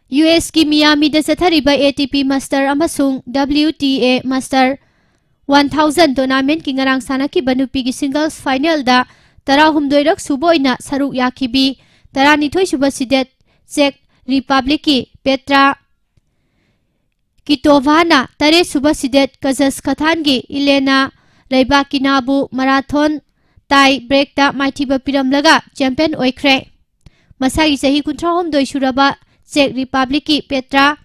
USꯀꯤ ꯃꯤꯌꯥꯃꯤꯗ ꯆꯠꯊꯔꯤꯕ ATP Master ꯑꯃꯁꯨꯡ WTA Master one thousand tournamentꯀꯤ ꯉꯔꯥꯡ ꯁꯥꯟꯅꯈꯤꯕ ꯅꯨꯄꯤꯒꯤ singles finalꯗ ꯇꯔꯥꯍꯨꯝꯗꯣꯏꯔꯛ ꯁꯨꯕ ꯑꯣꯏꯅ ꯁꯔꯨꯛ ꯌꯥꯈꯤꯕꯤ ꯇꯔꯥꯅꯤꯊꯣꯏ ꯁꯨꯕ seeded Czech Republicꯀꯤ ꯄꯦꯇ꯭ꯔꯥ ꯀꯤꯇꯣꯚꯥꯅ ꯇꯔꯦꯠ ꯁꯨꯕ seeded Kazakhstanꯒꯤ ꯏꯂꯦꯅꯥ ꯔꯩꯕꯥꯀꯤꯅꯥꯕꯨ marathon tie breakꯇ ꯃꯥꯏꯊꯤꯕ ꯄꯤꯔꯝꯂꯒ champion ꯑꯣꯏꯈ꯭ꯔꯦ꯫ ꯃꯁꯥꯒꯤ ꯆꯍꯤ ꯀꯨꯟꯊ꯭ꯔꯥꯍꯨꯝꯗꯣꯏ ꯁꯨꯔꯕ Czech Republicꯀꯤ ꯄꯦꯇ꯭ꯔꯥ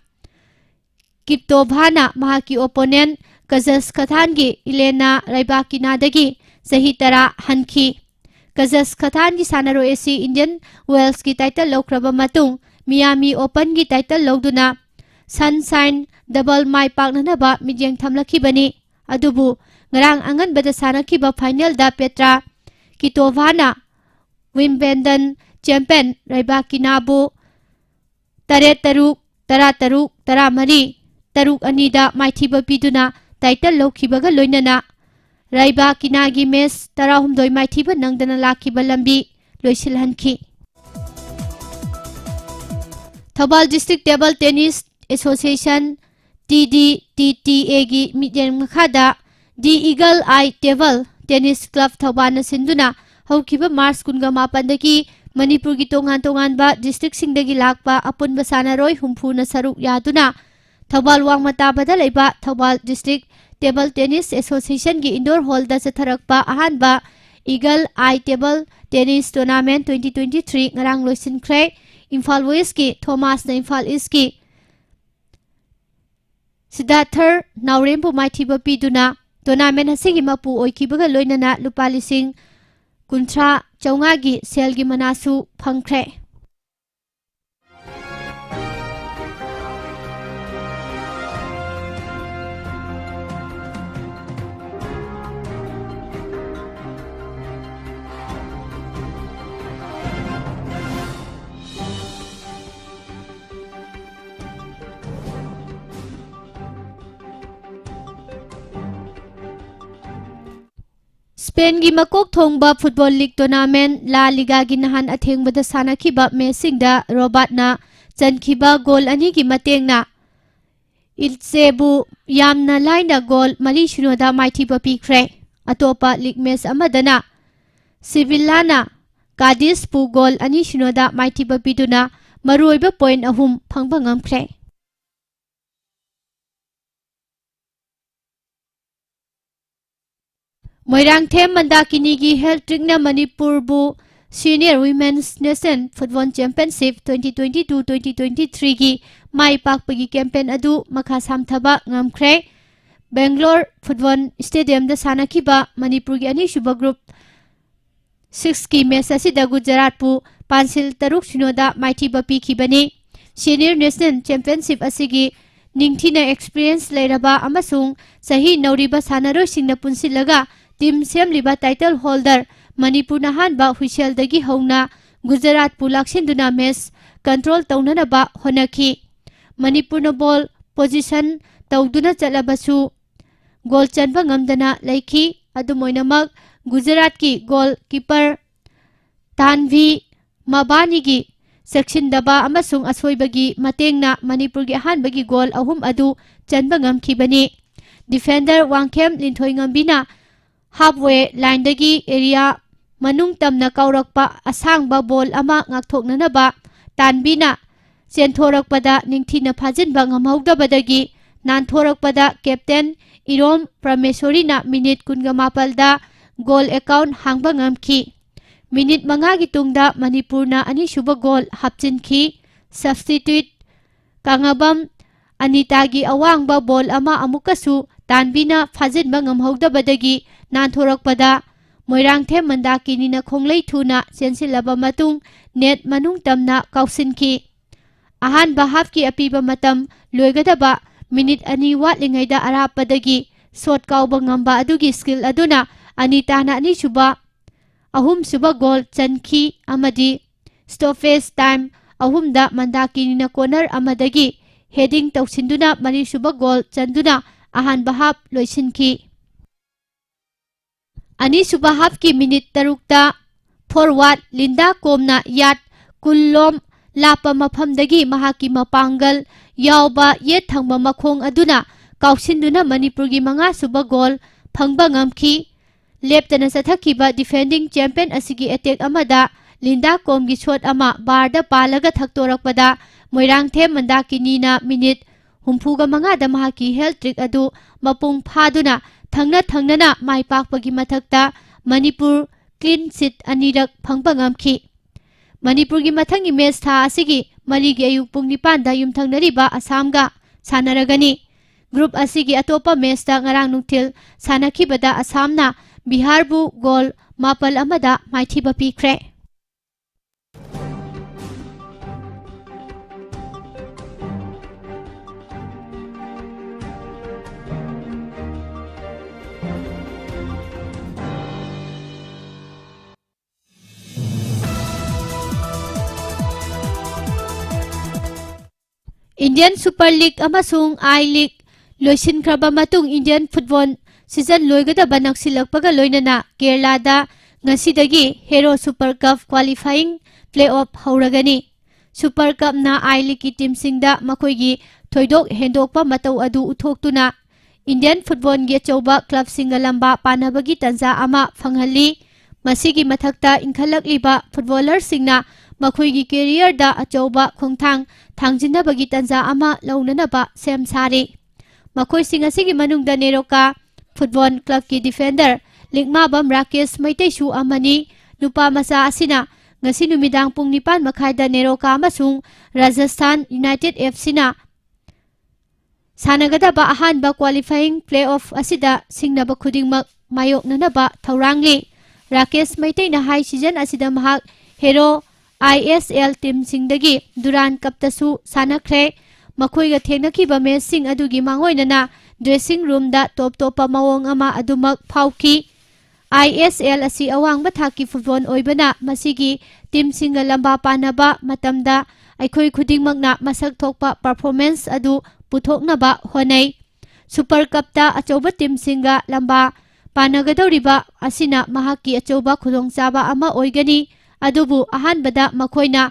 ꯀꯤꯞꯇꯣꯚꯥꯅ ꯃꯍꯥꯛꯀꯤ opponent Kazakhstanꯒꯤ ꯏꯂꯦꯅꯥ ꯔꯩꯕꯥꯀꯤꯅꯥꯗꯒꯤ ꯆꯍꯤ ꯇꯔꯥ ꯍꯟꯈꯤ꯫ Kazakhstanꯒꯤ ꯁꯥꯟꯅꯔꯣꯏ ꯑꯁꯤ Indian Wellsꯀꯤ title ꯂꯧꯈ꯭ꯔꯕ ꯃꯇꯨꯡ Miami Openꯒꯤ title ꯂꯧꯗꯨꯅ Sunshine Double ꯃꯥꯏ ꯄꯥꯛꯅꯅꯕ ꯃꯤꯠꯌꯦꯡ ꯊꯝꯂꯛꯈꯤꯕꯅꯤ꯫ ꯑꯗꯨꯕꯨ ꯉꯔꯥꯡ ꯑꯉꯟꯕꯗ ꯁꯥꯟꯅꯈꯤꯕ finalꯗ ꯄꯦꯇ꯭ꯔꯥ ꯀꯤꯇꯣꯚꯥꯅ Wimbledon champion ꯔꯩꯕꯥꯀꯤꯅꯥꯕꯨ ꯇꯔꯦꯠ ꯇꯔꯨꯛ, ꯇꯔꯥ ꯇꯔꯨꯛ, ꯇꯔꯥ ꯃꯔꯤ, ꯇꯔꯨꯛ ꯑꯅꯤꯗ ꯃꯥꯏꯊꯤꯕ ꯄꯤꯗꯨꯅ title ꯂꯧꯈꯤꯕꯒ ꯂꯣꯏꯅꯅ ꯔꯩꯕꯥꯀꯤꯅꯥꯒꯤ match ꯇꯔꯥꯍꯨꯝꯗꯣꯏ ꯃꯥꯏꯊꯤꯕ ꯅꯪꯗꯅ ꯂꯥꯛꯈꯤꯕ ꯂꯝꯕꯤ ꯂꯣꯏꯁꯤꯜꯍꯟꯈꯤ꯫ Thoubal District Table Tennis Association, TDTTAꯒꯤ ꯃꯤꯠꯌꯦꯡ ꯃꯈꯥꯗ The Eagle Eye Table Tennis Club ꯊꯧꯕꯥꯜꯅ ꯁꯤꯟꯗꯨꯅ ꯍꯧꯈꯤꯕ March ꯀꯨꯟꯃꯥꯄꯟꯗꯒꯤ ꯃꯅꯤꯄꯨꯔꯒꯤ ꯇꯣꯉꯥꯟ ꯇꯣꯉꯥꯟꯕ districtꯁꯤꯡꯗꯒꯤ ꯂꯥꯛꯄ ꯑꯄꯨꯟꯕ ꯁꯥꯟꯅꯔꯣꯏ ꯍꯨꯝꯐꯨꯅ ꯁꯔꯨꯛ ꯌꯥꯗꯨꯅ ꯊꯧꯕꯥꯜ ꯋꯥꯡꯃ ꯇꯥꯕꯗ ꯂꯩꯕ Thoubal District Table Tennis Associationꯒꯤ indoor hallꯗ ꯆꯠꯊꯔꯛꯄ ꯑꯍꯥꯟꯕ Eagle Eye Table Tennis Tournament twenty twenty-three ꯉꯔꯥꯡ ꯂꯣꯏꯁꯤꯟꯈ꯭ꯔꯦ꯫ ꯏꯝꯐꯥꯜ Westꯀꯤ ꯊꯣꯃꯥꯁꯅ ꯏꯝꯐꯥꯜ Eastꯀꯤ ꯁꯤꯗꯥꯊꯔ ꯅꯥꯎꯔꯦꯝꯕꯨ ꯃꯥꯏꯊꯤꯕ ꯄꯤꯗꯨꯅ tournament ꯑꯁꯤꯒꯤ ꯃꯄꯨ ꯑꯣꯏꯈꯤꯕꯒ ꯂꯣꯏꯅꯅ ꯂꯨꯄꯥ ꯂꯤꯁꯤꯡ ꯀꯨꯟꯊ꯭ꯔꯥ ꯆꯥꯝꯃꯉꯥꯒꯤ ꯁꯦꯜꯒꯤ ꯃꯅꯥꯁꯨ ꯐꯪꯈ꯭ꯔꯦ꯫ ꯁ꯭ꯄꯦꯟꯒꯤ ꯃꯀꯣꯛ ꯊꯣꯡꯕ football league tournament La Ligaꯒꯤ ꯅꯍꯥꯟ ꯑꯊꯦꯡꯕꯗ ꯁꯥꯟꯅꯈꯤꯕ matchꯁꯤꯡꯗ ꯔꯣꯕꯥꯔꯠꯅ ꯆꯟꯈꯤꯕ goal ꯑꯅꯤꯒꯤ ꯃꯇꯦꯡꯅ ꯏꯜꯆꯦꯕꯨ ꯌꯥꯝꯅ ꯂꯥꯏꯅ goal ꯃꯔꯤ ꯁꯤꯅꯣꯗ ꯃꯥꯏꯊꯤꯕ ꯄꯤꯈ꯭ꯔꯦ꯫ ꯑꯇꯣꯞꯄ league match ꯑꯃꯗꯅ ꯁꯤꯚꯤꯜꯂꯥꯅ ꯀꯥꯗꯤꯁꯄꯨ goal ꯑꯅꯤ ꯁꯤꯅꯣꯗ ꯃꯥꯏꯊꯤꯕ ꯄꯤꯗꯨꯅ ꯃꯔꯨꯑꯣꯏꯕ point ꯑꯍꯨꯝ ꯐꯪꯕ ꯉꯝꯈ꯭ꯔꯦ꯫ ꯃꯣꯏꯔꯥꯡꯊꯦꯝ ꯃꯟꯗꯥꯀꯤꯅꯤꯒꯤ ꯍꯦꯜ ꯇ꯭ꯔꯤꯛꯅ ꯃꯅꯤꯄꯨꯔꯕꯨ Senior Women's National Football Championship twenty twenty-two twenty twenty-threeꯒꯤ ꯃꯥꯏ ꯄꯥꯛꯄꯒꯤ campaign ꯑꯗꯨ ꯃꯈꯥ ꯁꯥꯝꯊꯕ ꯉꯝꯈ꯭ꯔꯦ꯫ ꯕꯦꯡꯒ꯭ꯂꯣꯔ football stadiumꯗ ꯁꯥꯟꯅꯈꯤꯕ ꯃꯅꯤꯄꯨꯔꯒꯤ ꯑꯅꯤꯁꯨꯕ group sixꯀꯤ match ꯑꯁꯤꯗ ꯒꯨꯖꯔꯥꯠꯄꯨ ꯄꯥꯟꯁꯤꯜ ꯇꯔꯨꯛ ꯁꯤꯅꯣꯗ ꯃꯥꯏꯊꯤꯕ ꯄꯤꯈꯤꯕꯅꯤ꯫ Senior National Championship ꯑꯁꯤꯒꯤ ꯅꯤꯡꯊꯤꯅ experience ꯂꯩꯔꯕ ꯑꯃꯁꯨꯡ ꯆꯍꯤ ꯅꯧꯔꯤꯕ ꯁꯥꯟꯅꯔꯣꯏꯁꯤꯡꯅ ꯄꯨꯟꯁꯤꯜꯂꯒ team ꯁꯦꯝꯂꯤꯕ title holder ꯃꯅꯤꯄꯨꯔꯅ ꯑꯍꯥꯟꯕ ꯍꯨꯏꯁꯦꯜꯗꯒꯤ ꯍꯧꯅ ꯒꯨꯖꯔꯥꯠꯄꯨ ꯂꯥꯛꯁꯤꯟꯗꯨꯅ match control ꯇꯧꯅꯅꯕ ꯍꯣꯠꯅꯈꯤ꯫ ꯃꯅꯤꯄꯨꯔꯅ ball position ꯇꯧꯗꯨꯅ ꯆꯠꯂꯕꯁꯨ goal ꯆꯟꯕ ꯉꯝꯗꯅ ꯂꯩꯈꯤ꯫ ꯑꯗꯨꯝ ꯑꯣꯏꯅꯃꯛ, ꯒꯨꯖꯔꯥꯠꯀꯤ goal keeper ꯇꯥꯟꯚꯤ ꯃꯕꯥꯅꯤꯒꯤ ꯆꯦꯛꯁꯤꯟꯗꯕ ꯑꯃꯁꯨꯡ ꯑꯁꯣꯏꯕꯒꯤ ꯃꯇꯦꯡꯅ ꯃꯅꯤꯄꯨꯔꯒꯤ ꯑꯍꯥꯟꯕꯒꯤ goal ꯑꯍꯨꯝ ꯑꯗꯨ ꯆꯟꯕ ꯉꯝꯈꯤꯕꯅꯤ꯫ Defender ꯋꯥꯡꯈꯦꯝ ꯂꯤꯟꯊꯣꯏꯉꯝꯕꯤꯅ halfway lineꯗꯒꯤ area ꯃꯅꯨꯡ ꯇꯝꯅ ꯀꯥꯎꯔꯛꯄ ꯑꯁꯥꯡꯕ ꯕꯣꯜ ꯑꯃ ꯉꯥꯛꯊꯣꯛꯅꯅꯕ ꯇꯥꯟꯕꯤꯅ ꯆꯦꯟꯊꯣꯔꯛꯄꯗ ꯅꯤꯡꯊꯤꯅ ꯐꯥꯖꯤꯟꯕ ꯉꯝꯍꯧꯗꯕꯗꯒꯤ ꯅꯥꯟꯊꯣꯔꯛꯄꯗ ꯀꯦꯞꯇꯦꯟ ꯏꯔꯣꯝ ꯄ꯭ꯔꯃꯦꯁꯣꯔꯤꯅ ꯃꯤꯅꯤꯠ ꯀꯨꯟꯒ ꯃꯥꯄꯜꯗ ꯒꯣꯜ ꯑꯦꯀꯥꯎꯟ ꯍꯥꯡꯕ ꯉꯝꯈꯤ꯫ ꯃꯤꯅꯤꯠ ꯃꯉꯥꯒꯤ ꯇꯨꯡꯗ ꯃꯅꯤꯄꯨꯔꯅ ꯑꯅꯤꯁꯨꯕ ꯒꯣꯜ ꯍꯥꯞꯆꯤꯟꯈꯤ꯫ ꯁꯕꯁꯇꯤꯇ꯭ꯌꯨꯠ ꯀꯥꯉꯕꯝ ꯑꯅꯤꯇꯥꯒꯤ ꯑꯋꯥꯡꯕ ꯕꯣꯜ ꯑꯃ ꯑꯃꯨꯛꯀꯁꯨ ꯇꯥꯟꯕꯤꯅ ꯐꯥꯖꯤꯟꯕ ꯉꯝꯍꯧꯗꯕꯗꯒꯤ ꯅꯥꯟꯊꯣꯔꯛꯄꯗ ꯃꯣꯏꯔꯥꯡꯊꯦꯝ ꯃꯟꯗꯥꯀꯤꯅꯤꯅ ꯈꯣꯡꯂꯩ ꯊꯨꯅ ꯆꯦꯟꯁꯤꯜꯂꯕ ꯃꯇꯨꯡ ꯅꯦꯠ ꯃꯅꯨꯡ ꯇꯝꯅ ꯀꯥꯎꯁꯤꯟꯈꯤ꯫ ꯑꯍꯥꯟꯕ ꯍꯥꯐꯀꯤ ꯑꯄꯤꯕ ꯃꯇꯝ ꯂꯣꯏꯒꯗꯕ ꯃꯤꯅꯤꯠ ꯑꯅꯤ ꯋꯥꯠꯂꯤꯉꯩꯗ ꯑꯔꯥꯞꯄꯗꯒꯤ ꯁꯣꯠ ꯀꯥꯎꯕ ꯉꯝꯕ ꯑꯗꯨꯒꯤ ꯁ꯭ꯀꯤꯜ ꯑꯗꯨꯅ ꯑꯅꯤꯇꯥꯅ ꯑꯅꯤꯁꯨꯕ, ꯑꯍꯨꯝꯁꯨꯕ ꯒꯣꯜ ꯆꯟꯈꯤ ꯑꯃꯗꯤ ꯁ꯭ꯇꯣꯄꯦꯖ ꯇꯥꯏꯝ ꯑꯍꯨꯝꯗ ꯃꯟꯗꯥꯀꯤꯅꯤꯅ ꯀꯣꯔꯅꯔ ꯑꯃꯗꯒꯤ ꯍꯦꯗꯤꯡ ꯇꯧꯁꯤꯟꯗꯨꯅ ꯃꯔꯤꯁꯨꯕ ꯒꯣꯜ ꯆꯟꯗꯨꯅ ꯑꯍꯥꯟꯕ ꯍꯥꯐ ꯂꯣꯏꯁꯤꯟꯈꯤ꯫ ꯑꯅꯤꯁꯨꯕ ꯍꯥꯐꯀꯤ ꯃꯤꯅꯤꯠ ꯇꯔꯨꯛꯇ ꯐꯣꯔꯋꯥꯔꯗ ꯂꯤꯟꯗꯥ ꯀꯣꯝꯅ ꯌꯥꯔꯗ ꯀꯨꯟ ꯂꯣꯝ ꯂꯥꯞꯄ ꯃꯐꯝꯗꯒꯤ ꯃꯍꯥꯛꯀꯤ ꯃꯄꯥꯡꯒꯜ ꯌꯥꯎꯕ ꯌꯦꯠ ꯊꯪꯕ ꯃꯈꯣꯡ ꯑꯗꯨꯅ ꯀꯥꯎꯁꯤꯟꯗꯨꯅ ꯃꯅꯤꯄꯨꯔꯒꯤ ꯃꯉꯥꯁꯨꯕ ꯒꯣꯜ ꯐꯪꯕ ꯉꯝꯈꯤ꯫ ꯂꯦꯞꯇꯅ ꯆꯠꯊꯈꯤꯕ ꯗꯤꯐꯦꯟꯗꯤꯡ ꯆꯦꯝꯄꯤꯌꯟ ꯑꯁꯤꯒꯤ ꯑꯦꯇꯦꯛ ꯑꯃꯗ ꯂꯤꯟꯗꯥ ꯀꯣꯝꯒꯤ ꯁꯣꯠ ꯑꯃ ꯕꯥꯔꯗ ꯄꯥꯜꯂꯒ ꯊꯛꯇꯣꯔꯛꯄꯗ ꯃꯣꯏꯔꯥꯡꯊꯦꯝ ꯃꯟꯗꯥꯀꯤꯅꯤꯅ ꯃꯤꯅꯤꯠ ꯍꯨꯝꯐꯨꯒ ꯃꯉꯥꯗ ꯃꯍꯥꯛꯀꯤ ꯍꯦꯠ ꯇ꯭ꯔꯤꯛ ꯑꯗꯨ ꯃꯄꯨꯡ ꯐꯥꯗꯨꯅ ꯊꯪꯅ ꯊꯪꯅꯅ ꯃꯥꯏ ꯄꯥꯛꯄꯒꯤ ꯃꯊꯛꯇ ꯃꯅꯤꯄꯨꯔ ꯀ꯭ꯂꯤꯟ ꯁꯤꯠ ꯑꯅꯤꯔꯛ ꯐꯪꯕ ꯉꯝꯈꯤ꯫ ꯃꯅꯤꯄꯨꯔꯒꯤ ꯃꯊꯪꯒꯤ ꯃꯦꯆ ꯊꯥ ꯑꯁꯤꯒꯤ ꯃꯔꯤꯒꯤ ꯑꯌꯨꯛ ꯄꯨꯡ ꯅꯤꯄꯥꯟꯗ ꯌꯨꯝꯊꯪꯅꯔꯤꯕ ꯑꯁꯥꯝꯒ ꯁꯥꯟꯅꯔꯒꯅꯤ꯫ ꯒ꯭ꯔꯨꯞ ꯑꯁꯤꯒꯤ ꯑꯇꯣꯞꯄ ꯃꯦꯆꯇ ꯉꯔꯥꯡ ꯅꯨꯡꯊꯤꯜ ꯁꯥꯟꯅꯈꯤꯕꯗ ꯑꯁꯥꯝꯅ ꯕꯤꯍꯥꯔꯕꯨ ꯒꯣꯜ ꯃꯥꯄꯜ ꯑꯃꯗ ꯃꯥꯏꯊꯤꯕ ꯄꯤꯈ꯭ꯔꯦ꯫ ꯏꯟꯗꯤꯌꯟ ꯁꯨꯄꯔ ꯂꯤꯒ ꯑꯃꯁꯨꯡ ꯑꯥꯏ ꯂꯤꯒ ꯂꯣꯏꯁꯤꯟꯈ꯭ꯔꯕ ꯃꯇꯨꯡ ꯏꯟꯗꯤꯌꯟ ꯐꯨꯠꯕꯣꯜ ꯁꯤꯖꯟ ꯂꯣꯏꯒꯗꯕ ꯅꯛꯁꯤꯜꯂꯛꯄꯒ ꯂꯣꯏꯅꯅ ꯀꯦꯔꯂꯥꯗ ꯉꯁꯤꯗꯒꯤ Hero super cup qualifying playoff ꯍꯧꯔꯒꯅꯤ꯫ ꯁꯨꯄꯔ ꯀꯞꯅ ꯑꯥꯏ ꯂꯤꯒꯀꯤ ꯇꯤꯝꯁꯤꯡꯗ ꯃꯈꯣꯏꯒꯤ ꯊꯣꯏꯗꯣꯛ ꯍꯦꯟꯗꯣꯛꯄ ꯃꯇꯧ ꯑꯗꯨ ꯎꯠꯊꯣꯛꯇꯨꯅ ꯏꯟꯗꯤꯌꯟ ꯐꯨꯠꯕꯣꯜꯒꯤ ꯑꯆꯧꯕ ꯀ꯭ꯂꯕꯁꯤꯡꯒ ꯂꯝꯕꯥ ꯄꯥꯅꯕꯒꯤ ꯇꯥꯟꯖꯥ ꯑꯃ ꯐꯪꯍꯜꯂꯤ꯫ ꯃꯁꯤꯒꯤ ꯃꯊꯛꯇ ꯏꯟꯈꯠꯂꯛꯂꯤꯕ ꯐꯨꯠꯕꯣꯂꯔꯁꯤꯡꯅ ꯃꯈꯣꯏꯒꯤ ꯀꯦꯔꯤꯌꯔꯗ ꯑꯆꯧꯕ ꯈꯣꯡꯊꯥꯡ ꯊꯥꯡꯖꯤꯟꯅꯕꯒꯤ ꯇꯥꯟꯖꯥ ꯑꯃ ꯂꯧꯅꯅꯕ ꯁꯦꯝ ꯁꯥꯔꯤ꯫ ꯃꯈꯣꯏꯁꯤꯡ ꯑꯁꯤꯒꯤ ꯃꯅꯨꯡꯗ ꯅꯦꯔꯣꯀꯥ ꯐꯨꯠꯕꯣꯜ ꯀ꯭ꯂꯕꯀꯤ ꯗꯤꯐꯦꯟꯗꯔ ꯂꯤꯛꯃꯥꯕꯝ ꯔꯥꯀꯦꯁ ꯃꯩꯇꯩꯁꯨ ꯑꯃꯅꯤ꯫ ꯅꯨꯄꯥ ꯃꯆꯥ ꯑꯁꯤꯅ ꯉꯁꯤ ꯅꯨꯃꯤꯗꯥꯡ ꯄꯨꯡ ꯅꯤꯄꯥꯟ ꯃꯈꯥꯏꯗ ꯅꯦꯔꯣꯀꯥ ꯑꯃꯁꯨꯡ ꯔꯥꯖꯁꯊꯥꯟ ꯌꯨꯅꯥꯏꯇꯦꯗ ꯑꯦꯐ ꯁꯤꯅ ꯁꯥꯟꯅꯒꯗꯕ ꯑꯍꯥꯟꯕ ꯀ꯭ꯋꯥꯂꯤꯐꯥꯏꯌꯤꯡ ꯄ꯭ꯂꯦ ꯑꯣꯐ ꯑꯁꯤꯗ ꯁꯤꯡꯅꯕ ꯈꯨꯗꯤꯡꯃꯛ ꯃꯥꯌꯣꯛꯅꯅꯕ ꯊꯧꯔꯥꯡꯂꯤ꯫ ꯔꯥꯀꯦꯁ ꯃꯩꯇꯩꯅ ꯍꯥꯏ, ꯁꯤꯖꯟ ꯑꯁꯤꯗ ꯃꯍꯥꯛ ꯍꯦꯔꯣ ꯑꯥꯏ ꯑꯦꯁ ꯑꯦꯜ ꯇꯤꯝꯁꯤꯡꯗꯒꯤ ꯗꯨꯔꯥꯟ ꯀꯞꯇꯁꯨ ꯁꯥꯟꯅꯈ꯭ꯔꯦ꯫ ꯃꯈꯣꯏꯒ ꯊꯦꯡꯅꯈꯤꯕ ꯃꯦꯆꯁꯤꯡ ꯑꯗꯨꯒꯤ ꯃꯥꯡꯑꯣꯏꯅꯅ ꯗ꯭ꯔꯦꯁꯤꯡ ꯔꯨꯝꯗ ꯇꯣꯞ ꯇꯣꯞꯄ ꯃꯑꯣꯡ ꯑꯃ ꯑꯗꯨꯃꯛ ꯐꯥꯎꯈꯤ꯫ ꯑꯥꯏ ꯑꯦꯁ ꯑꯦꯜ ꯑꯁꯤ ꯑꯋꯥꯡꯕ ꯊꯥꯛꯀꯤ ꯐꯨꯠꯕꯣꯜ ꯑꯣꯏꯕꯅ ꯃꯁꯤꯒꯤ ꯇꯤꯝꯁꯤꯡꯒ ꯂꯝꯕꯥ ꯄꯥꯅꯕ ꯃꯇꯝꯗ ꯑꯩꯈꯣꯏ ꯈꯨꯗꯤꯡꯃꯛꯅ ꯃꯁꯛ ꯊꯣꯛꯄ ꯄꯔꯐꯣꯔꯃꯦꯟꯁ ꯑꯗꯨ ꯄꯨꯊꯣꯛꯅꯕ ꯍꯣꯠꯅꯩ꯫ ꯁꯨꯄꯔ ꯀꯞꯇ ꯑꯆꯧꯕ ꯇꯤꯝꯁꯤꯡꯒ ꯂꯝꯕꯥ ꯄꯥꯅꯒꯗꯧꯔꯤꯕ ꯑꯁꯤꯅ ꯃꯍꯥꯛꯀꯤ ꯑꯆꯧꯕ ꯈꯨꯗꯣꯡꯆꯥꯕ ꯑꯃ ꯑꯣꯏꯒꯅꯤ꯫ ꯑꯗꯨꯕꯨ ꯑꯍꯥꯟꯕꯗ ꯃꯈꯣꯏꯅ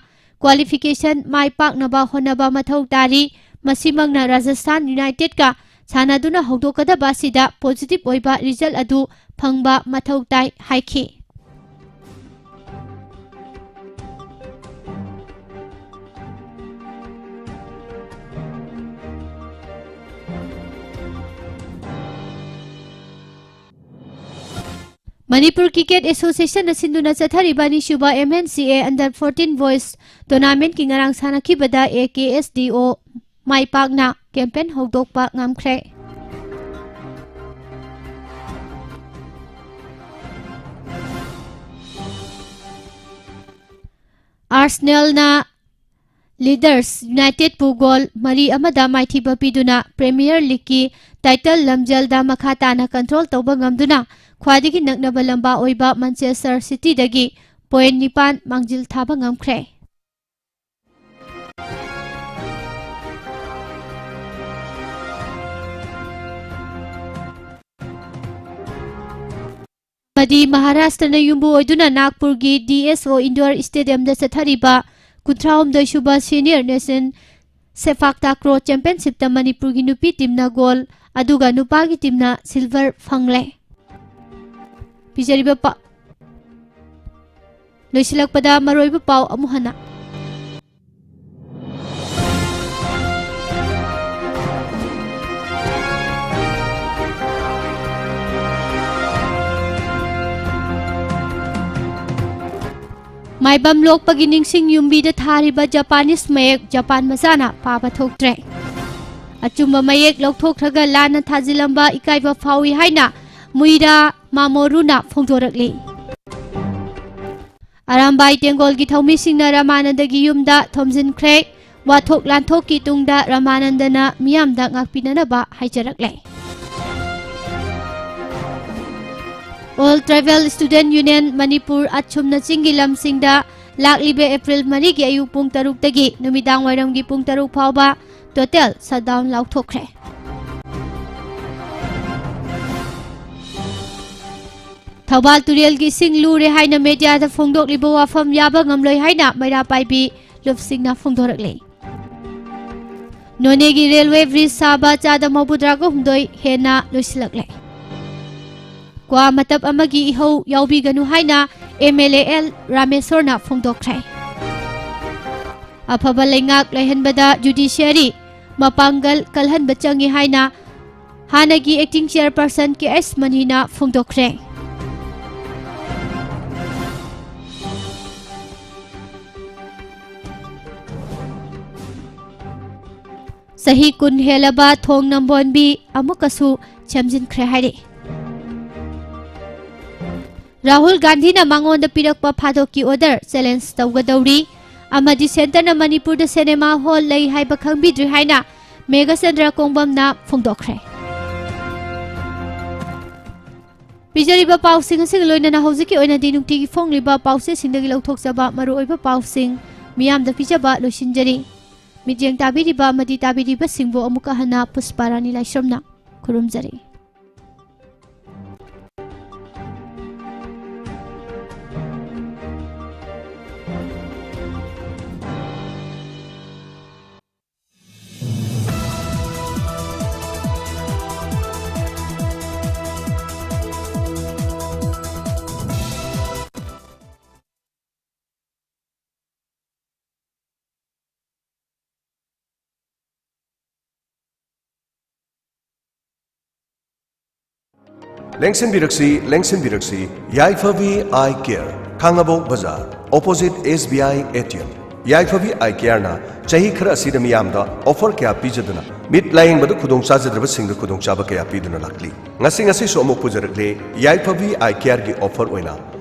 ꯀ꯭ꯋꯥꯂꯤꯐꯤꯀꯦꯁꯟ ꯃꯥꯏ ꯄꯥꯛꯅꯕ ꯍꯣꯠꯅꯕ ꯃꯊꯧ ꯇꯥꯔꯤ꯫ ꯃꯁꯤꯃꯛꯅ ꯔꯥꯖꯁꯊꯥꯟ ꯌꯨꯅꯥꯏꯇꯦꯗꯀ ꯁꯥꯟꯅꯗꯨꯅ ꯍꯧꯗꯣꯛꯀꯗꯕ ꯑꯁꯤꯗ ꯄꯣꯖꯤꯇꯤꯚ ꯑꯣꯏꯕ ꯔꯤꯖꯜ ꯑꯗꯨ ꯐꯪꯕ ꯃꯊꯧ ꯇꯥꯏ ꯍꯥꯏꯈꯤ꯫ ꯃꯅꯤꯄꯨꯔ ꯀ꯭ꯔꯤꯀꯦꯠ ꯑꯦꯁꯣꯁꯤꯌꯦꯁꯟꯅ ꯁꯤꯟꯗꯨꯅ ꯆꯠꯊꯔꯤꯕ ꯑꯅꯤꯁꯨꯕ ꯑꯦꯝ ꯑꯦꯟ ꯁꯤ ꯑꯦ ꯑꯟꯗꯔ ꯐꯣꯔꯇꯤꯟ ꯕꯣꯏꯁ ꯇꯣꯔꯅꯥꯃꯦꯟꯠꯀꯤ ꯉꯔꯥꯡ ꯁꯥꯟꯅꯈꯤꯕꯗ ꯑꯦ ꯀꯦ ꯑꯦꯁ ꯗꯤ ꯑꯣ ꯃꯥꯏ ꯄꯥꯛꯅ ꯀꯦꯝꯄꯦꯟ ꯍꯧꯗꯣꯛꯄ ꯉꯝꯈ꯭ꯔꯦ꯫ ꯑꯥꯔꯁꯅꯦꯜꯅ ꯂꯤꯗꯔꯁ ꯌꯨꯅꯥꯏꯇꯦꯗꯄꯨ ꯒꯣꯜ ꯃꯔꯤ ꯑꯃꯗ ꯃꯥꯏꯊꯤꯕ ꯄꯤꯗꯨꯅ ꯄ꯭ꯔꯤꯃꯤꯌꯔ ꯂꯤꯒꯀꯤ ꯇꯥꯏꯇꯜ ꯂꯝꯖꯦꯜꯗ ꯃꯈꯥ ꯇꯥꯅ ꯀꯟꯇ꯭ꯔꯣꯜ ꯇꯧꯕ ꯉꯝꯗꯨꯅ ꯈ꯭ꯋꯥꯏꯗꯒꯤ ꯅꯛꯅꯕ ꯂꯝꯕꯥ ꯑꯣꯏꯕ ꯃꯥꯟꯆꯦꯁꯇꯔ ꯁꯤꯇꯤꯗꯒꯤ ꯄꯣꯏꯟꯠ ꯅꯤꯄꯥꯟ ꯃꯥꯡꯖꯤꯜ ꯊꯥꯕ ꯉꯝꯈ꯭ꯔꯦ꯫ ꯑꯃꯗꯤ ꯃꯍꯥꯔꯥꯁꯇ꯭ꯔꯅ ꯌꯨꯝꯕꯨ ꯑꯣꯏꯗꯨꯅ ꯅꯥꯒꯄꯨꯔꯒꯤ ꯗꯤ ꯑꯦꯁ ꯑꯣ ꯏꯟꯗꯣꯔ ꯁ꯭ꯇꯦꯗꯤꯌꯝꯗ ꯆꯠꯊꯔꯤꯕ ꯀꯨꯟꯊ꯭ꯔꯥꯍꯨꯝꯗꯣꯏ ꯁꯨꯕ ꯁꯤꯅꯤꯌꯔ ꯅꯦꯁꯅꯦꯜ ꯁꯦꯄꯥꯛ ꯇꯥꯀ꯭ꯔꯣ ꯆꯦꯝꯄꯤꯌꯟꯁꯤꯞꯇ ꯃꯅꯤꯄꯨꯔꯒꯤ ꯅꯨꯄꯤ ꯇꯤꯝꯅ ꯒꯣꯜ, ꯑꯗꯨꯒ ꯅꯨꯄꯥꯒꯤ ꯇꯤꯝꯅ ꯁꯤꯜꯚꯔ ꯐꯪꯂꯦ꯫ ꯄꯤꯖꯔꯤꯕ ꯄꯥ-, ꯂꯣꯏꯁꯤꯜꯂꯛꯄꯗ ꯃꯔꯨꯑꯣꯏꯕ ꯄꯥꯎ ꯑꯃꯨꯛ ꯍꯟꯅ꯫ ꯃꯥꯏꯕꯝ ꯂꯣꯛꯄꯒꯤ ꯅꯤꯡꯁꯤꯡ ꯌꯨꯝꯕꯤꯗ ꯊꯥꯔꯤꯕ ꯖꯄꯥꯅꯤꯁ ꯃꯌꯦꯛ ꯖꯄꯥꯟ ꯃꯆꯥꯅ ꯄꯥꯕ ꯊꯣꯛꯇ꯭ꯔꯦ꯫ ꯑꯆꯨꯝꯕ ꯃꯌꯦꯛ ꯂꯧꯊꯣꯛꯈ꯭ꯔꯒ ꯂꯥꯟꯅ ꯊꯥꯖꯤꯜꯂꯝꯕ ꯏꯀꯥꯏꯕ ꯐꯥꯎꯏ ꯍꯥꯏꯅ ꯃꯨꯏꯔꯥ ꯃꯥꯃꯣꯔꯨꯅ ꯐꯣꯡꯗꯣꯔꯛꯂꯤ꯫ ꯑꯔꯥꯝꯕꯥꯏ ꯇꯦꯡꯒꯣꯜꯒꯤ ꯊꯧꯃꯤꯁꯤꯡꯅ ꯔꯃꯥꯅꯟꯗꯒꯤ ꯌꯨꯝꯗ ꯊꯣꯝꯖꯤꯟꯈ꯭ꯔꯦ꯫ ꯋꯥꯊꯣꯛ ꯂꯥꯟꯊꯣꯛꯀꯤ ꯇꯨꯡꯗ ꯔꯃꯥꯅꯟꯗꯅ ꯃꯤꯌꯥꯝꯗ ꯉꯥꯛꯄꯤꯅꯅꯕ ꯍꯥꯏꯖꯔꯛꯂꯦ꯫ All Tribal Student Union Manipur ꯑꯁꯨꯝꯅ ꯆꯤꯡꯒꯤ ꯂꯝꯁꯤꯡꯗ ꯂꯥꯛꯂꯤꯕ ꯑꯦꯄ꯭ꯔꯤꯜ ꯃꯔꯤꯒꯤ ꯑꯌꯨꯛ ꯄꯨꯡ ꯇꯔꯨꯛꯇꯒꯤ ꯅꯨꯃꯤꯗꯥꯡ ꯋꯥꯏꯔꯝꯒꯤ ꯄꯨꯡ ꯇꯔꯨꯛ ꯐꯥꯎꯕ total shutdown ꯂꯥꯎꯊꯣꯛꯈ꯭ꯔꯦ꯫ ꯊꯧꯕꯥꯜ ꯇꯨꯔꯦꯜꯒꯤ ꯏꯁꯤꯡ ꯂꯨꯔꯦ ꯍꯥꯏꯅ ꯃꯦꯗꯤꯌꯥꯗ ꯐꯣꯡꯗꯣꯛꯂꯤꯕ ꯋꯥꯐꯝ ꯌꯥꯕ ꯉꯝꯂꯣꯏ ꯍꯥꯏꯅ ꯃꯩꯔꯥ ꯄꯥꯏꯕꯤ ꯂꯨꯞꯁꯤꯡꯅ ꯐꯣꯡꯗꯣꯔꯛꯂꯤ꯫ ꯅꯣꯅꯦꯒꯤ ꯔꯦꯜꯋꯦ ꯕ꯭ꯔꯤꯖ ꯁꯥꯕ ꯆꯥꯗ ꯃꯧꯗ꯭ꯔꯥꯒ ꯍꯨꯝꯗꯣꯏ ꯍꯦꯟꯅ ꯂꯣꯏꯁꯤꯜꯂꯛꯂꯦ꯫ ꯀ꯭ꯋꯥ ꯃꯇꯞ ꯑꯃꯒꯤ ꯏꯍꯧ ꯌꯥꯎꯕꯤꯒꯅꯨ ꯍꯥꯏꯅ MLA L ꯔꯥꯃꯦꯁꯣꯔꯅ ꯐꯣꯡꯗꯣꯛꯈ꯭ꯔꯦ꯫ ꯑꯐꯕ ꯂꯩꯉꯥꯛ ꯂꯩꯍꯟꯕꯗ judiciary ꯃꯄꯥꯡꯒꯜ ꯀꯜꯍꯟꯕ ꯆꯪꯏ ꯍꯥꯏꯅ ꯍꯥꯟꯅꯒꯤ acting chairperson K S ꯃꯅꯤꯅ ꯐꯣꯡꯗꯣꯛꯈ꯭ꯔꯦ꯫ ꯆꯍꯤ ꯀꯨꯟ ꯍꯦꯜꯂꯕ ꯊꯣꯡ ꯅꯝꯕꯣꯟꯕꯤ ꯑꯃꯨꯛꯀꯁꯨ ꯁꯦꯝꯖꯤꯟꯈ꯭ꯔꯦ ꯍꯥꯏꯔꯤ꯫ ꯔꯥꯍꯨꯜ ꯒꯥꯟꯙꯤꯅ ꯃꯉꯣꯟꯗ ꯄꯤꯔꯛꯄ ꯐꯥꯗꯣꯛꯀꯤ order challenge ꯇꯧꯒꯗꯧꯔꯤ ꯑꯃꯗꯤ centreꯅ ꯃꯅꯤꯄꯨꯔꯗ cinema hall ꯂꯩ ꯍꯥꯏꯕ ꯈꯪꯕꯤꯗ꯭ꯔꯤ ꯍꯥꯏꯅ ꯃꯦꯘꯆꯟꯗ꯭ꯔ ꯀꯣꯡꯕꯝꯅ ꯐꯣꯡꯗꯣꯛꯈ꯭ꯔꯦ꯫ ꯄꯤꯖꯔꯤꯕ ꯄꯥꯎꯁꯤꯡ ꯑꯁꯤꯒ ꯂꯣꯏꯅꯅ ꯍꯧꯖꯤꯛꯀꯤ ꯑꯣꯏꯅꯗꯤ ꯅꯨꯡꯇꯤꯒꯤ ꯐꯣꯡꯂꯤꯕ ꯄꯥꯎꯆꯦꯁꯤꯡꯗꯒꯤ ꯂꯧꯊꯣꯛꯆꯕ ꯃꯔꯨꯑꯣꯏꯕ ꯄꯥꯎꯁꯤꯡ ꯃꯤꯌꯥꯝꯗ ꯄꯤꯖꯕ ꯂꯣꯏꯁꯤꯟꯖꯔꯤ꯫ ꯃꯤꯠꯌꯦꯡ ꯇꯥꯕꯤꯔꯤꯕ ꯑꯃꯗꯤ ꯇꯥꯕꯤꯔꯤꯕꯁꯤꯡꯕꯨ ꯑꯃꯨꯛꯀ ꯍꯟꯅ ꯄꯨꯁꯄꯥꯔꯥꯅꯤ ꯂꯥꯏꯁ꯭ꯔꯝꯅ ꯈꯨꯔꯨꯝꯖꯔꯤ꯫ ꯂꯦꯡꯁꯤꯟꯕꯤꯔꯛꯁꯤ, ꯂꯦꯡꯁꯤꯟꯕꯤꯔꯛꯁꯤ, ꯌꯥꯏꯐꯕꯤ I Care, Khangabok Bazar, opposite S B I A T M. ꯌꯥꯏꯐꯕꯤ ꯑꯥꯏ ꯀꯦꯌꯔꯅ ꯆꯍꯤ ꯈꯔ ꯑꯁꯤꯗ ꯃꯤꯌꯥꯝꯗ ꯑꯣꯐꯔ ꯀꯌꯥ ꯄꯤꯖꯗꯨꯅ ꯃꯤꯠ ꯂꯥꯌꯦꯡꯕꯗ ꯈꯨꯗꯣꯡ ꯆꯥꯖꯗ꯭ꯔꯕꯁꯤꯡꯗ ꯈꯨꯗꯣꯡꯆꯥꯕ ꯀꯌꯥ ꯄꯤꯗꯨꯅ ꯂꯥꯛꯂꯤ꯫ ꯉꯁꯤ, ꯉꯁꯤꯁꯨ ꯑꯃꯨꯛ ꯄꯨꯖꯔꯛꯂꯦ ꯌꯥꯏꯐꯕꯤ ꯑꯥꯏ ꯀꯦꯌꯔꯒꯤ ꯑꯣꯐꯔ ꯑꯣꯏꯅ꯫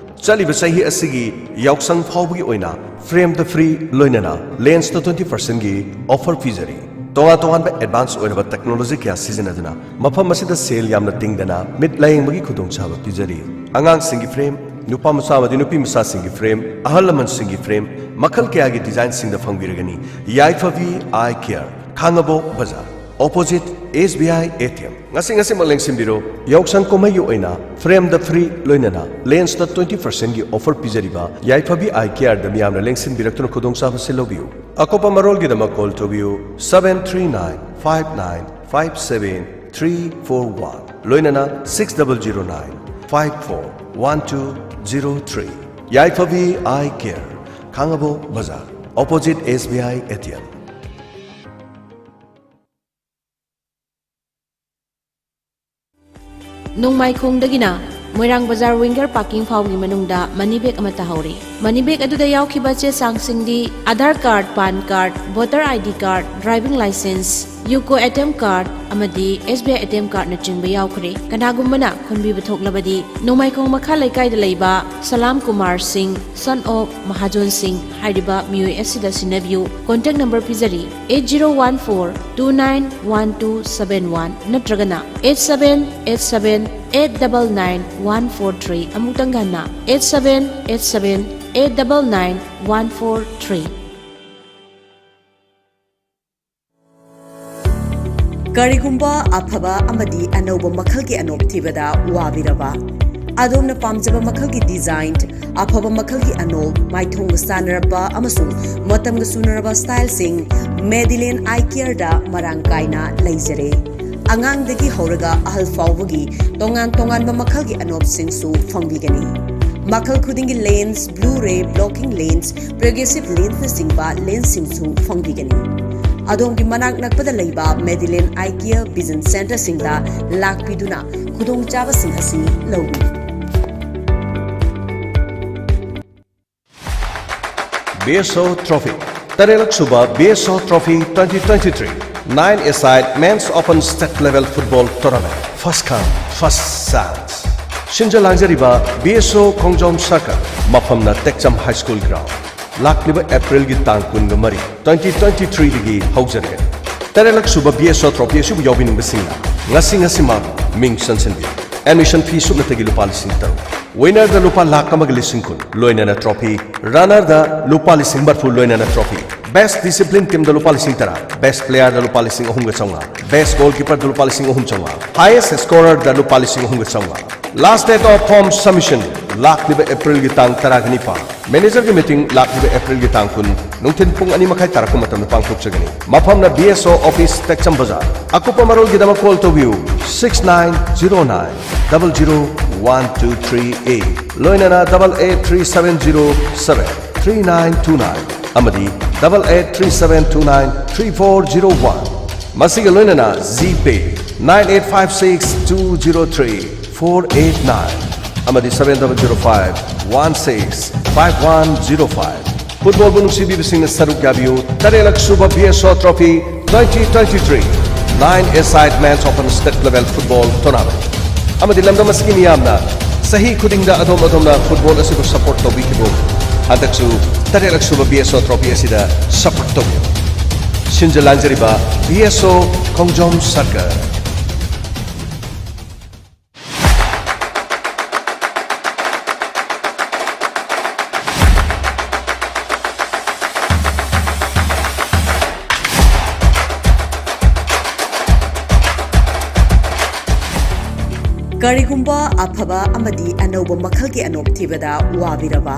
ꯆꯠꯂꯤꯕ ꯆꯍꯤ ꯑꯁꯤꯒꯤ ꯌꯥꯎꯁꯪ ꯐꯥꯎꯕꯒꯤ ꯑꯣꯏꯅ ꯐ꯭ꯔꯦꯝꯗ ꯐ꯭ꯔꯤ, ꯂꯣꯏꯅꯅ ꯂꯦꯟꯁꯇ ꯇ꯭ꯋꯦꯟꯇꯤ ꯄꯥꯔꯁꯦꯟꯒꯤ ꯑꯣꯐꯔ ꯄꯤꯖꯔꯤ꯫ ꯇꯣꯉꯥꯟ ꯇꯣꯉꯥꯟꯕ ꯑꯦꯗꯚꯥꯟꯁ ꯑꯣꯏꯔꯕ ꯇꯦꯛꯅꯣꯂꯣꯖꯤ ꯀꯌꯥ ꯁꯤꯖꯤꯟꯅꯗꯨꯅ ꯃꯐꯝ ꯑꯁꯤꯗ ꯁꯦꯜ ꯌꯥꯝꯅ ꯇꯤꯡꯗꯅ ꯃꯤꯠ ꯂꯥꯌꯦꯡꯕꯒꯤ ꯈꯨꯗꯣꯡꯆꯥꯕ ꯄꯤꯖꯔꯤ꯫ ꯑꯉꯥꯡꯁꯤꯡꯒꯤ ꯐ꯭ꯔꯦꯝ, ꯅꯨꯄꯥ ꯃꯆꯥ ꯑꯃꯗꯤ ꯅꯨꯄꯤ ꯃꯆꯥꯁꯤꯡꯒꯤ ꯐ꯭ꯔꯦꯝ, ꯑꯍꯜ ꯂꯃꯟꯁꯤꯡꯒꯤ ꯐ꯭ꯔꯦꯝ, ꯃꯈꯜ ꯀꯌꯥꯒꯤ ꯗꯤꯖꯥꯏꯟꯁꯤꯡꯗ ꯐꯪꯕꯤꯔꯒꯅꯤ꯫ ꯌꯥꯏꯐꯕꯤ I Care, Khangabok Bazar, opposite S B I A T M. ꯉꯁꯤ, ꯉꯁꯤꯃꯛ ꯂꯦꯡꯁꯤꯟꯕꯤꯔꯣ꯫ ꯌꯥꯎꯁꯪ ꯀꯨꯝꯍꯩꯒꯤ ꯑꯣꯏꯅ ꯐ꯭ꯔꯦꯝꯗ ꯐ꯭ꯔꯤ, ꯂꯣꯏꯅꯅ ꯂꯦꯟꯁꯇ ꯇ꯭ꯋꯦꯟꯇꯤ ꯄꯥꯔꯁꯦꯟꯒꯤ ꯑꯣꯐꯔ ꯄꯤꯖꯔꯤꯕ ꯌꯥꯏꯐꯕꯤ ꯑꯥꯏ ꯀꯦꯌꯔꯗ ꯃꯤꯌꯥꯝꯅ ꯂꯦꯡꯁꯤꯟꯕꯤꯔꯛꯇꯨꯅ ꯈꯨꯗꯣꯡꯆꯥꯕ ꯁꯤꯜꯍꯧꯕꯤꯌꯨ꯫ ꯑꯀꯨꯞꯄ ꯃꯔꯣꯜꯒꯤꯗꯃꯛ ꯀꯣꯜ ꯇꯧꯕꯤꯌꯨ, seven three nine five nine five seven three four one, ꯂꯣꯏꯅꯅ six double zero nine five four one two zero three꯫ ꯌꯥꯏꯐꯕꯤ I Care, Khangabok Bazar, opposite S B I A T M. ꯅꯣꯡꯃꯥꯏꯈꯣꯡꯗꯒꯤꯅ ꯃꯣꯏꯔꯥꯡ ꯕꯖꯥꯔ ꯋꯤꯡꯒꯔ parking ꯐꯥꯎꯒꯤ ꯃꯅꯨꯡꯗ money bag ꯑꯃ ꯇꯥꯍꯧꯔꯦ꯫ Money bag ꯑꯗꯨꯗ ꯌꯥꯎꯈꯤꯕ ꯆꯦ ꯆꯥꯡꯁꯤꯡꯗꯤ Aadhaar card, PAN card, voter I D card, driving licence, UCO A T M card ꯑꯃꯗꯤ S B I A T M ꯀꯥꯔꯗꯅꯆꯤꯡꯕ ꯌꯥꯎꯈ꯭ꯔꯦ꯫ ꯀꯅꯥꯒꯨꯝꯕꯅ ꯈꯨꯟꯕꯤꯕ ꯊꯣꯛꯂꯕꯗꯤ ꯅꯣꯡꯃꯥꯏꯈꯣꯡ ꯃꯈꯥ ꯂꯩꯀꯥꯏꯗ ꯂꯩꯕ ꯁꯂꯥꯝ ꯀꯨꯃꯥꯔ ꯁꯤꯡ, son of ꯃꯍꯥꯖꯣꯟ ꯁꯤꯡ ꯍꯥꯏꯔꯤꯕ ꯃꯤꯑꯣꯏ ꯑꯁꯤꯗ ꯁꯤꯟꯅꯕꯤꯌꯨ꯫ ꯀꯣꯟꯇꯦꯛ ꯅꯝꯕꯔ ꯄꯤꯖꯔꯤ, eight zero one four two nine one two seven one ꯅꯠꯇ꯭ꯔꯒꯅ eight seven eight seven eight double nine one four three꯫ ꯑꯃꯨꯛꯇꯪ ꯍꯟꯅ, eight seven eight seven eight double nine one four three꯫ ꯀꯔꯤꯒꯨꯝꯕ ꯑꯐꯕ ꯑꯃꯗꯤ ꯑꯅꯧꯕ ꯃꯈꯜꯒꯤ ꯑꯅꯣꯞ ꯊꯤꯕꯗ ꯋꯥꯕꯤꯔꯕ? ꯑꯗꯣꯝꯅ ꯄꯥꯝꯖꯕ ꯃꯈꯜꯒꯤ ꯗꯤꯖꯥꯏꯟ, ꯑꯐꯕ ꯃꯈꯜꯒꯤ ꯑꯅꯣꯞ, ꯃꯥꯏꯊꯣꯡꯒ ꯆꯥꯟꯅꯔꯕ ꯑꯃꯁꯨꯡ ꯃꯇꯝꯒ ꯆꯨꯅꯔꯕ ꯁ꯭ꯇꯥꯏꯜꯁꯤꯡ Madeline Eye Careꯗ ꯃꯔꯥꯡ ꯀꯥꯏꯅ ꯂꯩꯖꯔꯦ꯫ ꯑꯉꯥꯡꯗꯒꯤ ꯍꯧꯔꯒ ꯑꯍꯜ ꯐꯥꯎꯕꯒꯤ ꯇꯣꯉꯥꯟ ꯇꯣꯉꯥꯟꯕ ꯃꯈꯜꯒꯤ ꯑꯅꯣꯞꯁꯤꯡꯁꯨ ꯐꯪꯕꯤꯒꯅꯤ꯫ ꯃꯈꯜ ꯈꯨꯗꯤꯡꯒꯤ ꯂꯦꯟꯁ, ꯕ꯭ꯂꯨ ꯔꯦ ꯕ꯭ꯂꯣꯀꯤꯡ ꯂꯦꯟꯁ, ꯄ꯭ꯔꯣꯒ꯭ꯔꯦꯁꯤꯚ ꯂꯦꯟꯁꯅꯆꯤꯡꯕ ꯂꯦꯟꯁꯁꯤꯡꯁꯨ ꯐꯪꯕꯤꯒꯅꯤ꯫ ꯑꯗꯣꯝꯒꯤ ꯃꯅꯥꯛ ꯅꯛꯄꯗ ꯂꯩꯕ Medilane Eye Care Vision Centreꯁꯤꯡꯗ ꯂꯥꯛꯄꯤꯗꯨꯅ ꯈꯨꯗꯣꯡꯆꯥꯕꯁꯤꯡ ꯑꯁꯤ ꯂꯧꯕꯤꯌꯨ꯫ BSO Trophy, ꯇꯔꯦꯠꯂꯛ ꯁꯨꯕ BSO Trophy twenty twenty-three, nine-a-side Men's Open State Level Football Tournament, first come, first chance꯫ ꯁꯤꯟꯖ ꯂꯥꯡꯖꯔꯤꯕ BSO ꯈꯣꯡꯖꯣꯝ Circle, ꯃꯐꯝꯅ ꯇꯦꯛꯆꯝ High School Ground꯫ ꯂꯥꯛꯂꯤꯕ Aprilꯒꯤ ꯇꯥꯡ ꯀꯨꯟꯒ ꯃꯔꯤ, twenty twenty-threeꯗꯒꯤ ꯍꯧꯖꯔꯒꯅꯤ꯫ ꯇꯔꯦꯠꯂꯛ ꯁꯨꯕ BSO Trophy ꯑꯁꯤꯕꯨ ꯌꯥꯎꯕꯤꯅꯤꯡꯕꯁꯤꯡꯅ ꯉꯁꯤ ꯉꯁꯤꯃꯛ ꯃꯤꯡ ꯆꯟꯁꯤꯟꯕꯤꯌꯨ꯫ Admission fee ꯁꯨꯞꯅꯇꯒꯤ ꯂꯨꯄꯥ ꯂꯤꯁꯤꯡ ꯇꯔꯨꯛ꯫ Winnerꯗ ꯂꯨꯄꯥ ꯂꯥꯈ ꯑꯃꯒ ꯂꯤꯁꯤꯡ ꯀꯨꯟ, ꯂꯣꯏꯅꯅ trophy꯫ Runnerꯗ ꯂꯨꯄꯥ ꯂꯤꯁꯤꯡ ꯃꯔꯤꯐꯨ, ꯂꯣꯏꯅꯅ trophy꯫ Best Discipline Teamꯗ ꯂꯨꯄꯥ ꯂꯤꯁꯤꯡ ꯇꯔꯥ, Best Playerꯗ ꯂꯨꯄꯥ ꯂꯤꯁꯤꯡ ꯑꯍꯨꯝꯒ ꯆꯥꯝꯃꯉꯥ, Best Goalkeeperꯗ ꯂꯨꯄꯥ ꯂꯤꯁꯤꯡ ꯑꯍꯨꯝ ꯆꯥꯝꯃꯉꯥ, Highest Scorerꯗ ꯂꯨꯄꯥ ꯂꯤꯁꯤꯡ ꯑꯍꯨꯝꯒ ꯆꯥꯝꯃꯉꯥ꯫ Last date of form submission, ꯂꯥꯛꯂꯤꯕ Aprilꯒꯤ ꯇꯥꯡ ꯇꯔꯥꯒ ꯅꯤꯄꯥꯟ꯫ Managerꯒꯤ meeting ꯂꯥꯛꯂꯤꯕ Aprilꯒꯤ ꯇꯥꯡ ꯀꯨꯟ, ꯅꯨꯡꯊꯤꯜ ꯄꯨꯡ ꯑꯅꯤ ꯃꯈꯥꯏ ꯇꯥꯔꯛꯄ ꯃꯇꯝꯗ ꯄꯥꯡꯊꯣꯛꯆꯒꯅꯤ꯫ ꯃꯐꯝꯅ BSO Office, ꯇꯦꯛꯆꯝ ꯕꯖꯥꯔ꯫ ꯑꯀꯨꯞꯄ ꯃꯔꯣꯜꯒꯤꯗꯃꯛ call ꯇꯧꯕꯤꯌꯨ, six nine zero nine double zero one two three eight, ꯂꯣꯏꯅꯅ double eight three seven zero seven three nine two nine ꯑꯃꯗꯤ double eight three seven two nine three four zero one꯫ ꯃꯁꯤꯒ ꯂꯣꯏꯅꯅ GPay, nine eight five six two zero three four eight nine ꯑꯃꯗꯤ seven double zero five one six five one zero five꯫ Footballꯕꯨ ꯅꯨꯡꯁꯤꯕꯤꯕꯁꯤꯡꯅ ꯁꯔꯨꯛ ꯌꯥꯕꯤꯌꯨ꯫ ꯇꯔꯦꯠꯂꯛ ꯁꯨꯕ BSO Trophy twenty twenty-three, nine-a-side Men's Open State Level Football Tournament꯫ ꯑꯃꯗꯤ ꯂꯝꯗꯝ ꯑꯁꯤꯒꯤ ꯃꯤꯌꯥꯝꯅ ꯆꯍꯤ ꯈꯨꯗꯤꯡꯗ ꯑꯗꯣꯝ ꯑꯗꯣꯝꯅ football ꯑꯁꯤꯕꯨ support ꯇꯧꯕꯤꯈꯤꯕ, ꯍꯟꯗꯛꯁꯨ ꯇꯔꯦꯠꯂꯛ ꯁꯨꯕ BSO Trophy ꯑꯁꯤꯗ support ꯇꯧꯕꯤꯌꯨ꯫ ꯁꯤꯟꯖ ꯂꯥꯡꯖꯔꯤꯕ BSO ꯈꯣꯡꯖꯣꯝ Circle꯫ ꯀꯔꯤꯒꯨꯝꯕ ꯑꯐꯕ ꯑꯃꯗꯤ ꯑꯅꯧꯕ ꯃꯈꯜꯒꯤ ꯑꯅꯣꯞ ꯊꯤꯕꯗ ꯋꯥꯕꯤꯔꯕ,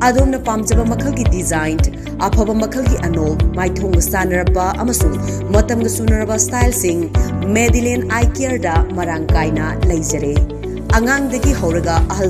ꯑꯗꯣꯝꯅ ꯄꯥꯝꯖꯕ ꯃꯈꯜꯒꯤ design, ꯑꯐꯕ ꯃꯈꯜꯒꯤ ꯑꯅꯣꯞ, ꯃꯥꯏꯊꯣꯡꯒ ꯆꯥꯟꯅꯔꯕ ꯑꯃꯁꯨꯡ ꯃꯇꯝꯒ ꯆꯨꯅꯔꯕ styleꯁꯤꯡ Medilane Eye Careꯗ ꯃꯔꯥꯡ ꯀꯥꯏꯅ ꯂꯩꯖꯔꯦ꯫ ꯑꯉꯥꯡꯗꯒꯤ ꯍꯧꯔꯒ ꯑꯍꯜ